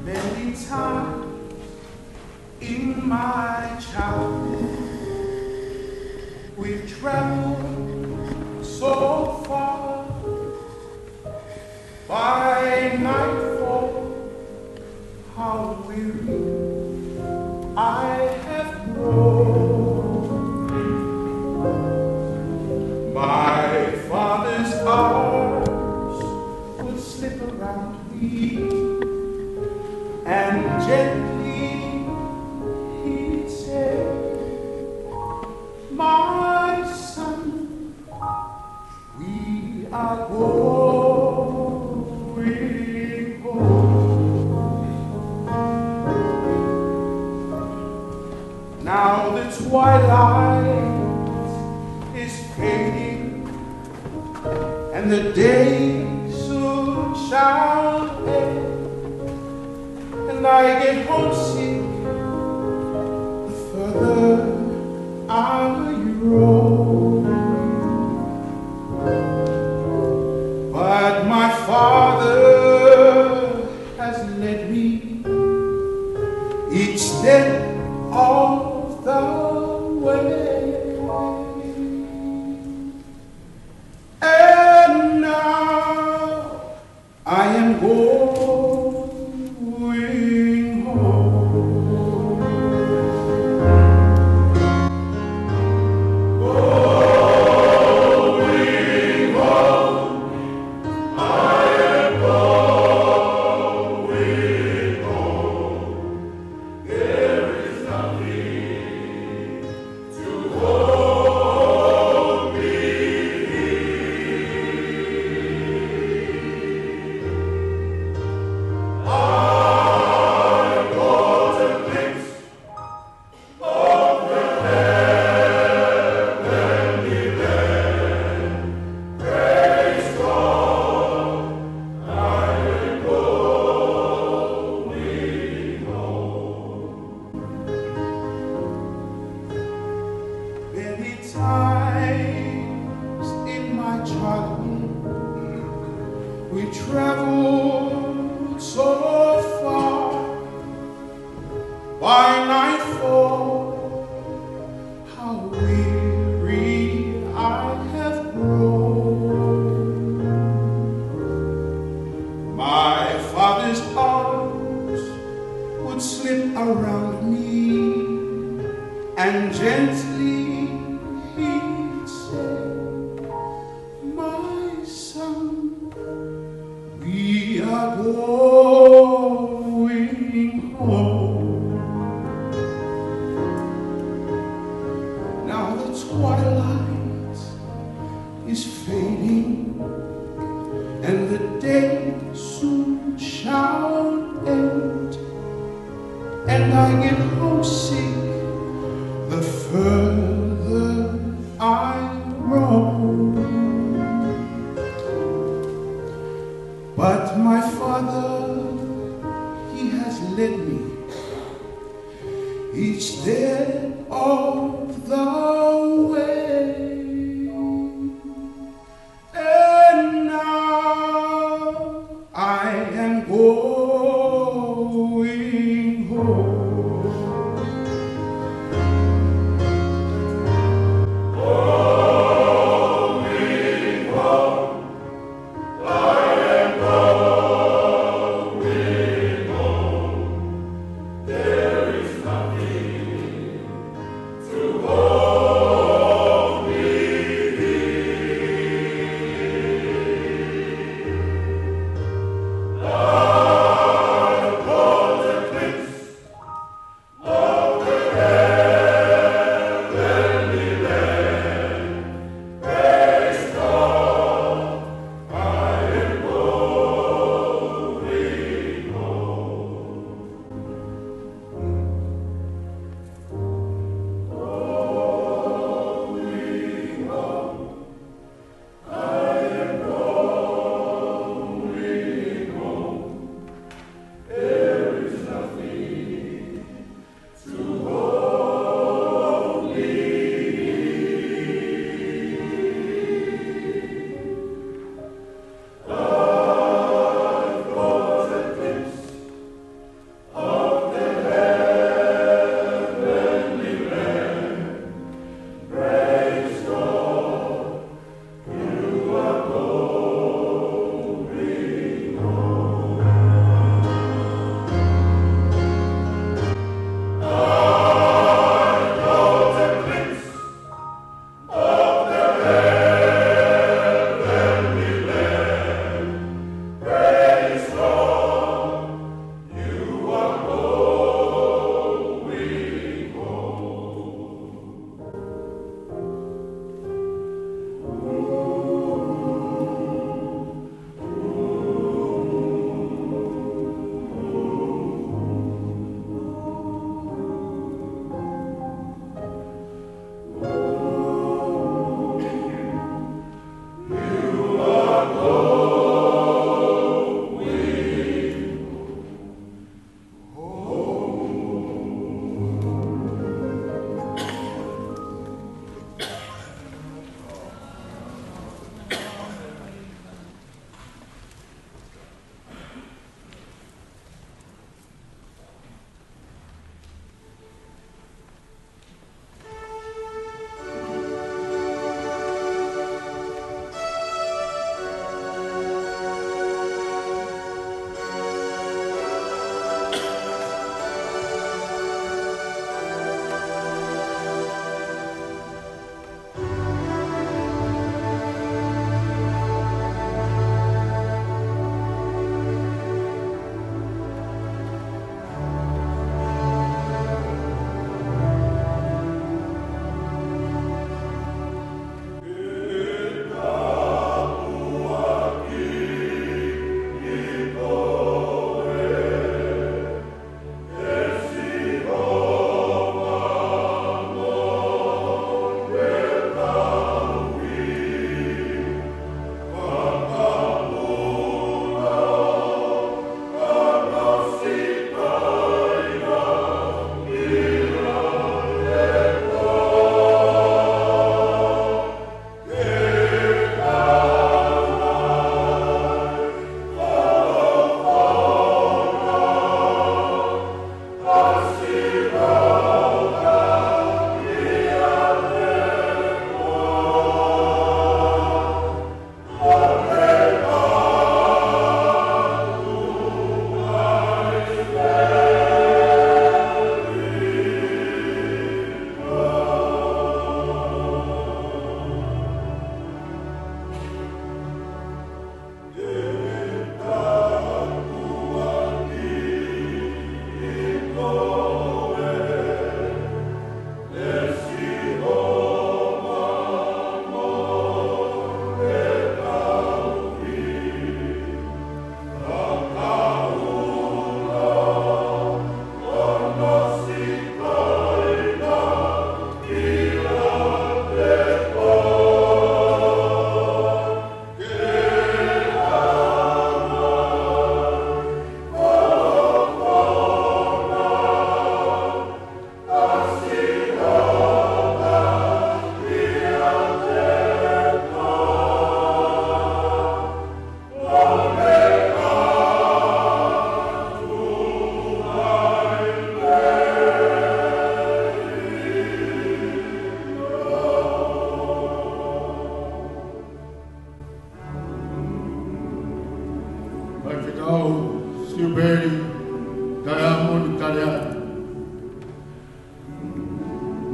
Many times in my childhood, we've traveled so far. By nightfall, how weary I have grown. My father's arms would slip around me, and gently he'd say, "My son, we are going home." Now the twilight is fading, and the day soon shall end. And I get homesick the further I roam. But my father has led me each step of the way. And now I am going home. Going home. I am going home. There is nothing to hold me here. I caught a glimpse of the heavenly land. Praise God, I am going home. Many times in my childhood, we traveled so far. By nightfall, how weary I have grown. My father's arms would slip around me, and gently he'd say, "My son, we are going home." Now the twilight is fading, and the day soon shall end, and I get homesick the further I roam. But my father, he has led me each step of the way. And now I am going home.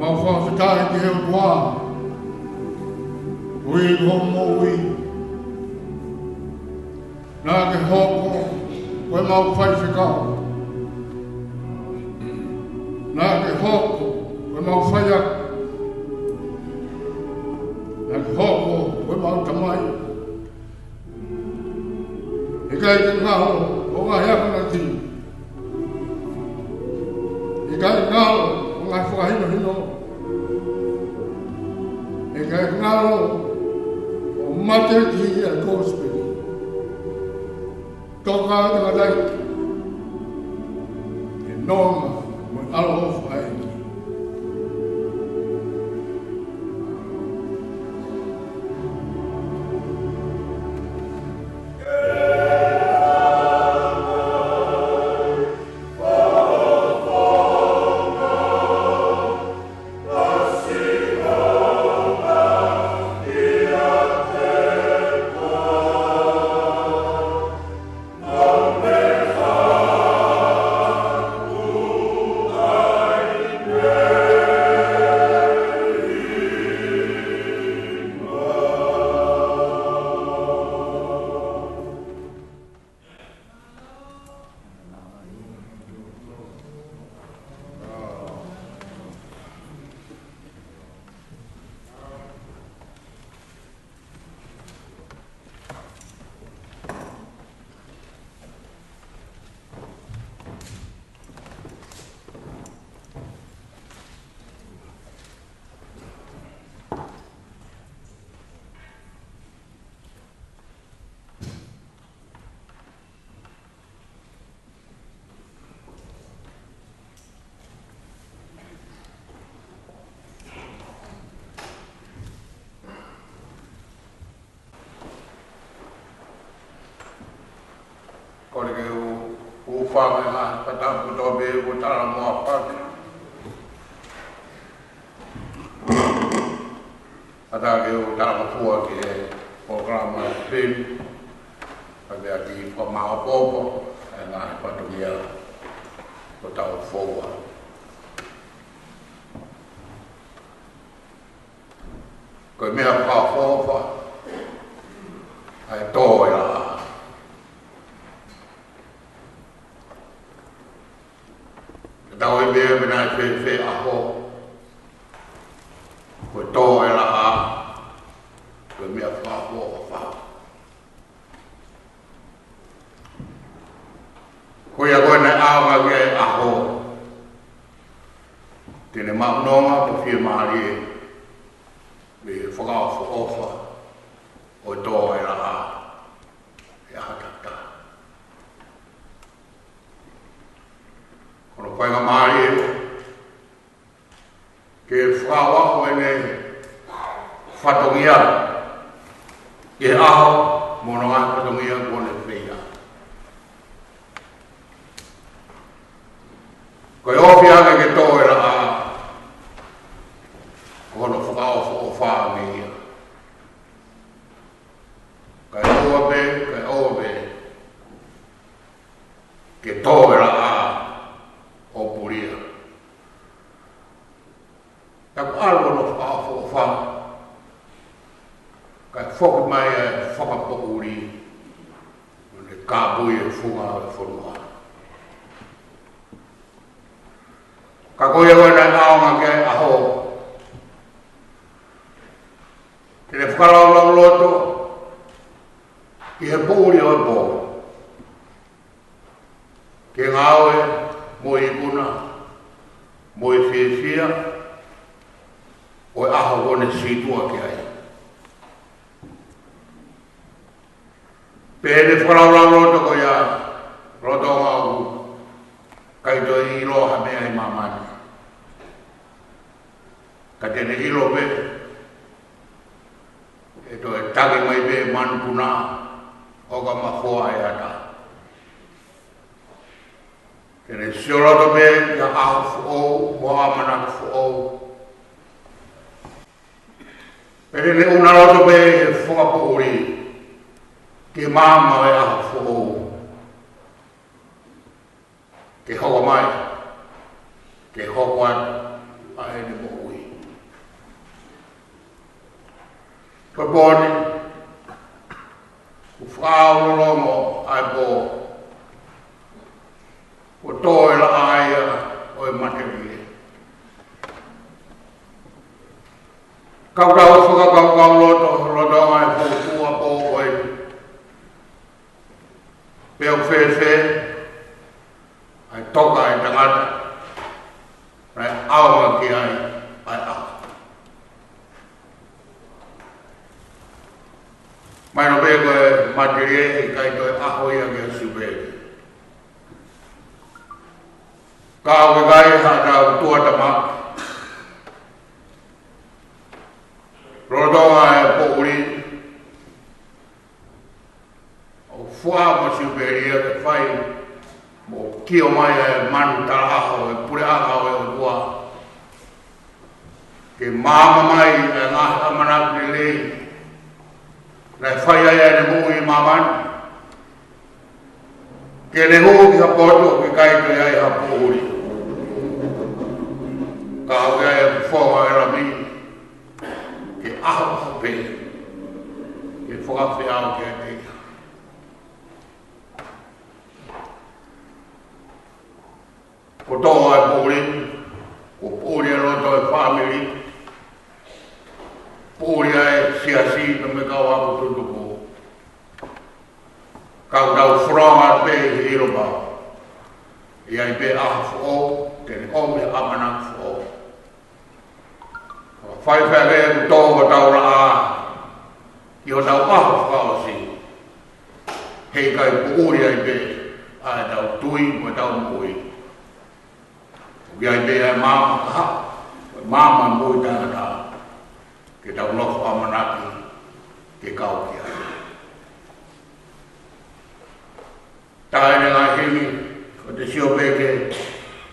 Mau fakafetaʻi ki he ʻOtua, ʻuhi ko hoʻo moʻui. Naʻa ke hoko ko ʻemau faifekau. Naʻa ke hoko ko ʻemau faiako. Naʻa ke hoko ko ʻemau tamai. ʻIkai ke ngalo ʻo ngaahi akonaki. ʻIkai ngalo ʻo ngaahi fakahinohino. ʻIkai ngalo ʻo mate ki he kosipeli. Toka ʻa e tangataʻeiki he nonga mo e ʻaloʻofa ʻa e ʻEiki. Kole ke u, u fanga na kata puto be u tala mo a pake. Ata ke u tala mo fua ki he polokalama peni. Ka pea ki fakamaopoopo, ʻa e ngaahi fatongia ko tau foua. Ko e meʻa fakaʻofoʻofa ʻa e tō e laʻā. Ka tau ʻai pē pe naʻe fēfē ʻaho, ko e tō e laʻā, ko e meʻa fakaʻofoʻofa. Ko ia ko ē naʻe ʻaonga ki ai e ʻaho, te ne maʻu nonga mo fiemālie mei he fakaʻofoʻofa ʻo e tō e laʻā he ʻaho takitaha. Ko hono faingamālie ke fakahoko ʻene fatongia ki he ʻaho mo hono ngaahi fatongia kuo ne feia. Ko e ofi ange ke tō e laʻā, ko hono fakaʻofoʻofa ange ia. Kae ʻoua pē, kae ʻoua pē ke tō e laʻā ʻo pulia. Ka kuo ʻalu hono fakaʻofoʻofa, kae foki mai ʻa e fakapoʻuli, ʻo ne kāpui e funga ʻo e fonua. Ka ko ia ko ē naʻe ʻaonga ki ai e ʻaho, te ne fakalaulauloto ʻi he poʻuli ʻo e pō, ke ngāue mo e ikuna mo e fiefia ʻo e ʻaho kuo ne sītuʻa ki ai. Pea ʻi heʻene fakalaulauloto ko ia, lolotonga ʻoku ʻikai toe ʻiloa ha meʻa ʻi māmani, ka te ne ʻilo pē ʻe toe tangi mai pē manupuna ʻo ka mafoa e ata. Te ne sio loto pē ki ha ʻaho foʻou mo ha ʻamanaki foʻou. Pea te ne ʻuna loto pē he fakapoʻuli ki he maama ʻo e ʻaho foʻou, ke hoko mai, ke hoko atu ʻa ʻene moʻui. Ko e pō ni, kuo fakaʻaulolongo ʻa e pō. Kuo tō e laʻā ia ʻo e matelie. Ka tau fakakaukau loto, lolotonga e fuofua pō ko eni, pe ʻoku fēfē ʻa e toka ʻa e tangata naʻe ʻaonga ki ai ʻa e ʻaho. Mahino pē ko e matelie ʻe ʻikai toe ʻaho ia ki he Siupeli. Ka ʻoku ʻikai haʻatau tuʻutāmaki lolotonga e poʻuli, ʻo fua mo Siupeli ia ke fai mo kio mai e manu talaʻaho ʻo e puleʻanga ʻo e ʻOtua, ke maama mai e ngaahi ʻamanaki lelei naʻe fai ai ʻene moʻui ʻi māmani, ke ne hū ki ha potu ʻoku ʻikai toe ʻi ai ha poʻuli. Ka ʻoku ʻi ai e fofonga ʻo e Lami ke ʻahoʻaho pē, ke fakafeʻao kiate ia. Kuo tō ʻa e poʻuli, kuo poʻuli ʻa e loto ʻo e fāmili, poʻuli ʻa e siasi pea mo e kau aposetolo. Ka tau fononga pē ʻi he ʻilo pau, ʻe ʻi ai pē ʻaho foʻou, te ne ʻomi e ʻamanaki foʻou. Fai fēfē ʻoku tō hotau laʻā ʻi hotau ʻaho fakaʻosi, he ʻikai poʻuli ai pē ʻa ʻetau tui mo ʻetau moʻui. ʻOku ʻi ai pē ʻa e maama kahaʻu, maama moʻui taʻengata, ke tau nofo ʻamanaki ke kau ki ai. Taʻe ne ngaahi himi, ko te sio pē ki he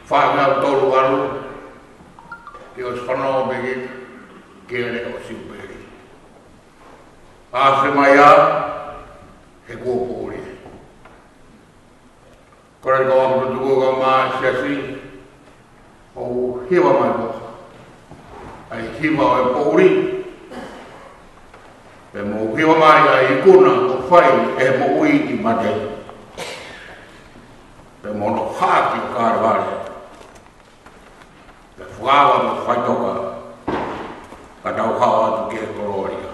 fānau tolu ʻalu, ke ʻosi fanongo pē ki he kele ʻo Siupeli. Afe mai ā, he kuo poʻuli. Kole ki he kau aposetolo kae ʻumaʻā e siasi, ʻo hiva mai ko ā ʻa e hiva ʻo e poʻuli, pea mou hiva mai ʻa e ikuna ʻoku fai ʻe he moʻui ʻi he mate, pea mo hono hāʻaki ʻo Kalevale, pea fakaava mo faitoka, ka tau hao atu ki he kolōlia.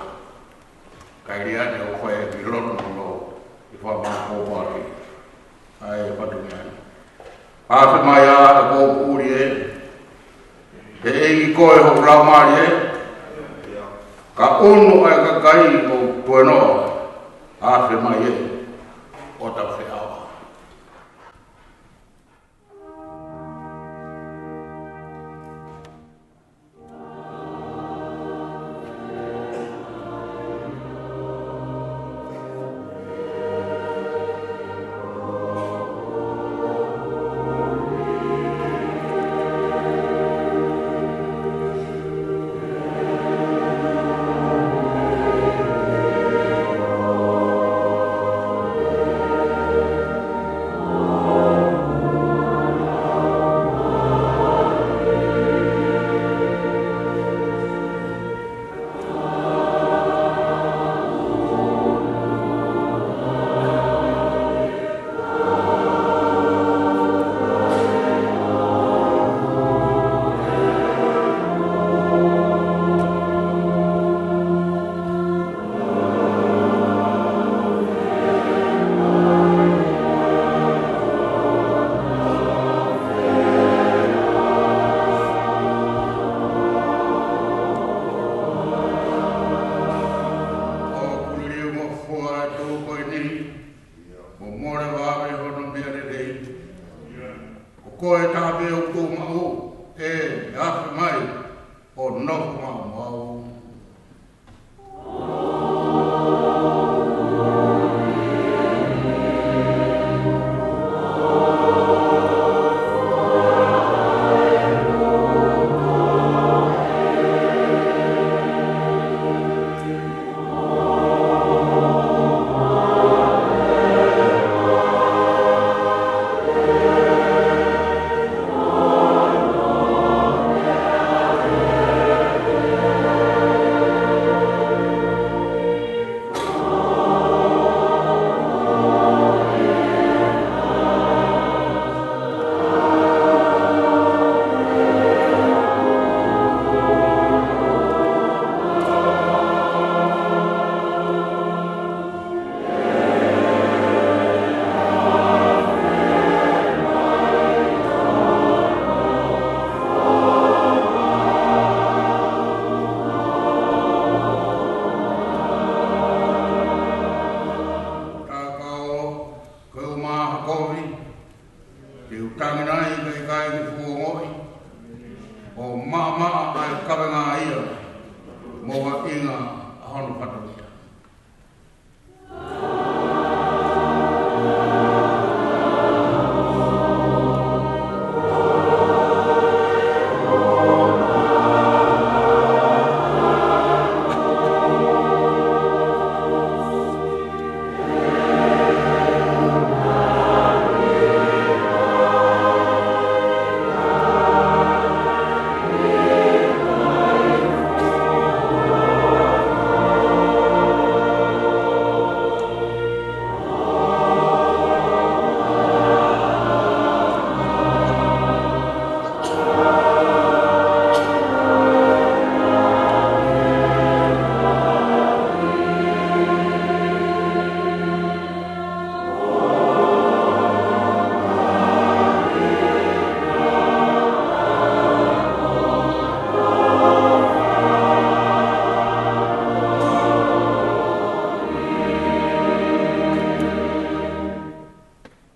Kae ʻikai ʻi ai ha ʻoku fai ʻi loto mo ʻi he fakamāʻopoʻopo ʻaki ʻa e fatongia ni. Afe mai ā, ʻe poʻuli ē, he ʻEiki koe hoku laumālie ē, ka ʻunu ʻa e kakai ʻoku tuēnoa. Afe mai ē, ʻo tau feʻao. ʻOku liliu mo fua ʻa e tuʻu ko eni, mo mole vave hono meʻa lelei. Ko koe taha pē ʻoku tuʻu maʻu, ē, afe mai, ʻo nofo maʻu mo au. ʻa e kavenga ia mo e ʻuhinga ʻa hono fatongia.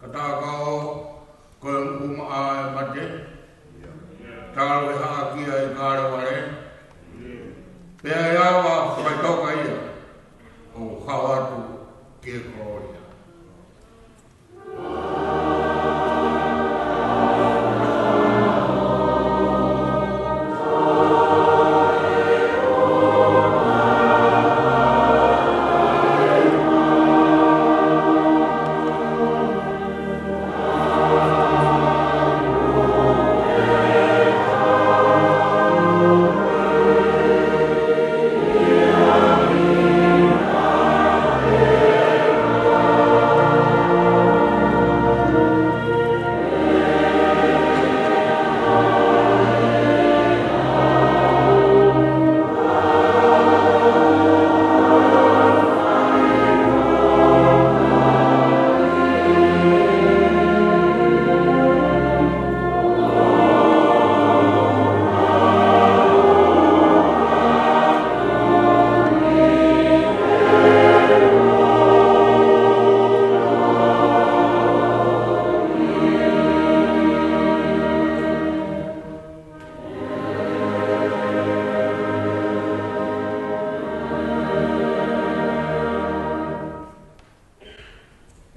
Ka tā ka ʻo, ko e ʻumaʻā ʻa e mate, talu e haʻaki ʻa e kalevale, pea ʻe ava faitoka ia, ʻo hao atu ki he kolōlia.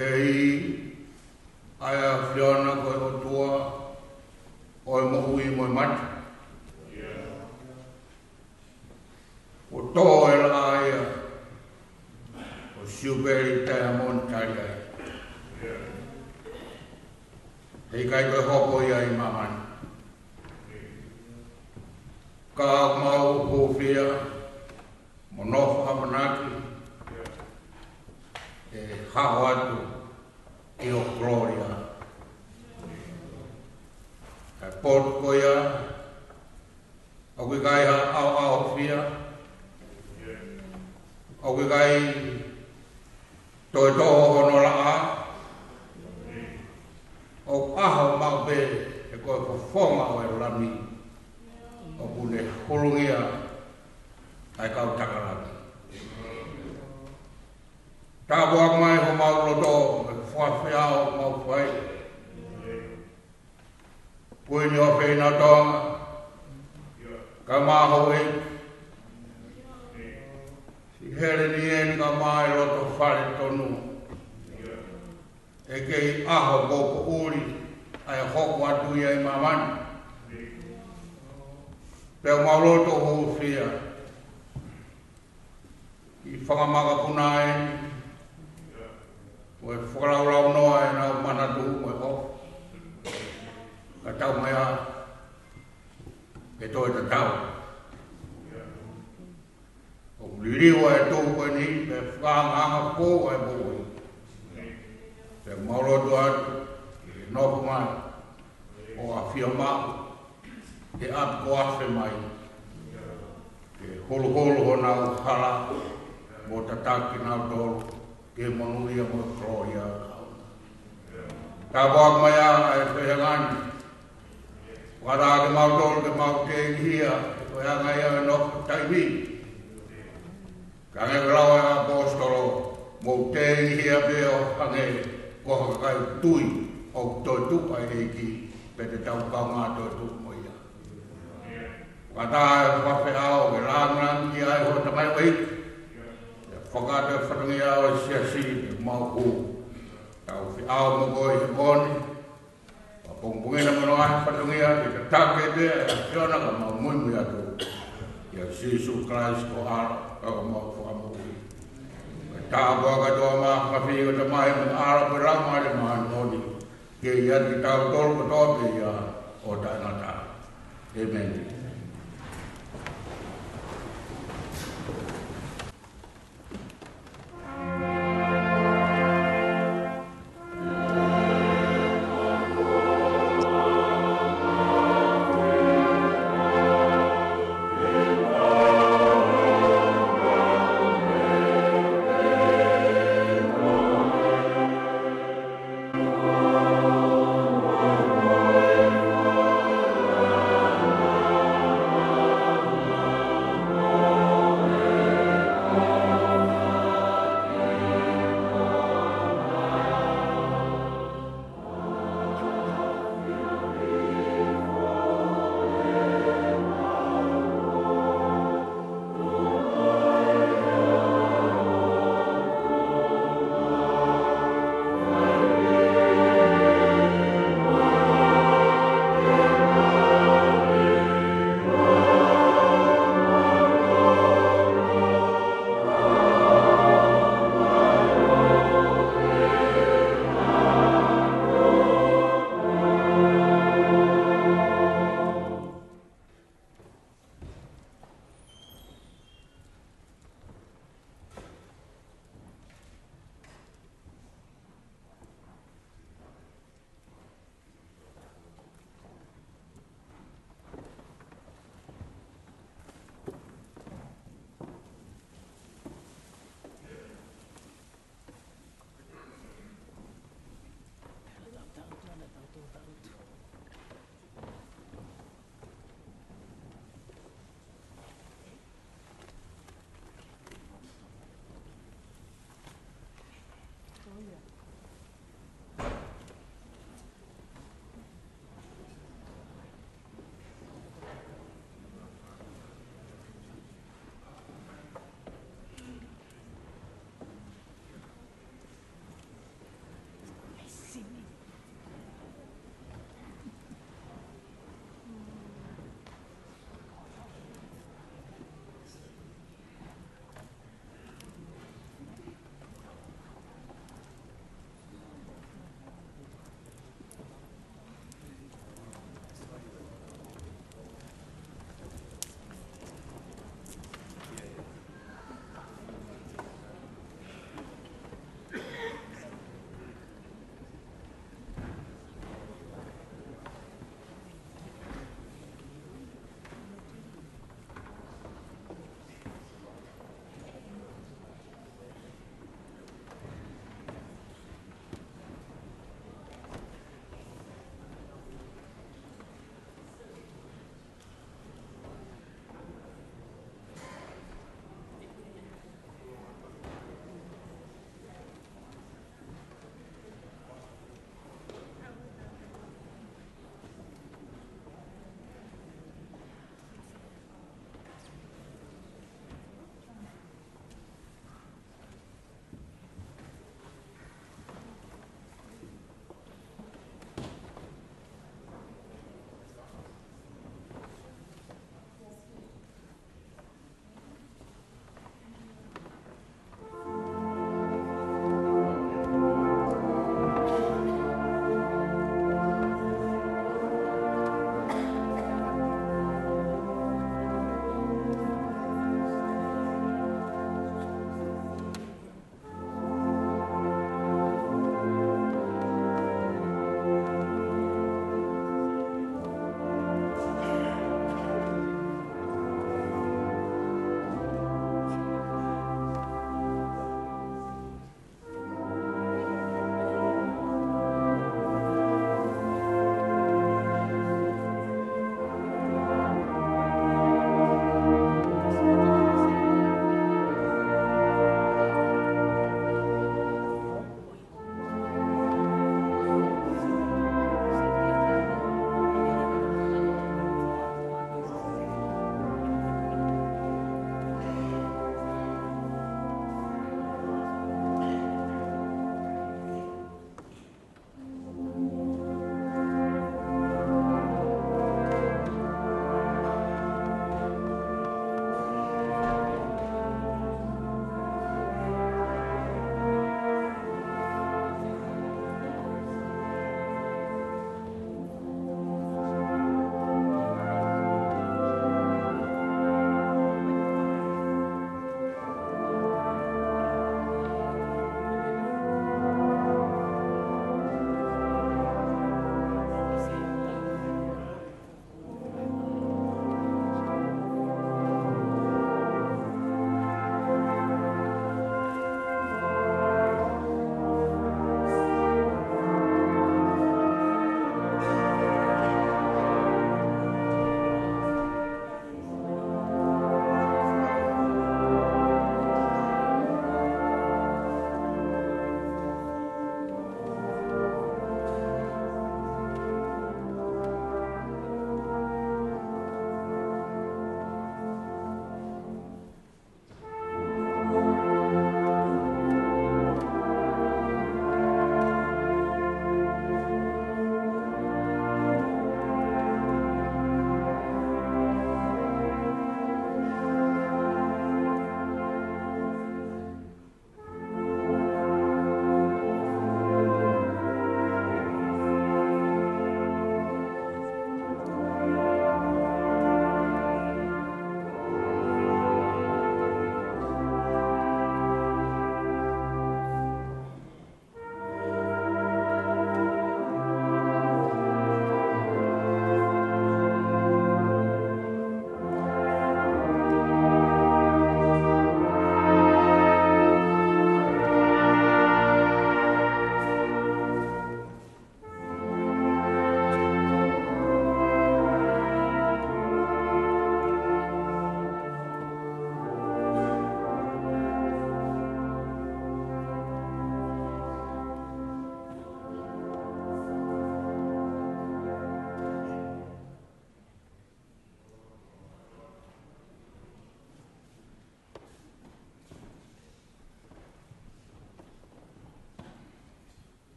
ʻEiki, ʻa e ʻAfiona ko e ʻOtua ʻo e moʻui mo e mate. Kuo tō e laʻā ia ʻo e Siupeli Taiamoni Taliai. Heʻikai ko e hoko ia ʻi māmani. Ka mau hūfia mo nofo ʻamanaki ʻe hao atu ʻi ho kolōlia. Ka e potu ko ia, ʻoku ʻikai ha ʻaoʻaofia, ʻoku ʻikai toe tō hono laʻā, ʻoku ʻaho maʻu pē he ko e fofonga ʻo e Lami ʻoku ne hulungia ʻa e kau takalani. Tāpuakiʻi mai homau loto, ʻa e fakafeʻao ʻoku mau fai. Kuini ʻo Feina Tonga, kae ʻumaʻā houʻeiki, Siʻi Heleni eni kae ʻumaʻā e loto fale tonu. ʻE kei ʻaho mo poʻuli ʻa e hoko atu ia ʻi māmani. Pea mau loto hūfia ʻi he fanga makapuna eni, ʻo e fakalaulaunoa ʻenau manatu mo e ʻofa. Ka tau mai ā, ke toe tatau. ʻOku liliu ʻa e tuʻu ko eni, pea fakaangaanga foʻou ʻa e moʻui. Pea mau lotu atu, ke nofo mai, ʻo ʻafio maʻu, ke ʻapi ko afe mai, ke holoholo honau hala, mo tataki kinautolu ki he monūʻia mo e kolōlia. Tāpuakiʻi mai ā ʻa e fehengani. Fakataha kimautolu ke mau tengihia, he ko e anga ia ʻo e nofo taimi. Ka hangē ko e lau ʻa e ʻaposetolo, mou tengihia pē ʻo hangē ko ha kakai tui ʻoku toetuʻu ʻa e ʻEiki, pea te tau kaungā toetuʻu mo ia. Fakataha e fakafeʻao ke langilangiʻia ai ho tamaioʻeiki. Pea fakaʻatā e fatongia ʻo e siasi ke mau hū. Tau feʻao mo koe he pō ni. Pea pongipongi ni mo e ngaahi fatongia ke tataki pē ʻa e ʻAfiona ka mau muimui atu. ʻIa Sīsū Kalaisi ko e ʻAlo, ko homau Fakamoʻui. Ko e tāpuaki ʻa e ʻOtua Māfimafi, ko e Tamai mo e ʻAlo mo e Laumālie Māʻoniʻoni, ke ʻiate kitautolu kotoa pē ia ʻo taʻengata. ʻĒmeni.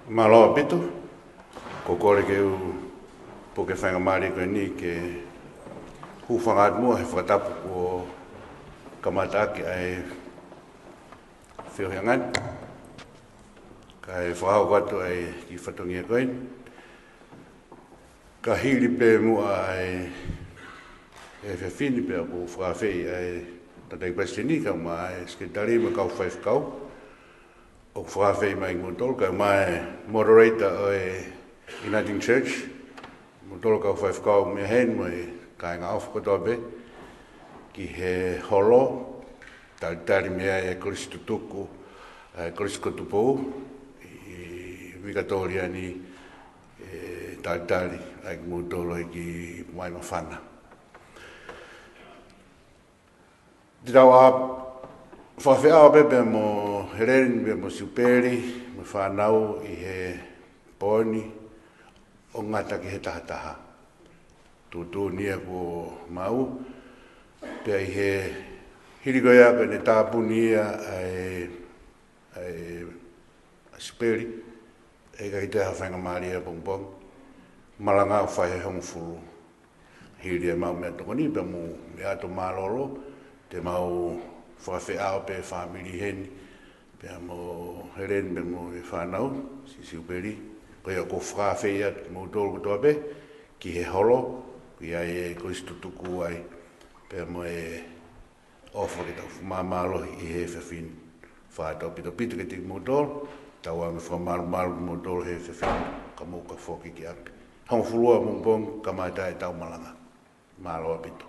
Mālō ʻaupito, ko e kole ke u puke faingamālie ko eni ke hūfanga atu muʻa he fakatapu kuo kamata ʻaki ʻa e feohiʻanga ni, kae fakahoko atu ʻa e kiʻi fatongia ko eni. Ka hili pē muʻa ʻa e, ʻa e efiafi ni pea ʻoku fakaafeʻi ʻa e Tangataʻeiki Palesiteni kae ʻumaʻā e Sekelitali mo e kau faifekau ʻoku fakaafeʻi mai kimoutolu, kae ʻumaʻā e moderator ʻo e Uniting Church, kimoutolu kau faifekau mei heni mo e kāinga ʻofa kotoa pē ki he holo, talitali mei ai e Kolisi Tutuku, e Kolisi ko Tupou ʻi Vikatōlia ni, ʻe talitali ai kimoutolu ʻi Ipu Mai Māfana. Te tau ʻā fakafeʻao pē pea mo Heleni pea mo Siupeli mo e fānau ʻi he pō ni ʻo ngata ki he taha taha. Tuʻutuʻuni ia kuo maʻu, pea ʻi he hili ko ia ko ʻene tāpuni ia ʻa e, ʻa e, ʻa Siupeli, ʻe ʻikai toe ha faingamālie ʻapongipongi. Malanga ʻo fai he hongofulu. Hili ʻemau meʻatokoni pea mo e meʻa ʻoku mālōlō, te mau fakafeʻao pē fāmili heni, pea mo Heleni pea mo e fānau, Siu- Siupeli, ko ia ʻoku fakaafeʻi atu kimoutolu kotoa pē ki he holo, ʻoku ʻi ai e Kolisi Tutuku ai, pea mo e ʻofa ke tau fakamālohi ʻi he efiafi ni. Fakatapu ʻaupito kiate kimoutolu, tau anga fakamalumalu kimoutolu he efiafi ni, ka mou ka foki ki ʻapi. Hongofulu ʻapongipongi kamata ʻetau malanga. Mālō ʻaupito.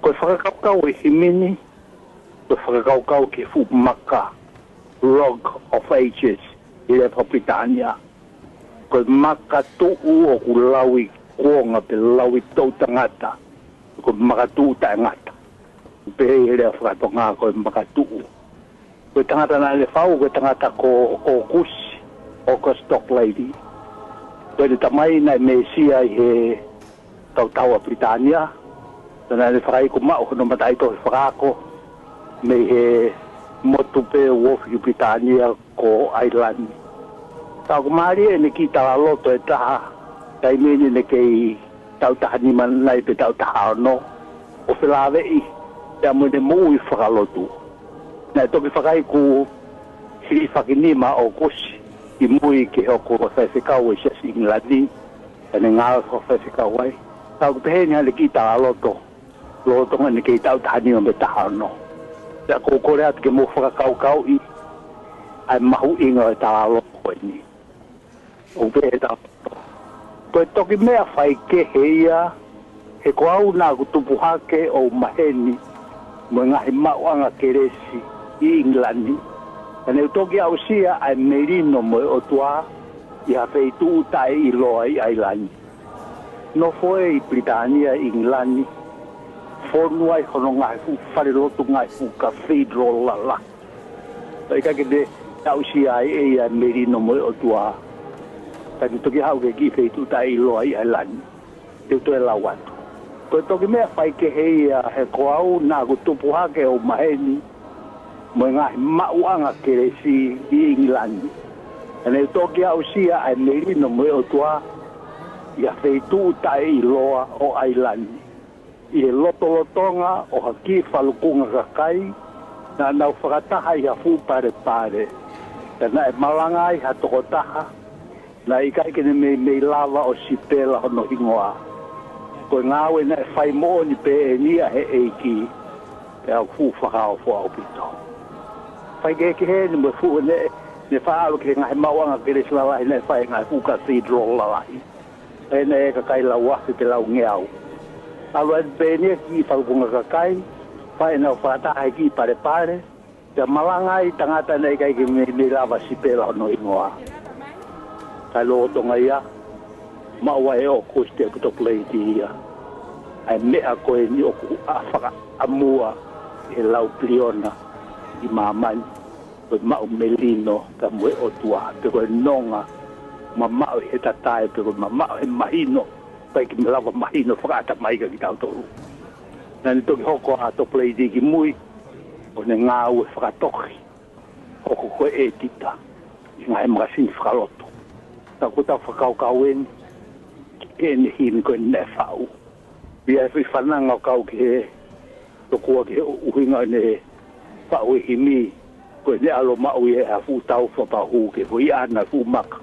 Ko e fakakaukau ʻo e himi ni, ko e fakakaukau ki he fuʻu maka, Rock of Ages, ʻi he lea faka-Pilitānia. Ko e makatuʻu ʻoku laui kuonga pe laui toʻutangata, ko e makatuʻu taʻengata. Pehē ʻi he lea faka-Tonga ko e makatuʻu. Ko e tangata naʻa ne fau, ko e tangata ko ʻOkusi, August Tokolady. Ko ʻene tamai naʻe mēsia ʻi he tautau ʻa Pilitānia, pea naʻa ne fakaiku maʻu hono mataʻitohi fakaako mei he motu pē ʻoku ofi ki Pilitānia ko ʻAilani. Ka ʻoku mālie ʻene kiʻi talaloto ʻe taha, taimi ni ʻene kei taʻu taha nima nai pe taʻu taha ono, ʻo felāveʻi pea mo ʻene moʻui fakalotu. Naʻe toki fakaiku hilifakinima ʻa ʻOkusi ʻi mui ki he hoko ko e faifekau ʻo e Siasi ʻIngilani, ʻene ngāue fakafaifekau ai. Ka ʻoku pehē ni haʻane kiʻi talaloto, lolotonga ʻene kei taʻu taha nima pe taha ono. Pea ʻoku ou kole atu ke mou fakakaukauʻi ʻa e mahuʻinga ʻo e talaloto ko eni. ʻOku pehē ʻe he talaloto: Ko e toki meʻa faikehe ia, he ko au naʻa ku tupu hake ʻo u maheni mo e ngaahi maʻuʻanga kelesi ʻi ʻIngilani, ka ne u toki aʻusia ʻa e melino mo e ʻOtua ʻi ha feituʻu taʻeʻiloa ʻi ʻAilani. Nofo ē ʻi Pilitānia ʻi ʻIngilani, fonu ai hono ngaahi fuʻu falelotu, ngaahi fuʻu cathedral lalahi. Pea ʻikai ke ne aʻusia ai ʻe ia ʻa e melino mo e ʻOtua, ka ne toki haʻu ki he kiʻi feituʻu taʻeʻiloa ʻi ʻAilani. Te u toe lau atu. Ko e toki meʻa faikehe ia, he ko au naʻa ku tupu hake ʻo u maheni mo e ngaahi maʻuʻanga kelesi ʻi ʻIngilani, ka ne u toki aʻusia ʻa e melino mo e ʻOtua ʻi ha feituʻu taʻeʻiloa ʻo ʻAilani, ʻi he lotolotonga ʻo ha kiʻi falukunga kakai naʻa nau fakataha ʻi ha fuʻu palepale, ka naʻe malanga ai ha tokotaha naʻe ʻikai ke ne meimei lava ʻo sipela hono hingoa. Ko e ngāue naʻe fai moʻoni pē eni ia ʻe he ʻEiki, pea ʻoku fuʻu fakaofo ʻaupito. Faikehekehe ni mo e fuʻu ne, ne faʻa ʻalu ki he ngaahi maʻuʻanga kelesi lalahi naʻe fai he ngaahi fuʻu cathedral lalahi. Pea naʻe ʻi ai e kakai lau afe pe lau ngeau. ʻAlu ai pē eni ia ki he fakapuleʻanga kakai, fai ʻenau fakataha he kiʻi palepale, pea malanga ai e tangata naʻe ʻikai ke meimei lava sipela hono hingoa. Kae lolotonga ia, maʻu ai ʻe ʻOkosite Kuto Puleiti ia ʻa e meʻa ko eni ʻoku ʻa fakaʻamua ʻe he lau piliona ʻi māmani, ko e maʻu melino pea mo e ʻOtua, pe ko e nonga mamaʻo ʻi he tatae, pe ko e mamaʻo he mahino, ʻikai ke lava mahino fakaʻatamai kia kitautolu. Naʻa ne toki hoko ʻa Kuto Puleiti ki mui, ʻo ne ngāue fakatohi, hoko ko e ʻētita ʻi he ngaahi makasini fakalotu. Ka ko ʻetau fakakaukau eni ki heʻene himi ko eni naʻe faʻu. ʻI ai e foʻi fananga ʻo kau ki he tokua ki he ʻuhinga ʻene faʻu e himi, ko ʻene ʻalu ʻo maʻu ia ʻi ha fuʻu taufa pea hū ki he foʻi ʻana fuʻu maka,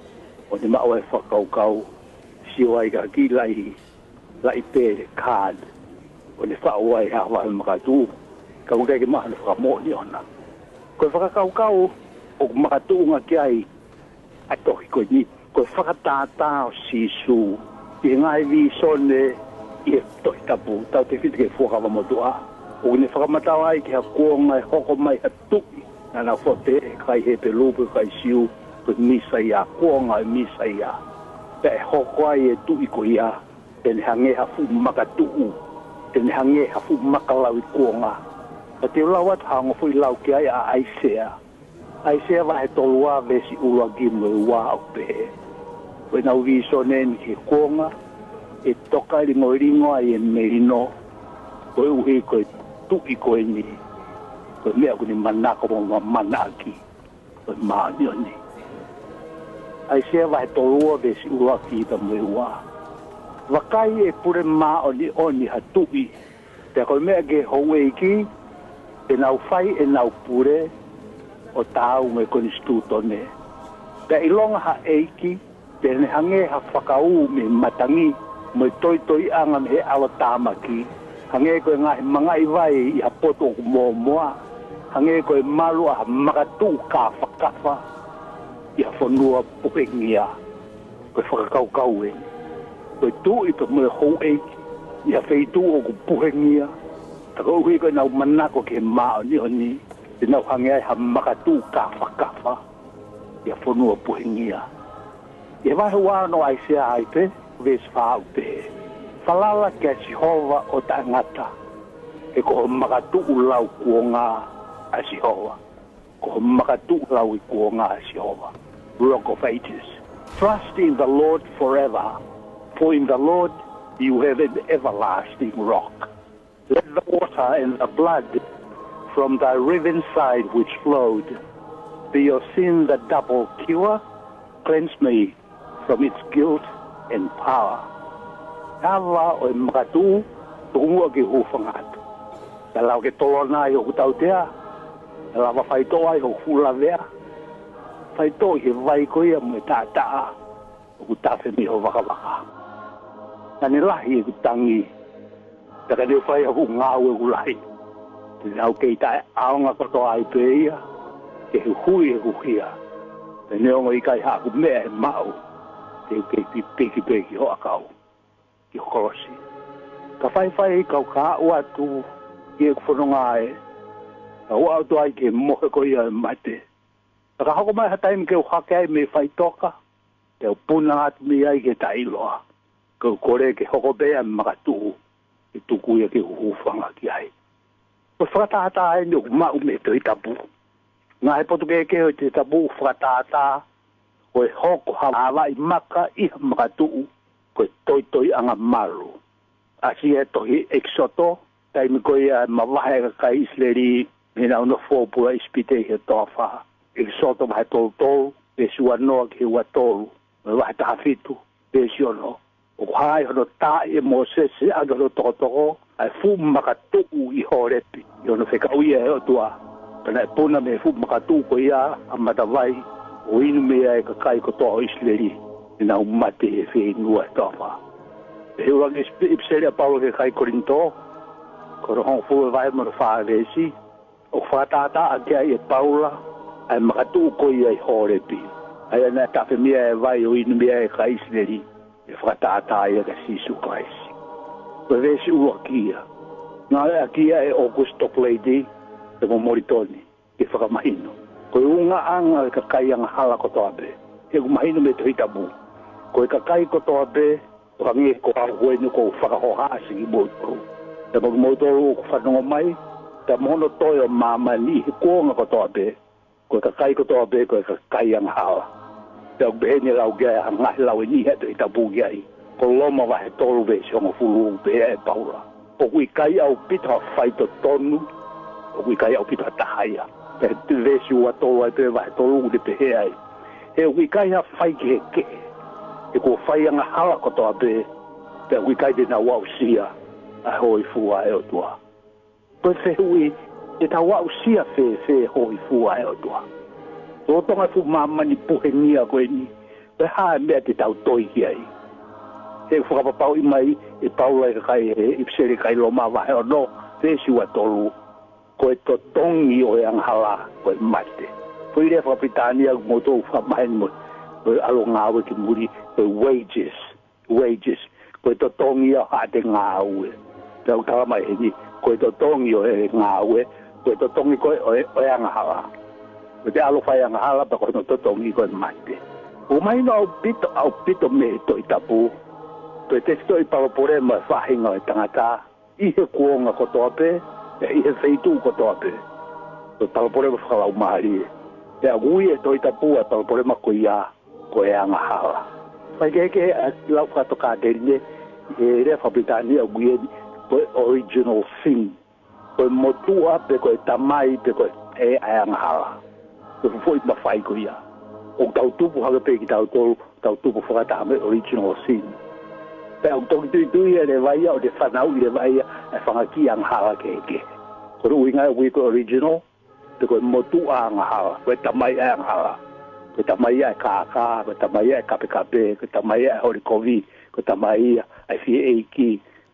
ʻo ne maʻu ai e fakakaukau, sio ai ki ha kiʻi laʻi, laʻi pele, card, ʻo ne faʻu ai ha vahe makatuʻu, ka ʻoku ʻikai ke maʻu hano fakamoʻoni ʻona. Ko e fakakaukau ʻoku makatuʻunga ki ai ʻa e tohi ko eni, ko e fakatātā ʻo Sīsū ʻi he ngaahi vīsone ʻi he Tohi Tapu, tautefito ki he Fuakava Motuʻa. ʻOku ne fakamatala ai ki ha kuonga ʻe hoko mai ha tuʻi, naʻa nau fokotuʻu ʻe he kakai Hepelū pe kakai Siu, ko e Mīsaia, kuonga ʻo e Mīsaia. Pea ʻe hoko ai e tuʻi ko ia, te ne hangē ha fuʻu makatuʻu, te ne hangē ha fuʻu maka lauikuonga. Ka te u lau atu ha ongo foʻi lau ki ai ʻa ʻAisea. ʻAisea vahe tolu ua veesi ʻuluaki mo e ua ʻoku pehē: Ko ʻenau vīsone eni ki he kuonga, ʻe toka lingolingo ai e melino, koeʻuhi ko e tuʻi ko eni, ko e meʻa ʻoku ne manako mo mamana ʻaki, ko e māʻoniʻoni. ʻAisea vahe tolu ua veesi ʻuluaki pea mo e ua. Vakai, ʻe pule māʻoniʻoni ha tuʻi, pea ko e meʻa ki he houʻeiki, te nau fai ʻenau pule ʻo taau mo e konisitūtone. Pea ʻilonga ha ʻeiki, te ne hangē ha fakaū mei he matangi, mo e toitoiʻanga mei he ʻalotāmaki, hangē ko e ngaahi mangaʻi vai ʻi ha potu ʻoku mōmoa, hangē ko e malu ʻa ha makatuʻu kāfakafa ʻi ha fonua puhengia. Ko e fakakaukau eni. Ko e tuʻi pea mo e houʻeiki ʻi ha feituʻu ʻoku puhengia, ka koeʻuhi ko ʻenau manako ki he māʻoniʻoni, te nau hangē ai ha makatuʻu kāfakafa ʻi ha fonua puhengia. ʻI he vahe ua ono ʻAisea ai pē, veesi fā ʻoku pehē: Falala kia Sihova ʻo taʻengata, he ko ho makatuʻu lauikuonga ʻa Sihova. Ko ho makatuʻu lauikuonga ʻa Sihova. Rock of Ages. Trust in the Lord forever, for in the Lord you have an everlasting rock. Let the water and the blood from thy riven side which flowed be your sin the double cure. Cleanse me from its guilt and power. Ava ʻo e makatuʻu, tuku muʻa ke u hūfanga atu. Pea lava ke tolona ai hoku tautea, pea lava faitoʻo ai hoku fuʻu lavea. Faitoʻo ʻi he vai ko ia mo e taʻataʻa ʻoku tafe mei ho vakavaka. Ka ne lahi ʻeku tangi, pea ka ne u fai ha fuʻu ngāue ʻoku lahi, te nau kei taʻeʻaonga kotoa ai pē ia, ke huhuʻi ʻeku hia. Pea neongo ʻikai haʻaku meʻa ʻe maʻu, te u kei pipiki pē ki ho ʻakau, ki ho kolosi. Ka faifai ka u ka aʻu atu ki heʻeku fononga ē, ka u aʻu atu ai ki he mohe ko ia ʻo e mate. Pea ka hoko mai ha taimi ke u hake ai mei faʻitoka, te u puna atu mei ai ki he taʻeʻiloa. Ka u kole ke hoko pē ʻa e makatuʻu, ke tuku ia ke u hūfanga ki ai. Ko e fakatātā eni ʻoku maʻu mei he Tohi Tapu. Ngaahi potu kehekehe ʻo e Tohi Tapu ʻoku fakatātā, ko e hoko ha vaʻavaʻi maka ʻi ha makatuʻu, ko e toitoiʻanga malu. ʻAsi e tohi ʻEkisoto, taimi ko ia ʻe mavahe ai e kakai ʻIsileli mei heʻenau nofo pula ʻi ʻIsipite ʻi he toafa. ʻEkisoto vahe tolu tolu, veesi ua noa ki he ua tolu, mo e vahe taha fitu, veesi ono. ʻOku hā ai hono taaʻi ʻe Mōsese ʻaki hono tokotoko ʻa e fuʻu makatuʻu ʻi Holepi, ʻi hono fekauʻi ia ʻe he ʻOtua. Pea naʻe puna mei he fuʻu makatuʻu ko ia ʻa e matavai, ʻo inu mei ai e kakai kotoa ʻo ʻIsileli, ʻi heʻenau mate ʻi he fieinua ʻi he toafa. Pea ʻUluaki ʻipiseli ʻa Paula ki he kakai Kolinitō, ko hono hongofulu e vahe mo e fā veesi, ʻoku fakatātā ʻaki ai ʻe Paula ʻa e makatuʻu ko ia ʻi Holepi, ʻa ia naʻe tafe mei ai e vai ʻo inu mei ai ʻa e kakai ʻIsileli, ʻi he fakatātā ia kia Sīsū Kalaisi. Ko e veesi ʻuluaki ia. Ngāueʻaki ia ʻe ʻAugusi Tokoleti pea mo Molitoni ke fakamahino, ko e ʻulungaanga ʻo e kakai angahala kotoa pē. He ʻoku mahino mei he Tohi Tapu, ko e kakai kotoa pē, ʻo hangē ko au ko eni ʻoku ou fakahohaʻasi kimoutolu, pea mo kimoutolu ʻoku fanongo mai, pea mo hono toe ʻo māmani ʻi he kuonga kotoa pē, ko e kakai kotoa pē ko e kakai angahala. Pea ʻoku peheni e lau ki ai, ʻa e ngaahi lau ʻe niʻihi ʻa e Tohi Tapu ki ai. Ko Loma vahe tolu veesi hongofulu, ʻoku pehē ʻe Paula, ʻoku ʻikai ʻaupito ha faitotonu, ʻoku ʻikai ʻaupito ha taha ia. Pea veesi ua tolu ai pē vahe tolu ʻoku ne pehē ai, he ʻoku ʻikai ha faikehekehe, he kuo fai angahala kotoa pē, pea ʻoku ʻikai te nau aʻusia ʻa e hōifua ʻa e ʻOtua. Ko e fehuʻi, te tau aʻusia fēfē e hōifua ʻa e ʻOtua? Lolotonga e fuʻu māmani puhengia ko eni, ko e hā e meʻa te tau toi ki ai? He ʻoku fakapapauʻi mai ʻe Paula ʻi he kakai, ʻi he ʻipiseli ki he kakai Loma vahe ono, veesi ua tolu, ko e totongi ʻo e angahala ko e mate. Ko e lea fakapilitānia ʻoku mou toki fakamaheni mo e, ko e ʻalu ʻo ngāue ki muli, ko e wages, wages, ko e totongi ia ʻo haʻate ngāue. Pea ʻoku tala mai heni, ko e totongi ʻo e ngāue, ko e totongi ko ē ʻo e, ʻo e angahala. Ko ʻete ʻalu ʻo fai angahala, pea ko hono totongi ko e mate. ʻOku mahino ʻaupito, ʻaupito mei he Tohi Tapu, ko e tefitoʻi palopalema ʻo e faʻahinga ʻo e tangata, ʻi he kuonga kotoa pē, pea ʻi he feituʻu kotoa pē, ko e palopalema fakalaumālie. Pea ʻoku ui ʻe he Tohi Tapu ʻa e palopalema ko ia ko e angahala. Faikehekehe ʻa e lau fakatokāteline, ʻi he lea fakapilitānia ʻoku ui eni ko e original sin. Ko e motuʻa pe ko e tamai pe ko e, ʻa e angahala. Ko e foʻi mafai ko ia. ʻOku tau tupu hake pē kitautolu, tau tupu fakataha mo e original sin. Pea ʻoku toki tuitui ʻa e leva ia ʻo ne fanauʻi leva ia ʻa e fanga kiʻi angahala kehekehe. Ko e ʻuhinga ia ʻoku ui ko e original, pe ko e motuʻa angahala, ko e tamai ʻa e angahala. Ko e tamai ia ʻa e kākā, ko e tamai ia ʻa e kapekape, ko e tamai ia ʻa e holi kovi, ko e tamai ia ʻa e fie ʻeiki,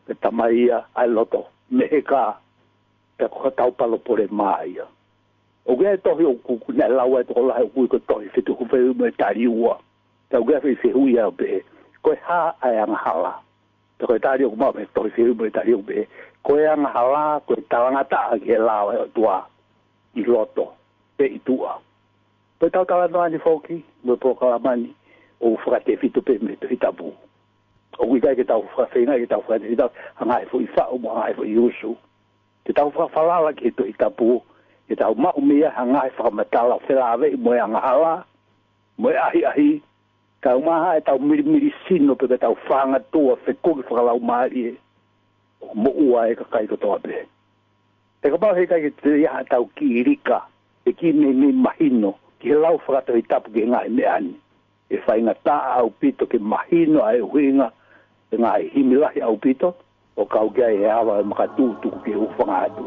ko e tamai ia ʻa e loto meheka, pea ko hotau palopalema ia. ʻOku ʻi ai e tohi ʻoku, ʻoku ne lau ai e tokolahi ʻoku ui ko e tohi Fetuku Fehuʻi mo e Tali Ua. Pea ʻoku ʻi ai e foʻi fehuʻi ia ʻoku pehē, ko e hā ʻa e angahala? Pea ko e tali ʻoku maʻu mei he tohi Fehuʻi mo e Tali Ua ʻoku pehē, ko e angahala ko e talangataʻa ki he lao ʻo e ʻOtua ʻi loto pe ʻi tuʻa. Ko ʻetau talanoa ni foki mo e polokalama ni, ʻoku fakatefito pē mei he Tohi Tapu. ʻOku ʻikai ke tau fakafeinga ke tau fakatefito ha ngaahi foʻi faʻu mo ha ngaahi foʻi usu. Ke tau fakafalala ki he Tohi Tapu, ke tau maʻu mei ai ha ngaahi fakamatala felāveʻi mo e angahala, mo e ʻahiʻahi, kae ʻumaʻā ʻetau milimili sino pe ko ʻetau fāngatua fekuki fakalaumālie, ʻoku moʻua e kakai kotoa pē. He kapau he ʻikai ke toe ʻi ai haʻatau kiʻi lika, ʻe kiʻi meimei mahino ki he lau fakatohitapu ki he ngaahi meʻa ni, ʻe faingataʻa ʻaupito ke mahino ʻa e ʻuhinga ʻo e ngaahi himi lahi ʻaupito ʻoku kau ki ai e ava ʻo e makatuʻu tuku ki he hūfanga atu.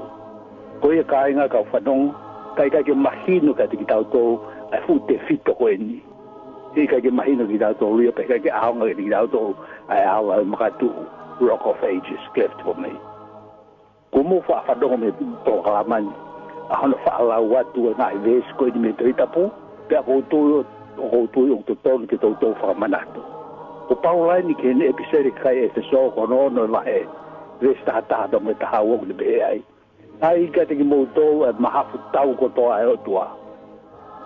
Ko ia kāinga, kau fanongo, ka ʻikai ke mahino kiate kitautolu ʻa e fuʻu tefito ko eni, he ʻikai ke mahino kiate kitautolu ia, pea ʻikai ke ʻaonga kiate kitautolu ʻa e ava ʻo e makatuʻu, Rock of Ages, cleft for me. Kuo mou faʻa fanongo mei he polokalama ni ʻa hono faʻa lau atu e ngaahi veesi ko eni mei he Tohi Tapu, pea ʻoku ou tui, ʻoku ou tui ʻoku totonu ke toutou fakamanatu. Ko Paula eni ki heʻene ʻipiseli ki he kakai ʻEfesō, ko hono ono e vahe, veesi taha taha pea mo e taha ua, ʻoku ne pehē ai, ʻAi kiate kimoutolu ʻa e mahafu tau kotoa ʻa e ʻOtua,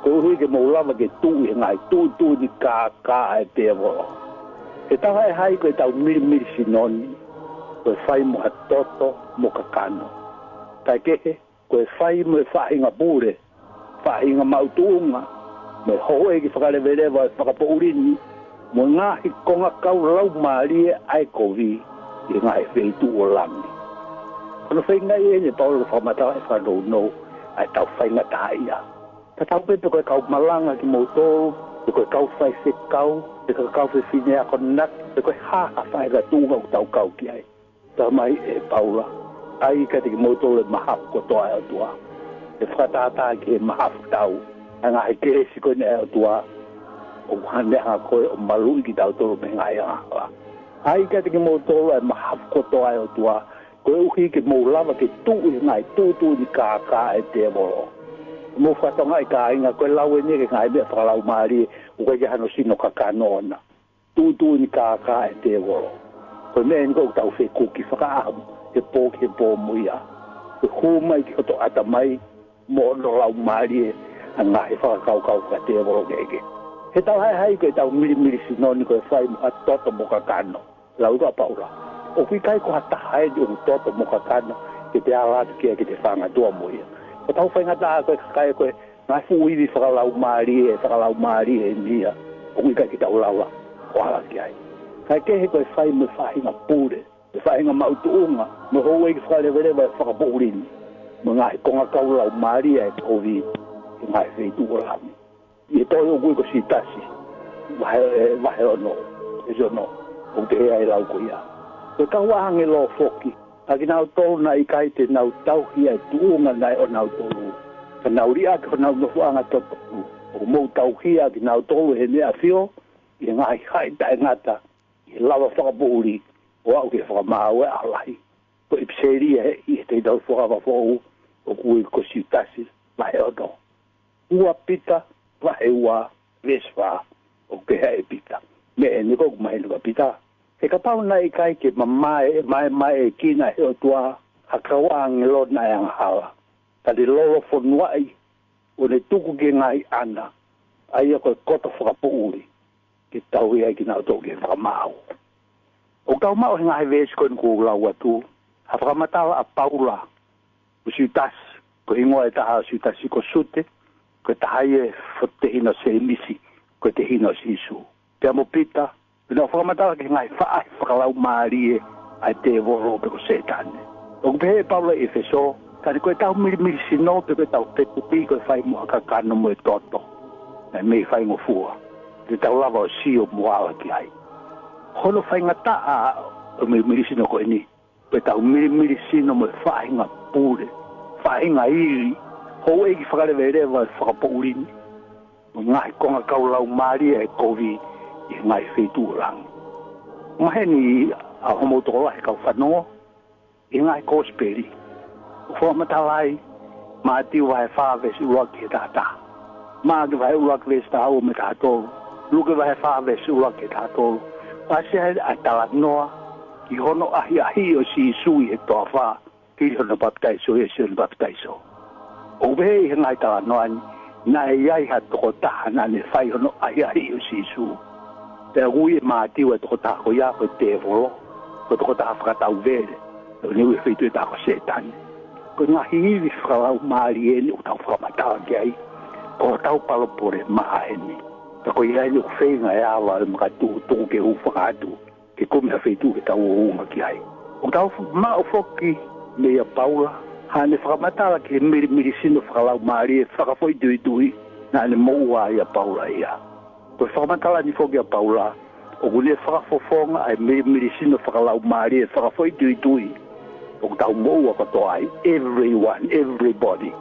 koeʻuhi ke mou lava ke tuʻu ʻi he ngaahi tuʻutuʻuni kākā ʻa e tēvolo. He talaʻehai ko ʻetau milimili sino ni, ko e fai mo ha toto mo kakano. Kaekehe, ko e fai mo e faʻahinga pule, faʻahinga maʻu tuʻunga, mo e houʻeiki fakaleveleva ʻo e fakapoʻuli ni, mo e ngaahi kongakau laumālie ʻa e kovi ʻi he ngaahi feituʻu ʻo langi. Ko hono feingaʻi eni ʻe Paula ke fakamatalaʻi fakanounou ʻa ʻetau faingataʻaʻia. Tatau pē pe ko e kau malanga kimoutolu, pe ko e kau faifekau, pe ko e kau fefine akonaki, pe ko e hā ha faʻahinga tuʻunga ʻoku tau kau ki ai. Talamai ʻe Paula, ʻai kiate kimoutolu e mahafu kotoa ʻa e ʻOtua. ʻE fakatātā ki he mahafu tau ʻa e ngaahi kelesi ko eni ʻa e ʻOtua, ʻoku ne hanga ko ē ʻo maluʻi kitautolu mei he ngaahi angahala. ʻAi kiate kimoutolu ʻa e mahafu kotoa ʻa e ʻOtua, koeʻuhi ke mou lava ke tuʻu ʻi he ngaahi tuʻutuʻuni kākā ʻa e tēvolo. Mou fakatokangaʻi kāinga, ko e lau eni ki he ngaahi meʻa fakalaumālie, ʻoku ʻikai ke hano sino kakano ʻona. Tuʻutuʻuni kākā ʻa e tēvolo. Ko e meʻa eni ʻoku tau fekuki fakaʻamu, he pō ki he pō mo ia. Ke hū mai ki hoto ʻatamai, mo hono laumālie, ʻa e ngaahi fakakaukau fakatēvolo kehekehe. He tau haʻihaʻi ko ʻetau milimili sino ni ko e fai mo ha toto mo kakano. Lau ʻa Paula. ʻOku ʻikai ko ha taha eni ʻoku toto mo kakano, ke te ala atu ki ai ke te fangatua mo ia. Ko ʻetau faingataʻa ko e kakai ko e ngaahi fuʻu ivi fakalaumālie, fakalaumālie eni ia. ʻOku ʻikai ke tau lava, ʻo ala ki ai. Kae kehe ko e fai mo e faʻahinga pule, e faʻahinga maʻu tuʻunga, mo e houʻeiki fakaleveleva ʻo e fakapoʻuli ni. Mo e ngaahi kongakau laumālie ʻa e kovi, ʻi he ngaahi feituʻu ʻo langi. ʻI he tohi ʻoku ui ko Siutasi, vahe, ʻe, vahe ono, veesi ono, ʻoku pehē ʻa e lau ko ia. Ko e kau ʻāngelo foki, ʻa kinautolu naʻe ʻikai te nau tauhi ʻa e tuʻunga naʻe ʻonautolu. Ka nau liʻaki honau nofoʻanga totongi, ʻoku mou tauhi ʻa kinautolu ʻe heʻene ʻafio, ʻi he ngaahi haʻi taʻengata, ʻi he lava fakapoʻuli, ʻo aʻu ki he fakamaau ʻo e ʻaho lahi. Ko e ʻipiseli ia ʻi he teitei fuakava foʻou, ʻoku ui ko Siutasi, vahe ono. Ua Pita, vahe ua, veesi fā, ʻoku pehē ʻe Pita. Meʻa eni ʻoku mahino kia Pita. He kapau naʻe ʻikai ke mamae, maemaeʻi kinautolu ʻe he ʻOtua, ha kau ʻāngelo naʻe angahala. Ka ne lolofonuaʻi, ʻo ne tuku ki he ngaahi ʻana, ʻa ia ko e koto fakapoʻuli, ke tauhi ai kinautolu ki he fakamaau. ʻOku tau maʻu he ngaahi veesi ko eni kuo u lau atu, ha fakamatala ʻa Paula, mo Siutasi, ko e hingoa ʻe taha ʻo Siutasi ko Sute, ko e taha ia ʻo e fototehina ʻo Sēmisi, ko e tehina ʻo Sīsū. Pea mo Pita, pea nau fakamatala ki he ngaahi faʻahi fakalaumālie ʻa e tēvolo pe ko Sētane. ʻOku pehē ʻe Paula ʻi ʻEfesō, ka ne ko ʻetau milimili sino pe ko ʻetau fekuki ko e fai mo ha kakano mo e toto. Naʻe mei faingofua. Te tau lava ʻo sio mo ala ki ai. Hono faingataʻa ʻo e milimili sino ko eni, ko ʻetau milimili sino mo e faʻahinga pule, faʻahinga ivi, houʻeiki fakaleveleva ʻo e fakapoʻuli ni, mo e ngaahi kongakau laumālie ʻa e kovi ʻi he ngaahi feituʻu ʻo langi. Maheni ʻa hoʻomou tokolahi kau fanongo, ʻi he ngaahi kosipeli. ʻOku fakamatala ai, Mātiu vahe fā veesi ʻuluaki ki he taha taha. Maʻake vahe ʻuluaki veesi taha ua mo e taha tolu. Luke vahe fā veesi ʻuluaki ki he taha tolu. ʻOku ʻasi ai ʻa e talanoa, ki hono ʻahiʻahiʻi ʻo Sīsū ʻi he toafa, hili hono papitaiso ʻe Sione Papitaiso. ʻOku pehē ʻi he ngaahi talanoa ni, naʻe ʻi ai ha tokotaha naʻa ne fai hono ʻahiʻahiʻi ʻo Sīsū. Pea ui ʻe Mātiu ʻa e tokotaha ko ia ko e tēvolo, ko e tokotaha fakatauvele, ʻo ne ui ʻe he feituʻu ʻe taha ko Sētane. Ko e ngaahi ivi fakalaumālie eni ʻoku tau fakamatala ki ai, ko hotau palopalema eni. Ka ko ia eni ʻoku feinga e ava ʻo e makatuʻutuʻu ke hūfanga atu, ke kumi ha feituʻu ke tau ō ʻo unga ki ai. ʻOku tau maʻu foki meia Paula, haʻane fakamatala ki he milimili sino fakalaumālie fakafoʻituitui, naʻa ne moʻua ai ʻa Paula ia. Ko e fakamatala ni foki ʻa Paula, ʻoku ne fakafofonga ʻa e milimili sino fakalaumālie fakafoʻituitui, ʻoku tau moʻua kotoa ai, everyone, everybody.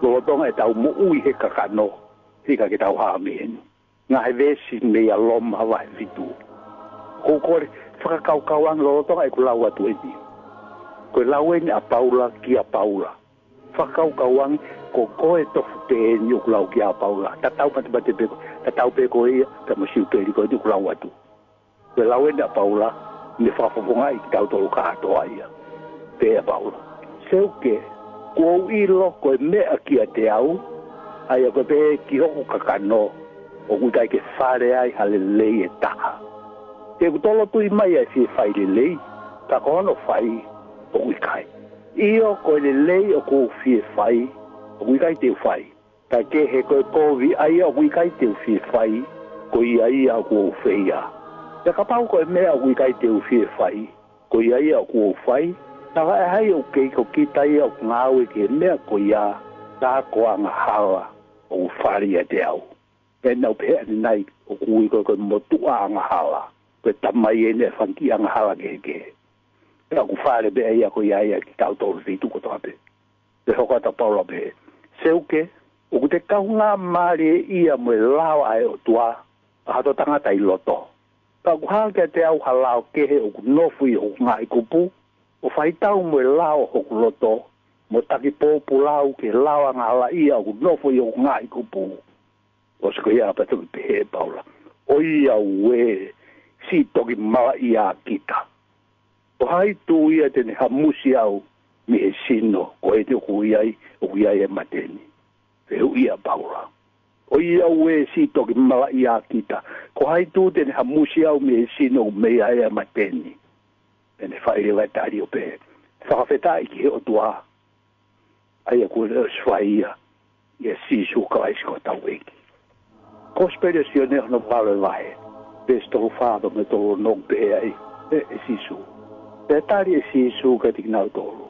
Lolotonga ʻetau moʻui he kakano, ʻikai ke tau hā mei heni. Ngaahi veesi meia Loma vahe fitu. ʻOku ou kole, fakakaukau ange lolotonga ʻeku lau atu eni. Ko e lau eni ʻa Paula kia Paula. Fakakaukau ange, ko koe tofu pē eni ʻoku lau kia Paula. Tatau matematē pē ko, tatau pē ko ia, pea mo e siupeli ko eni ʻoku lau atu. Ko e lau eni ʻa Paula, ne fakafofongaʻi kitautolu kātoa ia. Pehē ʻe Paula. Seuke, kuo u ʻilo ko e meʻa kiate au, ʻa ia ko e pehē ki hoku kakano, ʻoku ʻikai ke fale ai ha lelei ʻe taha. He ʻoku tolotui mai ʻa e fie fai lelei, ka ko hono fai, ʻoku ʻikai. ʻIo ko e lelei ʻoku ou fie fai, ʻoku ʻikai te u fai. Kae kehe ko e kovi ʻa ia ʻoku ʻikai te u fie fai, ko ia ia ʻoku ou feia. Pea kapau ko e meʻa ʻoku ʻikai te u fie fai, ko ia ia ʻoku ou fai, talaʻehai ʻoku kei ko kita ia ʻoku ngāue ki he meʻa ko ia, tā ko e angahala ʻoku fale ʻiate au. Pea naʻa ku pehē ʻanenai ʻoku ui ko e, ko e motuʻa angahala, ko e tamai eni ʻa e fanga kiʻi angahala kehekehe. Pea ʻoku fale pē ia ko ia ia kitautolu feituʻu kotoa pē. Pea hoko atu ʻa Paula pehē, Seuke, ʻoku te kaungāmālieʻia mo e lao ʻa e ʻOtua, ʻa hoto tangata ʻi loto. Ka ʻoku hā kiate au ha lao kehe ʻoku nofo ʻi hoku ngaahi kupu, ʻo faitau mo e lao ʻo hoku loto, mo taki pōpula au ki he lao angahalaʻia ʻoku nofo ʻi hoku ngaahi kupu. ʻOsi ko ia pea toki pehē ʻe Paula, ʻOiauē, siʻi toki malaʻia kita! Ko hai tū ia te ne hamusi au mei he sino, ko eni ʻoku ʻi ai, ʻoku ʻi ai e mate ni? Fehuʻi ʻa Paula. ʻOiauē, siʻi toki malaʻia kita! Ko hai tū te ne hamusi au mei he sino ʻoku mei ai e mate ni? Pea ne fai leva e tali ʻo pehē, Fakafetaʻi ki he ʻOtua, ʻa ia kuo ne ʻosi fai ia ʻia Sīsū Kalaisi ko hotau ʻEiki. Kosipeli ʻa Sione hono valu e vahe, veesi tolu fā mo e tolu ono, ʻoku pehē ai ʻe, ʻe Sīsū. Pea tali ʻe Sīsū kiate kinautolu,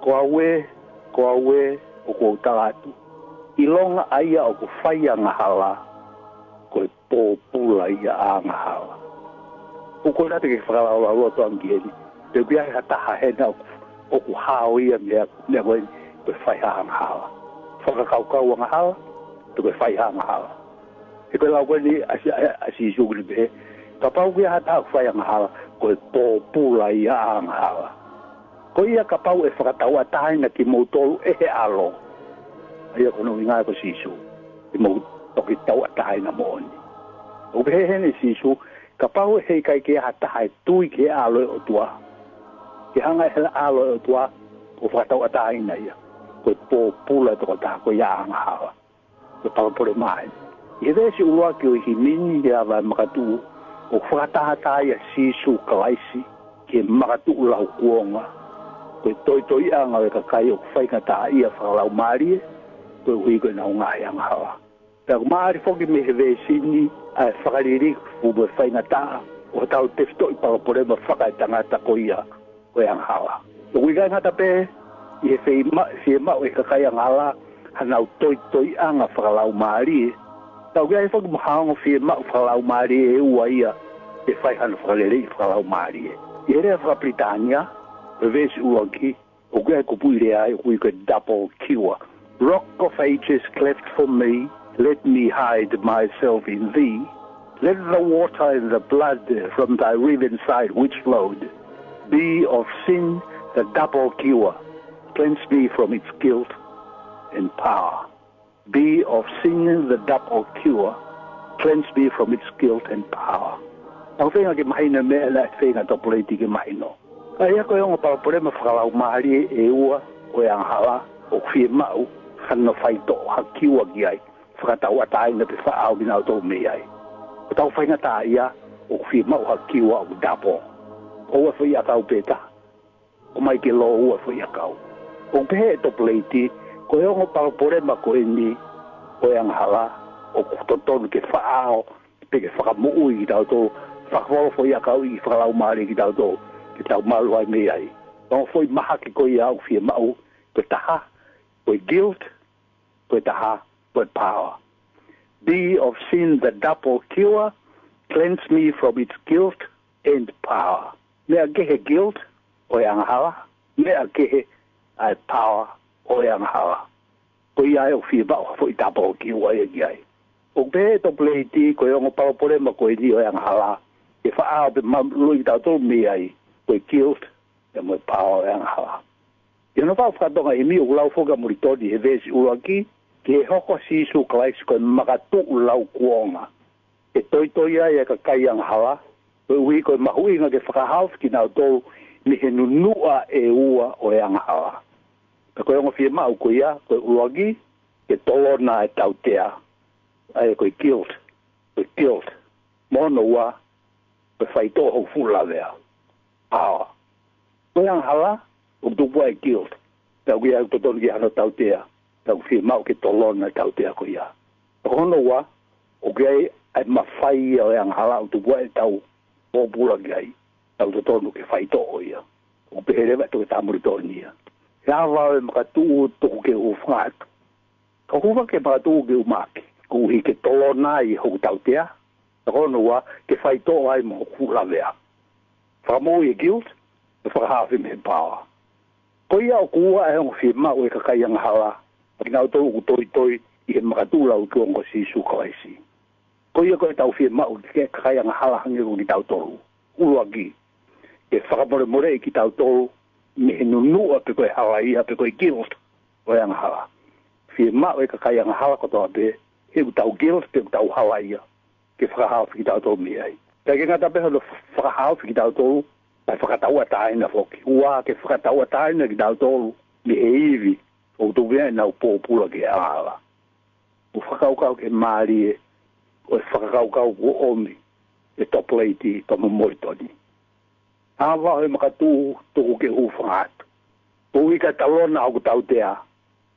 Ko au ē, ko au ē, ʻoku ou tala atu, ʻilonga ʻa ia ʻoku fai angahala, ko e pōpula ia ʻa angahala. ʻOku ou ʻoatu ke fakalaulauloto ange ki heni, pe ʻoku ʻi ai ha taha hena ʻoku, ʻoku hao ia mei he, mei he ko e, ko e fai ha angahala. Fakakaukau angahala, pe ko e fai ha angahala. He ko e lau ko eni ʻa Si-, ʻa, ʻa Sīsū ʻoku ne pehē, kapau ʻoku ʻi ai ha taha ʻoku fai angahala, ko e pōpula ia ʻa angahala. Ko ia kapau ʻe fakatauʻatāina kimoutolu ʻe he ʻAlo, ʻa ia ko hono ʻuhinga ko Sīsū, te mou toki tauʻatāina moʻoni. ʻOku pehē heni ʻe Sīsū, kapau ʻe ʻikai ke ʻi ai ha taha ʻe tui ki he ʻAlo ʻo e ʻOtua, ke hanga ʻe he ʻAlo ʻo e ʻOtua ʻo fakatauʻatāina ia, ko e pōpula e tokotaha ko ia ʻa angahala. Ko e palopalema eni. ʻI he veesi ʻuluaki ʻo e himi ni, ʻi he ava e makatuʻu, ʻoku fakatātā ai ʻa Sīsū Kalaisi ki he makatuʻu laukuonga, ko e toitoiʻanga ʻo e kakai ʻoku faingataʻaʻia fakalaumālie, koeʻuhi ko ʻenau ngaahi angahala. Pea ʻoku māʻali foki mei he veesi ni ʻa e fakalilifu mo e faingataʻa ʻo hotau tefitoʻi palopalema fakaetangata ko ia ʻo e angahala. ʻOku ʻikai ngata pē ʻi he fiema-, fiemaʻu ʻe he kakai angahala haʻanau toitoiʻanga fakalaumālie, ka ʻoku ʻi ai foki mo ha ongo fiemaʻu fakalaumālie ʻe ua ia ke fai hano fakaleleiʻi fakalaumālie. ʻI he lea faka-Pilitānia, ko e veesi ʻuluaki, ʻoku ʻi ai e kupuʻi lea ʻoku ui ko e double cure. Rock of ages cleft for me, let me hide myself in thee. Let the water and the blood from thy riven side which flowed be of sin the double cure, cleanse me from its guilt and power. Be of sin the double cure, cleanse me from its guilt and power. Naʻá ku feinga ke mahino e meʻa naʻe feinga Tōpoleiti ke mahino. ʻA ia ko e ongo palopalema fakalaumālie ʻe ua ʻo e angahala ʻoku fiemaʻu hano faitoʻo, ha kiua ki ai, fakatauʻatāina pe faʻao kinautolu mei ai. Ko hotau faingataʻaʻia ʻoku fiemaʻu ha kiua ʻoku double. ʻOua ʻe foʻi ʻakau pē taha, ʻomai ke lōua e foʻi ʻakau. ʻOku pehē ʻe Tōpoleiti, ko e ongo palopalema ko eni ʻo e angahala, ʻoku totonu ke faʻao pe ke fakamoʻui kitautolu, fakafoʻou foʻi ʻakau ʻi fakalaumālie kitautolu, ke tau malu ai mei ai. Ongo foʻi mahaki ko ia ʻoku fiemaʻu, ko e taha, ko e guilt, ko e taha, ko e power. Be of sin the double cure, cleanse me from its guilt and power. Meʻa kehe e guilt ʻo e angahala, meʻa kehe ʻa e power ʻo e angahala. Ko ia ai ʻoku fiemaʻu ha foʻi double cure ia ki ai. ʻOku pehē ʻe Tōpoleiti, ko e ongo palopalema ko eni ʻo e angahala, ke faʻao pe maluʻi kitautolu mei ai, ko e guilt, pea mo e power ʻo e angahala. ʻI hono faʻu faka-Tonga e himi, ʻoku lau foki ʻa Molitoni he veesi ʻuluaki, ke hoko ʻa Sīsū Kalaisi ko e makatuʻu laukuonga, ke toitoi ai e kakai angahala, koeʻuhi ko e mahuʻinga ke fakahaofi kinautolu mei he nunuʻa ʻe ua ʻo e angahala. Pea ko e ongo fiemaʻu ko ia, ko e ʻuluaki, ke tolona e tautea, ʻa ia ko e guilt, ko e guilt. Mo hono ua, ko e faitoʻo hoku fuʻu lavea. Power. Ko e angahala, ʻoku tupu ai e guilt. Pea ʻoku ʻi ai ʻoku totonu ke ʻi ai hano tautea. Pea ʻoku fiemaʻu ke tolona e tautea ko ia. Pea ko hono ua, ʻoku ʻi ai ʻa e mafai ia ʻo e angahala ʻoku tupu ai ʻetau pōpula ki ai. Pea ʻoku totonu ke faitoʻo ia. ʻOku pehē leva ʻe Toketā Molitoni ia, he ava ʻo e makatuʻu tuku ke u hūfanga atu. Ka u hūfanga ki he makatuʻu ke u maʻaki, koeʻuhi ke tolona ai hoku tautea, pea ko hono ua, ke faitoʻo ai mo hoku fuʻu lavea. Fakamoʻui e guilt, pea fakahaofi mei he power. Ko ia ʻoku ua e ongo fiemaʻu ʻa e kakai angahala, ʻa kinautolu ʻoku toitoi ʻi he makatuʻu laukuonga ʻo Sīsū Kalaisi. Ko ia ko ʻetau fiemaʻu ki he kakai angahala hangē ko kitautolu. ʻUluaki, ke fakamolemoleʻi kitautolu mei he nunuʻa pe ko e halaia pe ko e guilt ʻo e angahala. Fiemaʻu ʻe he kakai angahala kotoa pē, he ʻoku tau guilt pe ʻoku tau halaia, ke fakahaofi kitautolu mei ai. Kae ʻikai ke ngata pē hono fakahaofi kitautolu, kae fakatauʻatāina foki. Ua, ke fakatauʻatāina kitautolu mei he ivi ʻoku tuku ai ʻenau pōpula ki he angahala. ʻOku fakakaukau ki he mālie ʻo e fakakaukau kuo ʻomi ʻe Topoleiti pea mo Molitoni. ʻAva ʻo e makatuʻu, tuku ke u hūfanga atu. Koeʻuhi ko e tolona ʻoku tautea,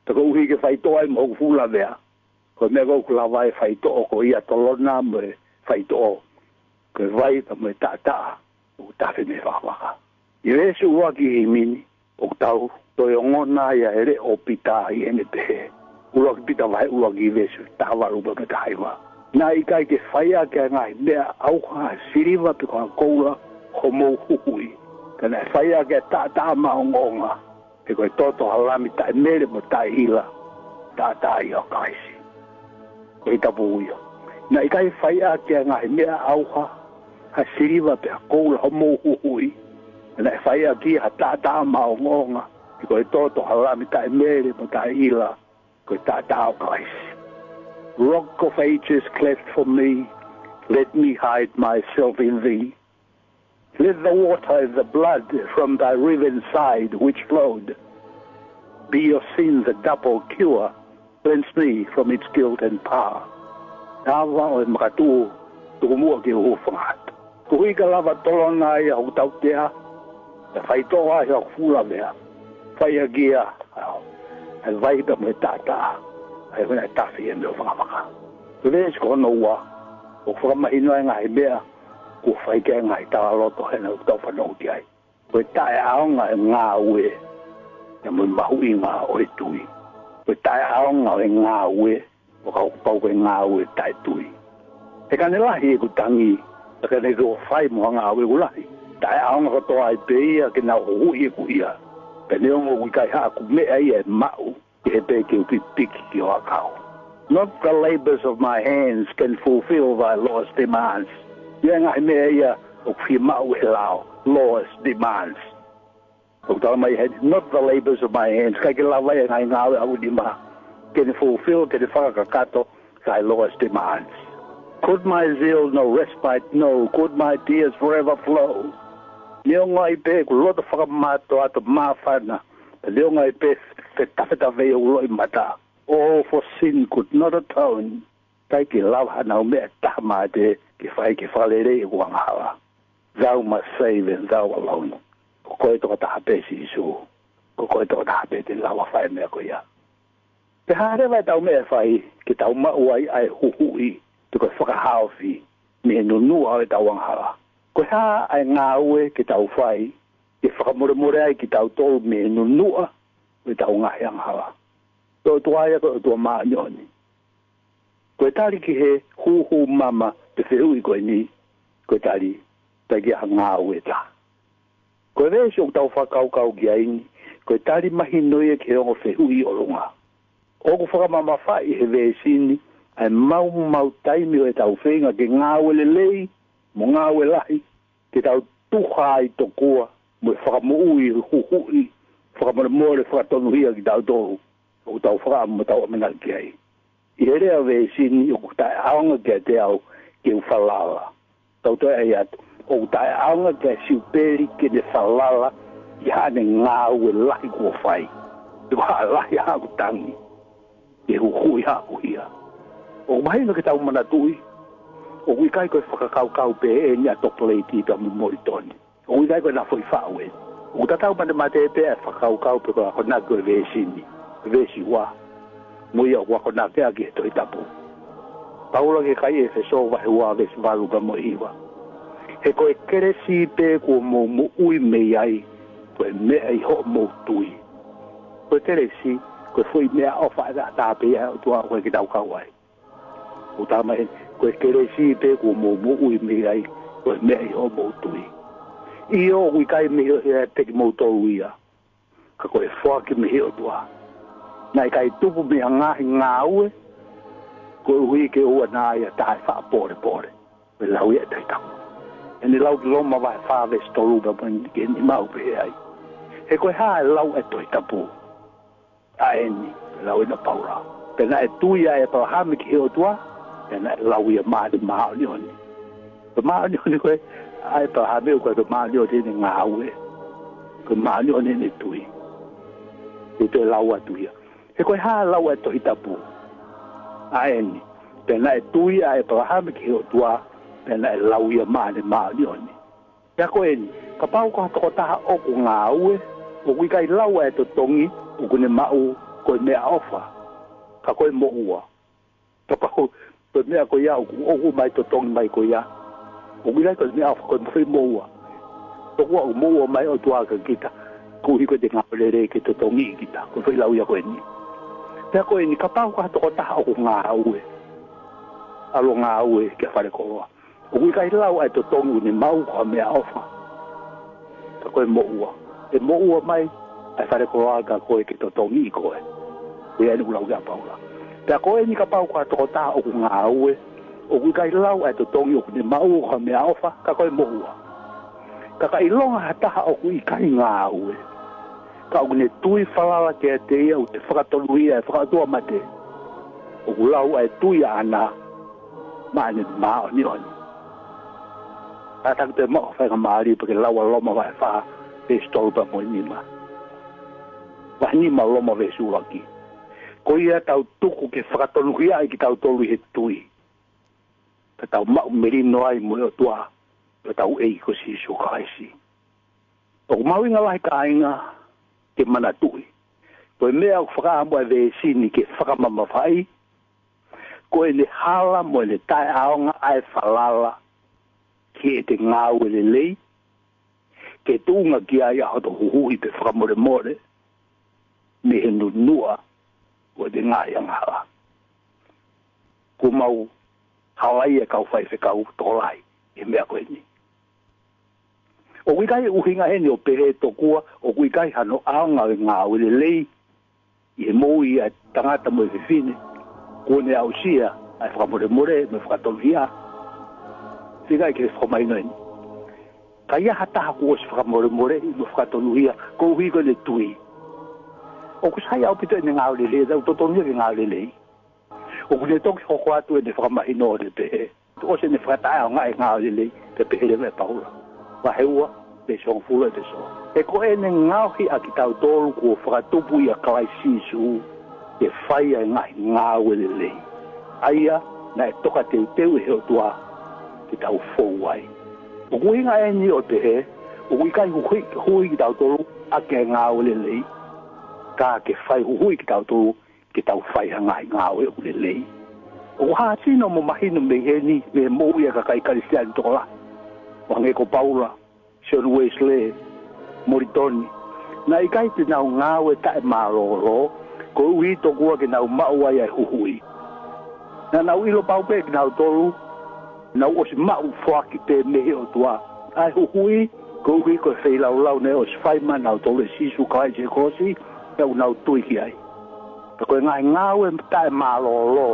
pea koeʻuhi ke faitoʻo ai mo hoku fuʻu lavea, ko e meʻa ko ē ʻoku lava ai e faitoʻo ko ia, tolona mo e faitoʻo, ko e vai pea mo e taʻataʻa ʻoku tafe mei he fakafaka. ʻI he veesi ʻuluaki ʻi he himi ni, ʻoku tau toe ongona ai ʻa e leʻo ʻo Pita ʻi heʻene pehē. ʻUluaki Pita vahe ʻuluaki veesi taha valu pea mo e taha hiva. Naʻe ʻikai ke fai ʻaki ʻa e ngaahi meʻa ʻauha, ha siliva pe ko ha koula, homou huhuʻi. Ka naʻe fai ʻaki ʻa e taʻataʻa maʻongoʻonga, he ko e toto ha lami taʻemele mo taʻeʻila, taʻataʻa ia ʻo Kalaisi. Ko e tapu ia. Naʻe ʻikai fai ʻaki ʻa e ngaahi meʻa ʻauha, ha siliva pe ha koula, homou huhuʻi. Naʻe fai ʻaki ha taʻataʻa maʻongoʻonga, he ko e toto ha lami taʻemele mo taʻeʻila, ko e taʻataʻa ʻo Kalaisi. Rock of ages, cleft for me, let me hide myself in thee. Let the water and the blood from thy riven side which flowed be your sins a double cure, cleanse me from its guilt and power. ʻAva ʻo e makatuʻu, tuku muʻa ke u hūfanga atu. Koeʻuhi ka lava tolona ai ʻa hoku tautea, pea faitoʻo ai hoku fuʻu lavea, fai ʻaki ia ʻa e vai pea mo e taʻataʻa, ʻa ia ko ē naʻe tafe ia mei hoku fakafaka. Ko e veesi ko hono ua, ʻoku fakamahino ai e ngaahi meʻa kuo fai ki ai e ngaahi talaloto he ʻaho ni ʻoku tau fanongo ki ai. Ko e taʻeʻaonga e ngāue, pea mo e mahuʻinga ʻo e tui. Ko e taʻeʻaonga ʻo e ngāue, ʻo kapau ko e ngāue taʻetui. He ka ne lahi ʻeku tangi, pea ka ne toe fai mo ha ngāue ʻoku lahi, taʻeʻaonga kotoa ai pē ia ke nau huhuʻi ʻeku hia. Pea neongo ʻoku ʻikai haʻaku meʻa ia ʻe maʻu, kehe pē ke u pipiki ki ho ʻakau. Not the labors of my hands can fulfill thy law's demands. ʻA e ngaahi meʻa ia ʻoku fiemaʻu ʻe he lao, law's demands. ʻOku talamai heni, not the labors of my hands, ʻikai ke lava ia e ngaahi ngāue ʻa hoku nima, can fulfill, ke ne fakakakato thy law's demands. Could my zeal no respite know, could my tears forever flow? Neongo ai pē ʻeku loto fakamātoato māfana, neongo ai pē fetafetafe ʻi hoku loʻimata. Oh, for sin could not atone. ʻIkai ke lava hanau meʻa taha mate ke fai ke fakalelei ʻeku angahala. Thou must save and thou alone. Ko koe tokotaha pē Sīsū. Ko koe tokotaha pē te lava fai e meʻa ko ia. Pe ko e hā leva ʻetau meʻa ʻe fai ke tau maʻu ai ʻa e huhuʻi, pe ko e fakahaofi mei he nunuʻa ʻo ʻetau angahala? Ko e hā ʻa e ngāue ke tau fai ke fakamolemole ai kitautolu mei he nunuʻa ʻo ʻetau ngaahi angahala? Ko e ʻOtua ia ko e ʻOtua māʻoniʻoni. Ko e tali ki he hūhū mama pe fehuʻi ko eni, ko e tali, ʻikai ke ʻi ai ha ngāue ʻe taha. Ko e veesi ʻoku tau fakakaukau ki ai ni, ko e tali mahino ia ki he ongo fehuʻi ʻi ʻolunga. ʻOku fakamamafaʻi he veesi ni ʻa e maumau taimi ʻo ʻetau feinga ke ngāue lelei mo ngāue lahi, ke tau tuha ai tokua mo e fakamoʻui, huhuʻi, fakamolemole, fakatonuhia kitautolu ʻoku tau fakaʻamu mo tau ʻamanaki ki ai. ʻI he lea ʻo e veesi ni, ʻoku taʻeʻaonga kiate au ke u falala. Tau toe ʻai atu, ʻoku taʻeʻaonga kia Siupeli ke ne falala ʻi haʻane ngāue lahi kuo fai. Pe ko e hā e lahi ʻa haʻaku tangi, ke huhuʻi haʻaku hia. ʻOku mahino ke tau manatuʻi, ʻoku ʻikai ko e fakakaukau pē eni ʻa Topoleiti pea mo Molitoni. ʻOku ʻikai ko ʻena foʻi faʻu ē. ʻOku tatau mo e mate pē ʻa e fakakaukau pe ko e akonaki ʻo e veesi ni, veesi ua, mo ia ʻoku akonaki ʻaki ʻe he Tohi Tapu. Paula ki he kakai ʻEfesō vahe ua veesi valu pea mo e hiva. He ko e kelesi pē kuo mou moʻui mei ai, ko e meʻa ʻi hoʻomou tui. Ko e kelesi, ko e foʻi meʻaʻofa ʻataʻatā pē ia ʻa e ʻOtua ʻoku ʻikai ke tau kau ai. ʻOku talamai, ko e kelesi pē kuo mou moʻui mei ai, ko e meʻa ʻi hoʻomou tui. ʻIo, ʻoku ʻikai mei he ʻiate kimoutolu ia, ka ko e foaki mei he ʻOtua. Naʻe ʻikai tupu mei ha ngaahi ngāue, Koeʻuhi ke ʻoua naʻa taʻefaʻapolepole. Ko e lau ia ʻa e Tohi Tapu. ʻEne lau ki Loma vahe fā veesi tolu pea mo e nima ʻoku pehē ai. He ko e hā e lau ʻa e Tohi Tapu? ʻA eni, lau ʻe Paula. Pea naʻe tui ʻa ʻĒpalahame ki he ʻOtua, pea naʻe lau ia maʻa ʻene māʻoniʻoni. Ko e māʻoniʻoni ko ē ʻa ʻĒpalahame ʻoku ʻikai ko e māʻoniʻoni ʻene ngāue. Ko e māʻoniʻoni ʻene tui. Te u toe lau atu ia. He ko e hā e lau ʻa e Tohi Tapu? ʻA eni, pea naʻe tui ʻa ʻĒpalahame ki he ʻOtua, pea naʻe lau ia maʻa ʻene māʻoniʻoni. Pea ko eni, kapau ko ha tokotaha ʻoku ngāue, ʻoku ʻikai lau ʻa e totongi ʻoku ne maʻu ko e meʻaʻofa, ka ko e moʻua. Kapau ko e meʻa ko ia ʻoku, ʻoku ʻomai totongi mai ko ia, ʻoku ʻikai ko e meʻaʻofa, ko e foʻi moʻua. Tokua ʻoku moʻua mai ʻOtua kia kita, koeʻuhi ko ʻete ngāue lelei ke totongi kita, ko e foʻi lau ia ko eni. Pea ko eni, kapau ko ha tokotaha ʻoku ngāue, ʻalu ʻo ngāue ki ha falekoloa, ʻoku ʻikai lau ʻa e totongi ʻoku ne maʻu ko ha meʻaʻofa, ka ko e moʻua. ʻE moʻua mai ʻa e falekoloa kia koe ke totongi koe. Ko ia ʻoku lau ʻe Paula. Pea ko eni, kapau ko ha tokotaha ʻoku ngāue, ʻoku ʻikai lau ʻa e totongi ʻoku ne maʻu ko ha meʻaʻofa, ka ko e moʻua. Ka ka ʻilonga ha taha ʻoku ʻikai ngāue, ka ʻoku ne tui falala kiate ia ʻoku ne fakatonuhia ʻe he fakaʻotuamate, ʻoku lau ʻa e tui ʻaʻana maʻa ʻene māʻoniʻoni. Kātaki pē maʻu ha faingamālie pea ke lau ʻa Loma vahe fā veesi tolu pea mo e nima. Vahe nima Loma veesi ʻuluaki. Ko ia tau tuku ke fakatonuhiaʻi kitautolu ʻi he tui, pea tau maʻu melino ai mo e ʻOtua, ko hotau ʻEiki ko Sīsū Kalaisi. ʻOku mahuʻinga lahi, kāinga, ke manatuʻi, ko e meʻa ʻoku fakaʻamu ʻa e veesi ni ke fakamamafaʻi, ko ʻene hala mo ʻene taʻeʻaonga ʻa e falala ki heʻete ngāue lelei, ke tuʻunga ki ai ʻa hoto huhuʻi pe fakamolemole mei he nunuʻa ʻo ʻete ngaahi angahala. Kuo mau halaia e kau faifekau tokolahi he meʻa ko eni. ʻOku ʻikai ʻuhinga eni ʻo pehē tokua ʻoku ʻikai hano ʻaonga ʻo e ngāue lelei ʻi he moʻui ʻa e tangata mo e fefine kuo ne aʻusia ʻa e fakamolemole mo e fakatonuhia. Fika ʻi he fakamahino eni. Ka ʻi ai ha taha kuo ʻosi fakamolemoleʻi mo fakatonuhia koeʻuhi ko ʻene tui, ʻoku sai ʻaupito ʻene ngāue lelei, tau totongi ke ngāue lelei. ʻOku ne toki hoko atu ʻene fakamahino ʻo ne pehē, tuʻu ʻosi ʻene fakataʻeʻaongaʻi e ngāue lelei, pea pehē leva ʻe Paula. Vahe ua, veesi hongofulu ʻEfesō. He ko ʻene ngaohi ʻa kitautolu kuo fakatupu ʻia Kalaisi Sīsū ke fai ʻa e ngaahi ngāue lelei, ʻa ia naʻe tokateuteu ʻe he ʻOtua ke tau fou ai. ʻOku ʻuhinga eni ʻo pehē, ʻoku ʻikai huhuʻi, huhuʻi kitautolu ʻaki e ngāue lelei, ka ke fai huhuʻi kitautolu ke tau fai ha ngaahi ngāue ʻoku lelei. ʻOku hā sino mo mahino mei heni, mei he moʻui ʻa e kakai Kalisitiane tokolahi, ʻo hangē ko Paula, Sione Uesilē, Molitoni. Naʻe ʻikai te nau ngāue taʻemālōlō, koeʻuhi tokua ke nau maʻu ai ʻa e huhuʻi. Naʻa nau ʻilo pau pē kinautolu, nau ʻosi maʻu foaki pē mei he ʻOtua ʻa e huhuʻi, koeʻuhi ko e feilaulau naʻe ʻosi fai maʻanautolu ʻe Sīsū Kalaisi he kolosi, pea ʻoku nau tui ki ai. Ka ko e ngaahi ngāue taʻemālōlō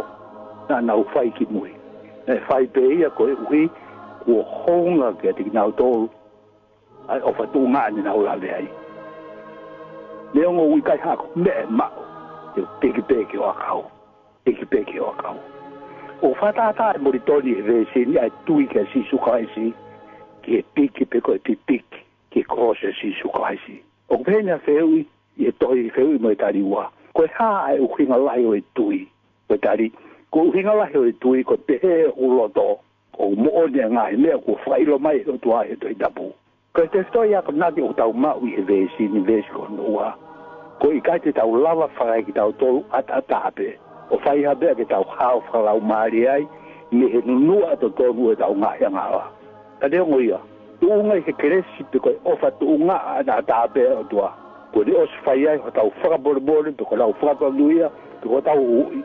naʻa nau fai ki mui, naʻe fai pē ia koeʻuhi kuo hounga kiate kinautolu ʻa e ʻofa tuʻungaʻa naʻa nau lave ai. Neongo ʻoku ʻikai haʻaku meʻa ʻe maʻu, te u piki pē ki ho ʻakau. Piki pē ki ho ʻakau. ʻOku fakatātā ʻe Molitoni he veesi ni ʻa e tui kia Sīsū Kalaisi ki he piki pe ko e pipiki ki he kolosi ʻo Sīsū Kalaisi. ʻOku pehē ʻene fehuʻi ʻi he tohi Fehuʻi mo e Tali Ua, ko e hā ʻa e ʻuhinga lahi ʻo e tui? Ko e tali, ko e ʻuhinga lahi ʻo e tui ko e pehē ʻe hoku loto ʻoku moʻoni ʻa e ngaahi meʻa kuo fakaʻilo mai ʻe he ʻOtua ʻi he Tohi Tapu. Ko e tefitoʻi akonaki ʻoku tau maʻu ʻi he veesi ni, veesi ko hono ua, ko e ʻikai te tau lava fakaekitautolu ʻataʻatā pē ʻo fai ha meʻa ke tau hao fakalaumālie ai mei he nunuʻa totonu ʻo ʻetau ngaahi angahala. Ka neongo ia, tuʻunga ʻi he kelesi pe ko e ʻofa tuʻungaʻa ʻataʻatā pē ʻa e ʻOtua, kuo ne ʻosi fai ai hotau fakamolemole pe ko hotau fakatonuhia pe ko hotau huhuʻi,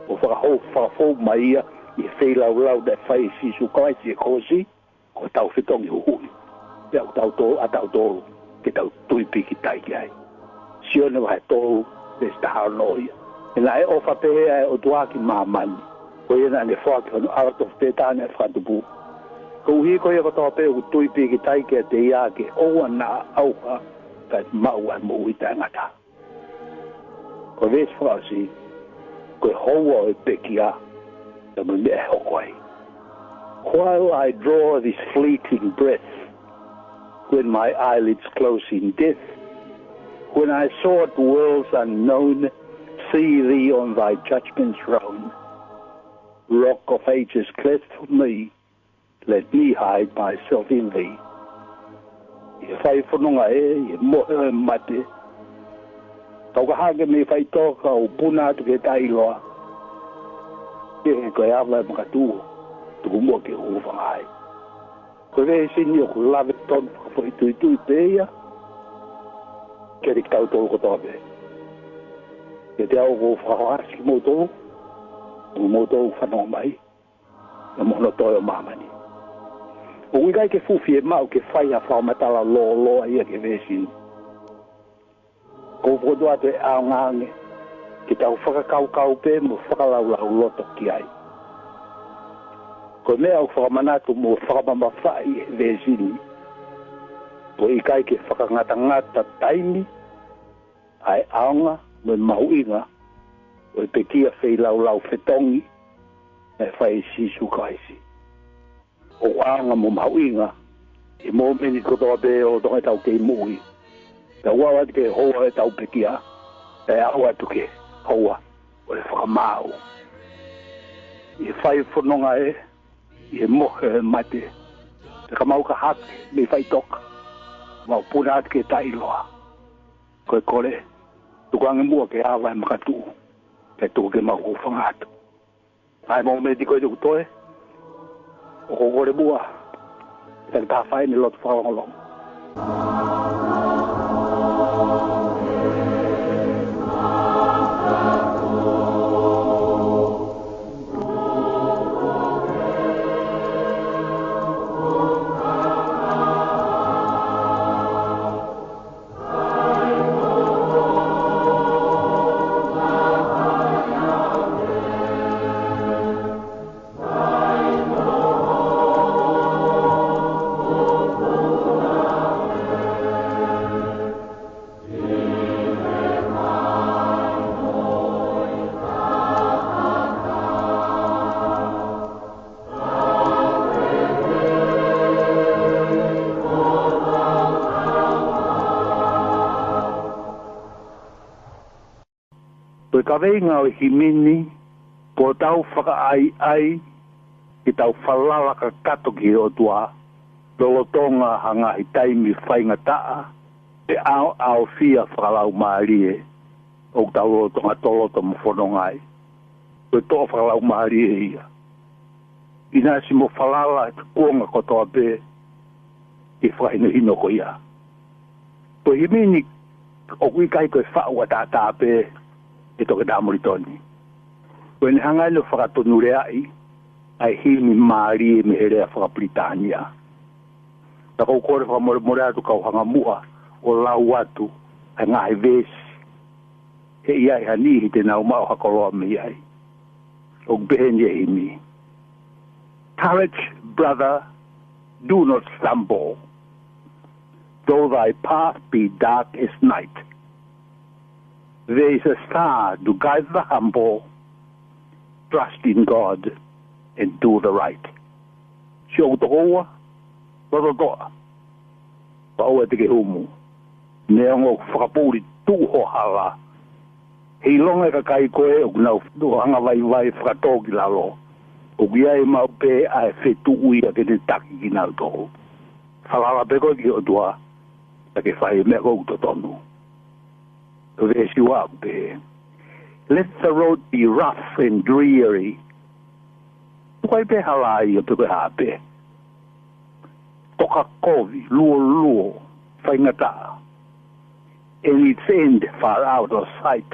ʻo fakahou, fakafou mai ia ʻi he feilaulau naʻe fai ʻe Sīsū Kalaisi he kolosi, ko hotau fetongi huhuʻi. Pea ʻoku tau tō ʻatautolu ke tau tui pīkitai ki ai. Sione vahe tolu, veesi taha ono ia. He naʻe ʻofa pehē ʻa e ʻOtua ki māmani, Ko ia naʻa ne foaki hono ʻAlo tofu pē taha naʻe fakatupu, koeʻuhi ko ia kotoa pē ʻoku tui pīkitai kiate ia ke ʻoua naʻa ʻauha, kae maʻu ʻa e moʻui taʻengata. Ko e veesi fakaʻosi, ko e houa ʻo e pekia, pea mo e meʻa ʻe hoko ai. While I draw this fleeting breath, when my eyelids close in death, when I soar to worlds unknown, see thee on thy judgment throne, Rock of ages, cleft for me, let me hide myself in thee. ʻI he fai fononga ē, ʻi he mohe ʻo e mate, kau ka hake mei faʻitoka ʻo puna atu ki he taʻeʻiloa, ʻi he ko e ava ʻe makatuʻu, tuku muʻa ke u hūfanga ai. Ko e veesi ni ʻoku lave tonu fakafoʻituitui pē ia kiate kitautolu kotoa pē. Kiate au ʻoku ou fakahohaʻasi kimoutolu, kimoutolu fanongo mai, na mo hono toe ʻo māmani. ʻOku ʻikai ke fuʻu fiemaʻu ke fai ha fakamatala lōloa ia ki he veesi ni. Ko u fokotuʻu atu e ʻaonga ange ke tau fakakaukau pē mo fakalaulauloto ki ai. Ko e meʻa ʻoku fakamanatu mo fakamamafaʻi ʻe he veesi ni, ko e ʻikai ke fakangatangata taimi, ʻa e ʻaonga mo e mahuʻinga ʻo e pekia feilaulau fetongi naʻe fai ʻe Sīsū Kalaisi. ʻOku ʻaonga mo mahuʻinga ʻi he momeniti kotoa pē ʻo e ʻaho ʻetau kei moʻui, pea ʻoku aʻu atu ki he houa ʻetau pekia, pea aʻu atu ki he houa ʻo e fakamaau. ʻI he fai fononga ē, ʻi he mohe ʻo e mate, pea ka mau ka hake mei faʻitoka, mau puna atu ki he taʻeʻiloa, ko e kole, tuku ange muʻa ke ava ʻe makatuʻu, pea tuku ke mau hūfanga atu. ʻA e momeniti ko ē ʻoku toe, ʻoku ou kole muʻa ke tau fai ʻene lotu fakalongolongo. Ko e kaveinga ʻo e himi ni, ko ʻetau fakaʻaiʻai ke tau falala kakato ki he ʻOtua lolotonga ha ngaahi taimi faingataʻa pe ʻaoʻaofia fakalaumālie ʻoku tau lolotonga toloto mo fononga ai. Ko e toʻo fakalaumālie ia. ʻInasi mo falala he kuonga kotoa pē ki he fakahinohino ko ia. Ko e himi ni ʻoku ʻikai ko e faʻu ʻataʻatā pē ʻe Toketā Molitoni. Ko ʻene hanga ʻeni ʻo fakatonuleaʻi ʻa e himi mālie mei he lea fakapilitānia. Ka ʻoku ou kole fakamolemole atu kau hanga muʻa ʻo lau atu ʻa e ngaahi veesi, he ʻe ʻi ai ha niʻihi te nau maʻu ha koloa mei ai. ʻOku pehē ni e himi: Courage, brother, do not stumble, though thy path be dark as night. There is a star to guide the humble. Trust in God and do the right. Siʻoku tokoua, loto toʻa, pea ʻoua te ke humu, neongo ʻoku fakapoʻuli tuʻu ho hala. He ʻilonga e kakai ko ē ʻoku nau anga vaivai fakatōkilalo, ʻoku ʻi ai maʻu pē ʻa e fetuʻu ia ke ne taki kinautolu. Falala pē koe ki he ʻOtua, pea ke fai e meʻa ko ē ʻoku totonu. Ko e veesi ua ʻoku pehē: Let the road be rough and dreary. Tuku ai pē hala ia pe ko e hā pē. Toka kovi, luoluo, faingataʻa. And its end far out of sight.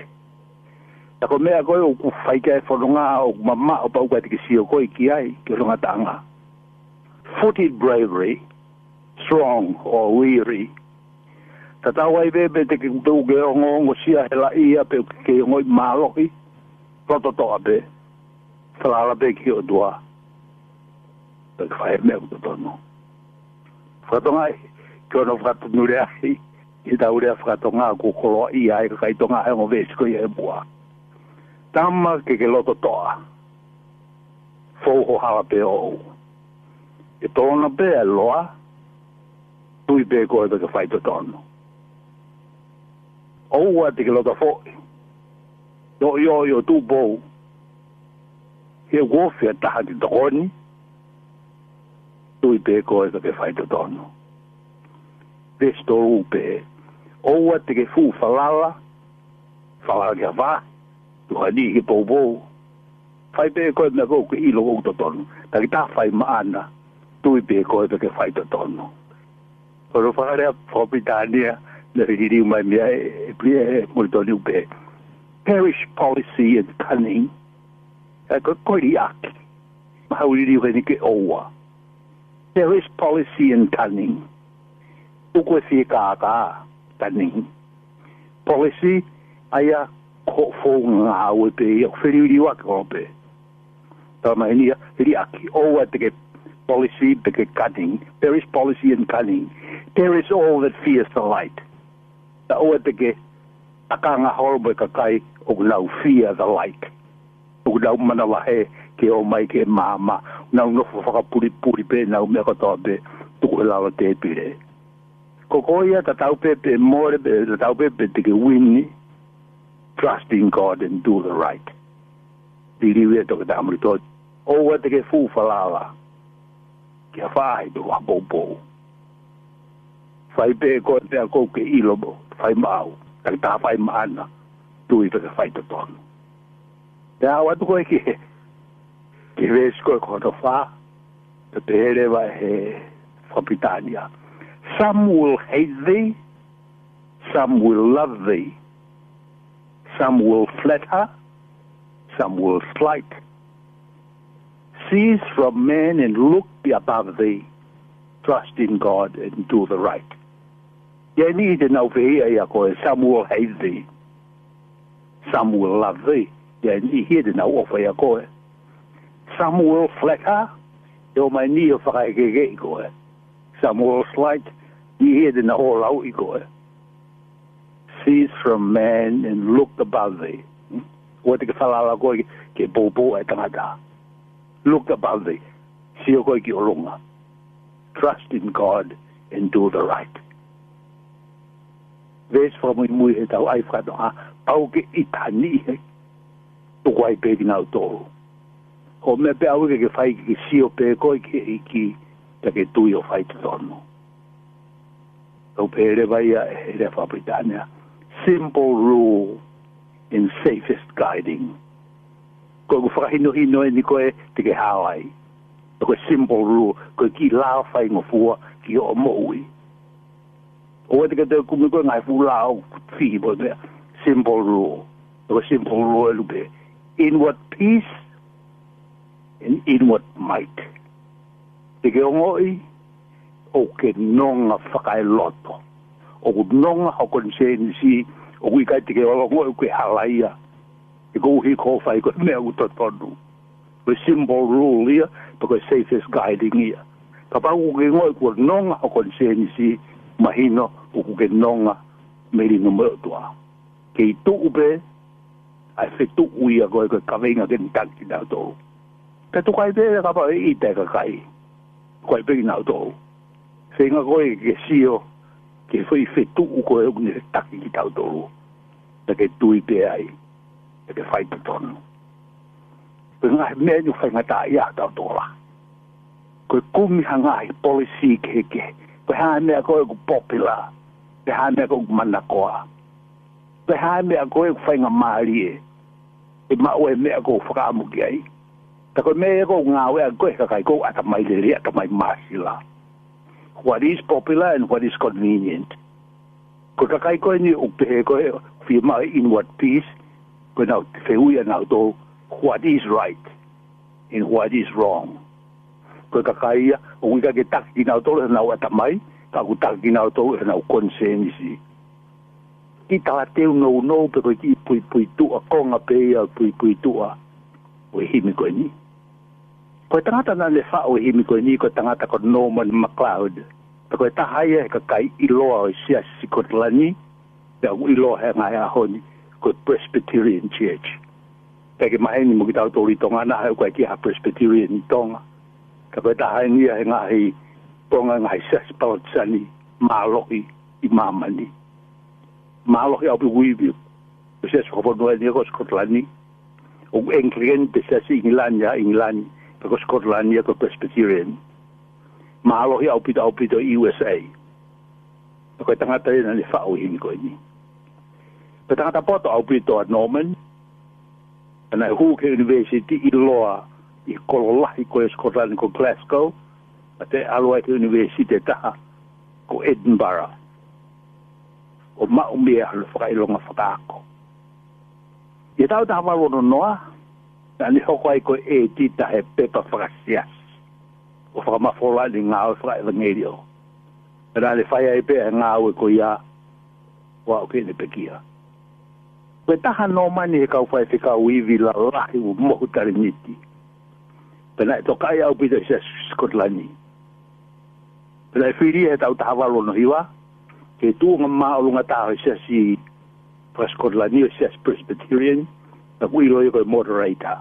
Ka ko e meʻa ko ē ʻoku fai ki ai e fononga ʻoku mamaʻo pea ʻoku ʻikai te ke sio koe ki ai, ki hono ngataʻanga. Footed bravery, strong or weary. Tatau ai pē pe te ke, pe ʻoku ke ongoongosia helaʻia pe ʻoku ke ongoʻi mālohi, loto toʻa pē. Falala pē ki he ʻOtua, pea ke fai e meʻa ʻoku totonu. Fakatonga ē, ki hono fakatonu lea ʻi heʻetau lea fakatonga, kuo koloaʻia ai e kakai Tonga he ongo veesi ko ia ʻi muʻa. Tama ke ke loto toʻa, fou ho hala pē ʻoʻou. ʻE tō na pē ʻa e loa, tui pē koe pea ke fai totonu. ʻOua te ke loto foʻi, toʻi ʻo ʻo Tupou, he ʻoku ofi ha taha ke tokoni, tui pē koe pea ke fai totonu. Veesi tolu pē, ʻoua te ke fuʻu falala, falala ki ha vaʻa, tuʻu ha niʻihi ke poupou. Fai pē koe e meʻa ʻoku ke ʻilo ʻoku totonu. Taki taha fai maʻana, tui pē koe pea ke fai totonu. Ko hono fakalea fakapitānia, naʻe liliu mai mei ai ʻe, ʻe Piliʻe Molitoni ʻoku pehē: Perish policy and cunning. ʻA ia ko e, ko e liʻaki. Mahalo liliu heni ke ʻoua. Perish policy and cunning. Tuku e fiekākā, cunning. Policy, ʻa ia ko e founga ngāue pē ia, ʻoku feliliuaki holo pē. Tala mai heni ia, liʻaki, ʻoua te ke policy pe ke cunning. Perish policy and cunning. Perish all that fears the light. Pea ʻoua te ke takanga holo mo e kakai ʻoku nau fear the light. ʻOku nau manavahē ke ō mai ki he maama, nau nofo fakapulipuli pē ʻenau meʻa kotoa pē, tuku he lalo tēpile. Ko koe ia, tatau pē pe mole, pe tatau pē pe te ke wini, trust in God and do the right. Liliu ia ʻe Toketā Molitoni. ʻOua te ke fuʻu falala ki ha faʻahi pe ha poupou. Fai pē koe e meʻa ʻoku ke ʻilo ʻoku fai maʻau. Taki taha fai maʻana, tui pea ke fai totonu. Pea aʻu atu ko ē ki he, ki he veesi ko ē ko hono fā, pea pehē leva ʻe he fakapitānia: Some will hate thee, some will love thee, some will flatter, some will slight. Cease from man and look above thee. Trust in God and do the right. ʻI ai e niʻihi te nau fehiʻa ʻia koe, some will hate thee. Some will love thee. ʻI ai e niʻihi te nau ʻofa ʻia koe. Some will flatter. ʻE ō mai e niʻihi ʻo fakaekeekeʻi koe. Some will slight. Niʻihi te nau ō ʻo lauʻi koe. Cease from man and look above thee. ʻOua te ke falala koe ki he poupou ʻa e tangata. Look above thee. Sio koe ki ʻolunga. Trust in God and do the right. Veesi fakamuimui heʻetau ʻai fakatonga, pau ke ʻita ha niʻihi, tuku ai pē kinautolu. Ko e meʻa pē ʻaʻau ia ke ke fai, ke ke sio pē koe ki he ʻEiki, pea ke tui ʻo fai totonu. ʻOku pehē leva ia ʻe he lea fakapitānia: Simple rule in safest guiding. Ko ʻeku fakahinohino eni ko ē te ke hao ai. Ko e simple rule, ko e kiʻi lao faingofua ki hoʻo moʻui. ʻOua te ke toe kumi ko e ngaahi fuʻu lao ʻoku fihi mo e meʻa. Simple rule. Ko e simple rule ʻoku pehē: Inward peace and inward might. Te ke ongoʻi ʻoku ke nonga fakaeloto. ʻOku nonga ho konisēnisi, ʻoku ʻikai te ke ongoʻi ʻoku ke halaia. He koeʻuhi ko hoʻo fai ko e meʻa ʻoku totonu. Ko e simple rule ia, pea ko e safest guiding ia. Kapau ʻoku ke ongoʻi kuo nonga ho konisēnisi, mahino ʻoku ke nonga melino mo e ʻOtua. Kei tuʻu pē ʻa e fetuʻu ia ko ē ko e kaveinga ke ne taki kinautolu. Pea tuku ai pē kapau ʻe ʻita e kakai, tuku ai pē kinautolu. Feinga koe ke sio ki he foʻi fetuʻu ko ē ʻoku ne taki kitautolu. Pea ke tui pē ai, pea ke fai totonu. Ko e ngaahi meʻa eni ʻoku faingataʻaʻia ʻa tautolu. Ko e kumi ha ngaahi policy kehekehe. Ko e hā e meʻa ko ē ʻoku popular, pe hā e meʻa ko ē ʻoku manakoa, pe hā e meʻa ko ē ʻoku faingamālie, ʻe maʻu e meʻa ʻoku ou fakaʻamu ki ai. Ka ko e meʻa ia ʻoku ngāueʻaki ko ē ʻe he kakai ʻoku ʻatamai lelei, ʻatamai māsila. What is popular and what is convenient. Ko e kakai ko eni ʻoku pehē ko ē fiemaʻu e inward peace, ko ʻenau fehuʻi ʻanautolu, what is right and what is wrong. Ko e kakai ia ʻoku ʻikai ke taki kinautolu ʻe heʻenau ʻatamai, ka ʻoku taki kinautolu ʻe heʻenau konisēnisi. Kiʻi talateu nounou pe ko e kiʻi puipuituʻa, konga pē ia puipuituʻa. ʻo e himi ko eni. Ko e tangata naʻa ne faʻu e himi ko eni, ko e tangata ko Norman MacLeod. Pea ko e taha ia he kakai ʻiloa ʻo e Siasi Sikotilani, pea ʻoku ʻiloa he ngaahi ʻaho ni ko e Presbyterian Church. Pea ke maheni mo kitautolu ʻi Tonga, naʻe ʻikai ke ʻi ai ha Presbyterian ʻi Tonga. Ka ko e taha eni ia he ngaahi konga ngaahi siasi Palotisani mālohi ʻi māmani. Mālohi ʻaupito ʻoku ivi ʻo e siasi fakafonua eni ko Sikotilani. ʻOku Anglican pē siasi ʻIngilani ʻa ʻIngilani, pea ko Sikotilani ia ko Presbyterian. Mālohi ʻaupito ʻaupito ʻi U S A. Pea ko e tangata ia naʻa ne faʻu e himi ko eni. Pea tangata poto ʻaupito ʻa Norman. Pea naʻe hū ki he university ʻiloa ʻi he kolo lahi ko ē Sikotilani ko Glasgow. Pea toe ʻalu ai ki he university ʻe taha ko Edinburgh. ʻO maʻu mei ai hono fakaʻilonga fakaako. ʻI he taʻu taha valu ono noa, naʻa ne hoko ai ko e ʻētita he pepa fakasiasi ʻo fakamafola ʻene ngāue fakaʻevangeliō. Pea naʻa ne fai ai pē ʻa e ngāue ko ia ʻo aʻu ki heʻene pekia. Ko e taha ʻa Norman he kau faifekau ivi lalahi ʻo e mohu talēniti. Pea naʻe tokaʻi ʻaupito ʻi he Siasi Sikotilani. Pea naʻe fili ia he taʻu taha valu ono hiva ke tuʻunga māʻolunga taha ʻo e siasi faka-Sikotilani, ʻo e siasi Presbyterian, naʻa ku ʻilo ia ko e moderator.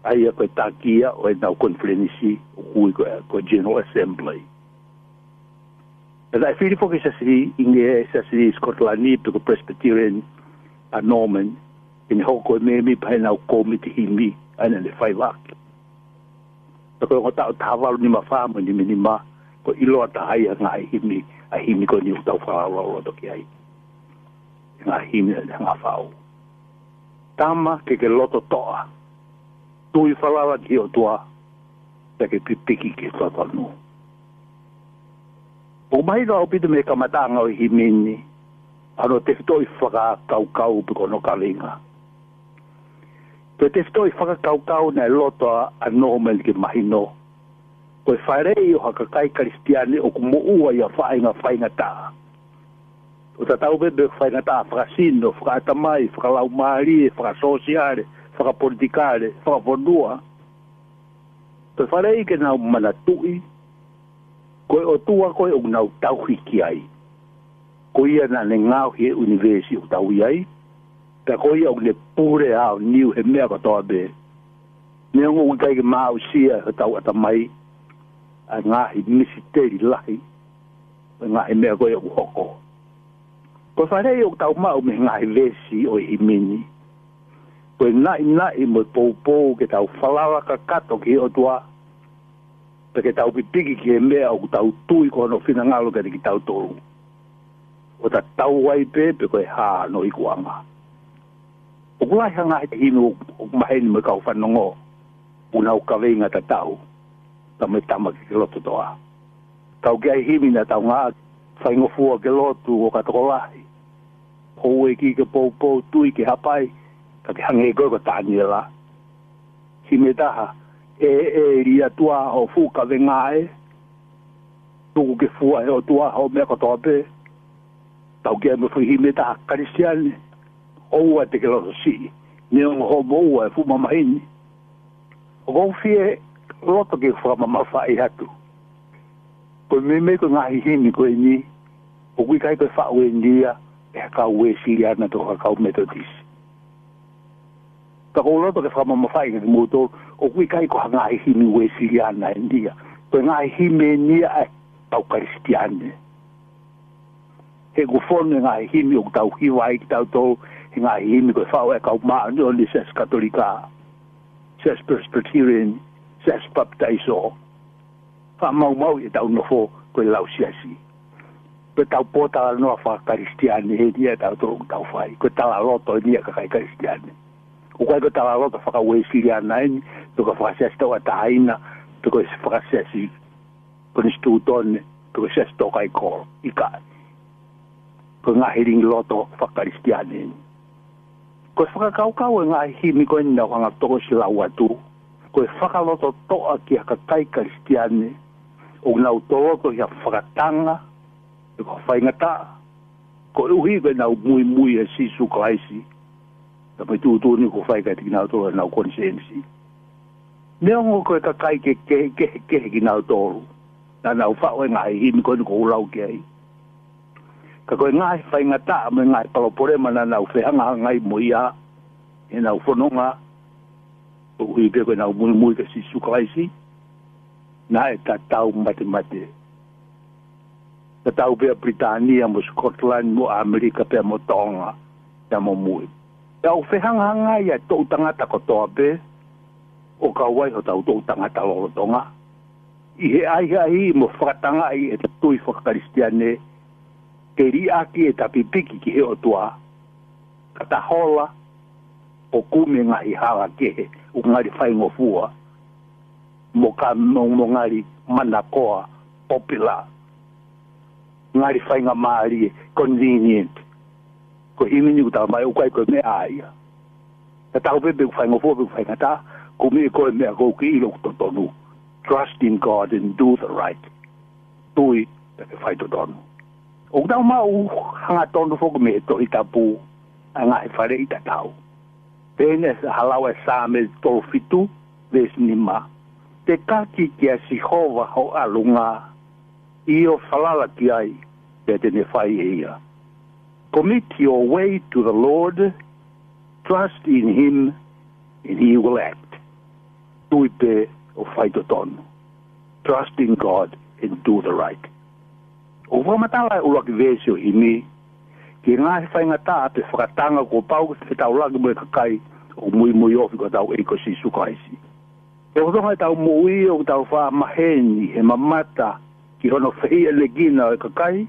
ʻA ia ko e taki ia ʻo ʻenau konifelenisi ʻoku ui ko e, ko e General Assembly. Pea naʻe fili foki siasi ʻi he siasi Sikotilani pe ko e Presbyterian ʻa Norman, ke ne hoko ko e mēmipa heʻenau kōmiti himi, ʻa ia naʻa ne failaki. Pea ko e ongo taʻu taha valu nima fā mo e nima nima, ko e ʻiloa taha ia he ngaahi himi, ʻa e himi ko eni ʻoku tau fakalaulauloto ki ai. Ngaahi himi naʻa ne hanga ʻo faʻu. Tama ke ke loto toʻa. Tui falala ki he ʻOtua, pea ke pipiki ki he totonu. ʻOku mahino ʻaupito mei he kamataʻanga ʻo e himi ni ʻa hono tefitoʻi fakakaukau pe ko hono kaveinga. Ko e tefitoʻi fakakaukau naʻe loto ʻa Norman ke mahino, ko e faleʻi ʻo ha kakai Kalisitiane ʻoku moʻua ʻi ha faʻahinga faingataʻa. ʻO tatau pē pe ko e faingataʻa fakasino, fakaʻatamai, fakalaumālie, fakasōsiale, fakapolitikale, fakafonua. Ko e faleʻi ke nau manatuʻi ko e ʻOtua ko ē ʻoku nau tauhi ki ai, ko ia naʻa ne ngaohi e ʻunivēsi ʻoku tau ʻi ai, pea ko ia ʻoku ne pule aoniu he meʻa kotoa pē. Neongo ʻoku ʻikai ke maʻu ʻe hotau ʻatamai ʻa e ngaahi misiteli lahi ʻo e ngaahi meʻa ko ē ʻoku hoko. Ko e faleʻi ʻoku tau maʻu mei he ngaahi veesi ʻo e himi ni, ko e naʻinaʻi mo e poupou ke tau falala kakato ki he ʻOtua, pea ke tau pipiki ki he meʻa ʻoku tau tui ko hono finangalo kiate kitautolu, ʻo tatau ai pē pe ko e hā hono ikuʻanga. ʻOku lahi ha ngaahi himi ʻoku maheni mo e kau fanongo ʻoku nau kaveinga tatau, ka mo e tama ke ke loto toʻa. Kau ki ai e himi naʻa tau ngāueʻaki: Faingofua ke lotu ʻo ka tokolahi, Houʻeiki ke poupou, tui ke hapai, ka ke hangē koe ko Taniela. Himi ʻe taha: ʻE, ʻe, ʻEiki ʻOtua, hoʻo fuʻu kavenga ē, tuku ke fua ʻe he ʻOtua hoʻo meʻa kotoa pē. Kau ki ai mo e foʻi himi ʻe taha: Kalisitiane, ʻoua te ke loto siʻi, neongo hoʻo moʻua e fuʻu mamahi ni. ʻOku ou fie loto ke fakamamafaʻi atu, ko e meimei ko e ngaahi himi ko eni, ʻoku ʻikai ko e faʻu eni ia ʻe he kau Uēsiliana pe ko e kau Metotisi. Ka ʻoku ou loto ke fakamamafaʻi kiate kimoutolu, ʻoku ʻikai ko ha ngaahi himi Uēsiliana eni ia. Ko e ngaahi himi eni ia ʻa e kau Kalisitiane. He ʻoku fonu e ngaahi himi ʻoku tau hiva ai kitautolu he ngaahi himi ko e faʻu ʻe he Kau Māʻoniʻoni, Siasi Katolika, Siasi Presbyterian, Siasi Papitaiso. Faʻa maumauʻi ʻetau nofo ko e lau siasi. Ko ʻetau pōtalanoa faka-Kalisitiane eni ia ʻoku tau fai. Ko e talaloto eni ia ʻa e kakai Kalisitiane. ʻOku ʻikai ko e talaloto faka-Uēsiliana eni, pe ko e fakasiasi tauʻatāina, pe ko e fakasiasi Konisitūtone, pe ko e siasi tō kai kolo, ʻikai. Ko e ngaahi lingi loto faka-Kalisitiane eni. Ko e fakakaukau ʻo e ngaahi himi ko eni naʻa ku hanga ʻo toki ʻosi lau atu, ko e fakalototoʻa ki ha kakai Kalisitiane ʻoku nau toloto ʻi ha fakatanga pe ko ha faingataʻa, koeʻuhi ko ʻenau muimui ʻia Sīsū Kalaisi. Ka mo e tuʻutuʻuni kuo fai kiate kinautolu ʻenau konisēnisi. Neongo ko e kakai kehekehe kinautolu naʻa nau faʻu e ngaahi himi ko eni kuo u lau ki ai, ka ko e ngaahi faingataʻa mo e ngaahi palopalema naʻa nau fehangahangai mo ia ʻi heʻenau fononga, koeʻuhi pē ko ʻenau muimui kia Sīsū Kalaisi, naʻe tatau matemate. Tatau pē ʻa Pilitānia mo Scotland mo ʻAmelika pea mo Tonga, pea mo mui. Pea ʻoku fehangahangai ʻa e toʻu tangata kotoa pē, ʻo kau ai hotau toʻu tangata lolotonga, ʻi he ʻahiʻahiʻi mo fakatangaʻi ʻeta tui faka-Kalisitiane, ke liʻaki ʻeta pipiki ki he ʻOtua, ka ta hola ʻo kumi e ngaahi hala kehe ʻoku ngali faingofua, mo ka mo, mo ngali manakoa, popular, ngali faingamālie, convenient. Ko e himi ni ʻoku talamai ʻoku ʻikai ko e meʻa ia. Tatau pē pe ʻoku faingofua pe ʻoku faingataʻa, kumi ʻe koe e meʻa ʻoku ke ʻilo ʻoku totonu. Trust in God and do the right. Tui pea ke fai totonu. ʻOku tau maʻu hangatonu foki mei he Tohi Tapu ʻa e ngaahi faleʻi tatau. Pehē ʻe he hala ʻa e Saame tolu fitu, veesi nima: Tekaki kia Sihova ho ʻalunga, ʻio, falala ki ai, pea te ne fai ʻe ia. Commit your way to the Lord, trust in him, and he will act. Tui pē ʻo fai totonu. Trust in God and do the right. ʻOku fakamatala e ʻuluaki veesi ʻo e himi ki he ngaahi faingataʻa pe fakatanga kuo pau ke fetaulaki mo e kakai ʻoku muimui ofi ki hotau ʻEiki ko Sīsū Kalaisi. He ʻoku tō mai ʻetau moʻui ʻoku tau faʻa maheni he mamata ki hono fehiʻanekina ʻo e kakai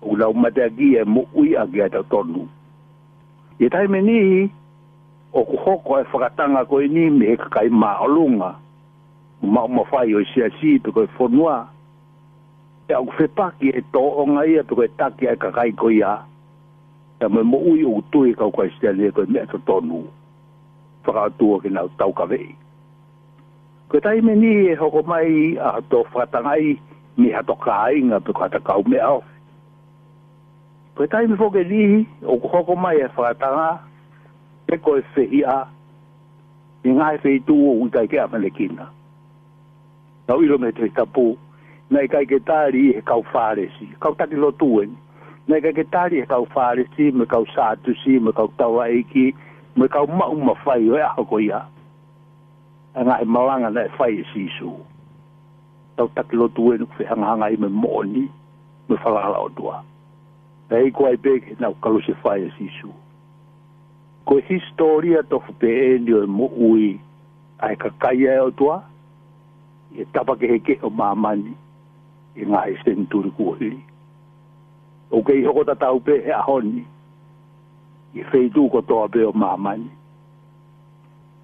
ʻoku nau mateakiʻi e moʻui ʻaki ʻa ʻetau tonu. ʻI he taimi ʻe niʻihi ʻoku hoko e fakatanga ko eni mei he kakai māʻolunga mo maʻu mafai ʻo e siasi pe ko e fonua, pea ʻoku fepaki e tōʻonga ia pe ko e taki ʻa e kakai ko ia, pea mo e moʻui ʻoku tui e kau Kalisitiane ko e meʻa totonu fakaʻotua ke nau taukaveʻi. Ko e taimi ʻe niʻihi ʻe hoko mai ʻa hoto fakatangaʻi mei hato kāinga pe ko hata kaumeʻa ofi. Ko e taimi foki ʻe niʻihi ʻoku hoko mai e fakatanga pe ko e fehiʻa ʻi he ngaahi feituʻu ʻoku ʻikai ke ʻamanekina. Tau ʻilo mei he Tohi Tapu, naʻe ʻikai ke tali ʻe he kau Fālesi, kau taki lotu eni, naʻe ʻikai ke tali ʻe he kau Fālesi mo e kau Sātusi mo e kau taulaʻeiki mo e kau maʻu mafai ʻo e ʻaho ko ia ʻa e ngaahi malanga naʻe fai ʻe Sīsū. Kau taki lotu eni ʻoku fehangahangai mo e moʻoni mo e falala ʻOtua. Pea iku ai pē ke nau kalusefai ʻa Sīsū. Ko e hisitōlia tofu pē eni ʻo e moʻui ʻa e kakai ʻa e ʻOtua ʻi he tapa kehekehe ʻo māmani ʻi he ngaahi senituli kuohili. ʻOku kei hoko tatau pē he ʻaho ni ʻi he feituʻu kotoa pē ʻo māmani.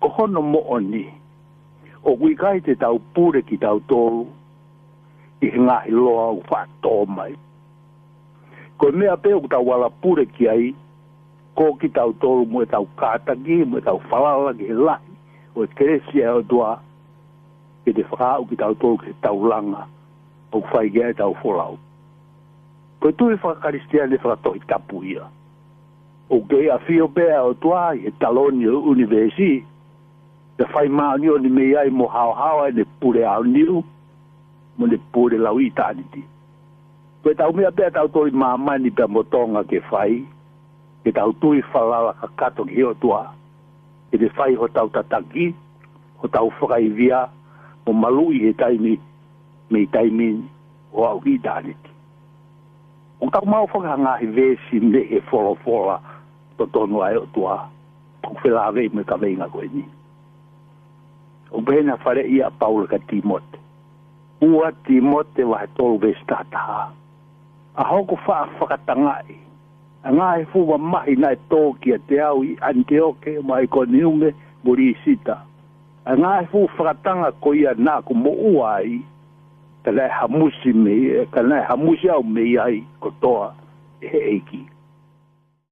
Ko hono moʻoni, ʻoku ʻikai te tau pule kitautolu ʻi he ngaahi loa ʻoku faʻa tō mai. Ko e meʻa pē ʻoku tau ala pule ki ai, ko kitautolu mo ʻetau kātaki mo ʻetau falala ki he lahi ʻo e kelesi ʻa e ʻOtua, ke ne fakaaʻu kitautolu ki he taulanga ʻoku fai ki ai ʻetau folau. Ko e tui faka-Kalisitiane fakatohitapu ia. ʻOku kei ʻafio pē ʻa e ʻOtua ʻi he taloni ʻo e ʻunivēsi, pea fai māʻoniʻoni mei ai mo haohaoa ʻene pule aoniu mo ʻene pule lau ʻitāniti. Ko ʻetau meʻa pē ʻatautolu ʻi māmani pea mo Tonga ke fai, ke tau tui falala kakato ki he ʻOtua, ke ne fai hotau tataki, hotau fakaivia, mo maluʻi he taimi, mei taimi ni ʻo aʻu ki ʻitāniti. ʻOku tau maʻu foki ha ngaahi veesi mei he folofola totonu ʻa e ʻOtua ʻoku felāveʻi mo e kaveinga ko eni. ʻOku pehē ʻe he faleʻi ʻa Paula kia Tīmote. Ua Tīmote vahe tolu veesi taha taha. ʻA hoku faʻa fakatangaʻi ʻa e ngaahi fuʻu mamahi naʻe tō kiate au ʻi ʻAniteoke mo ʻAikoniume mo Lisita. ʻA e ngaahi fuʻu fakatanga ko ia naʻa ku moʻua ai, ka naʻe hamusi mei, ka naʻe hamusi au mei ai kotoa ʻe he ʻEiki.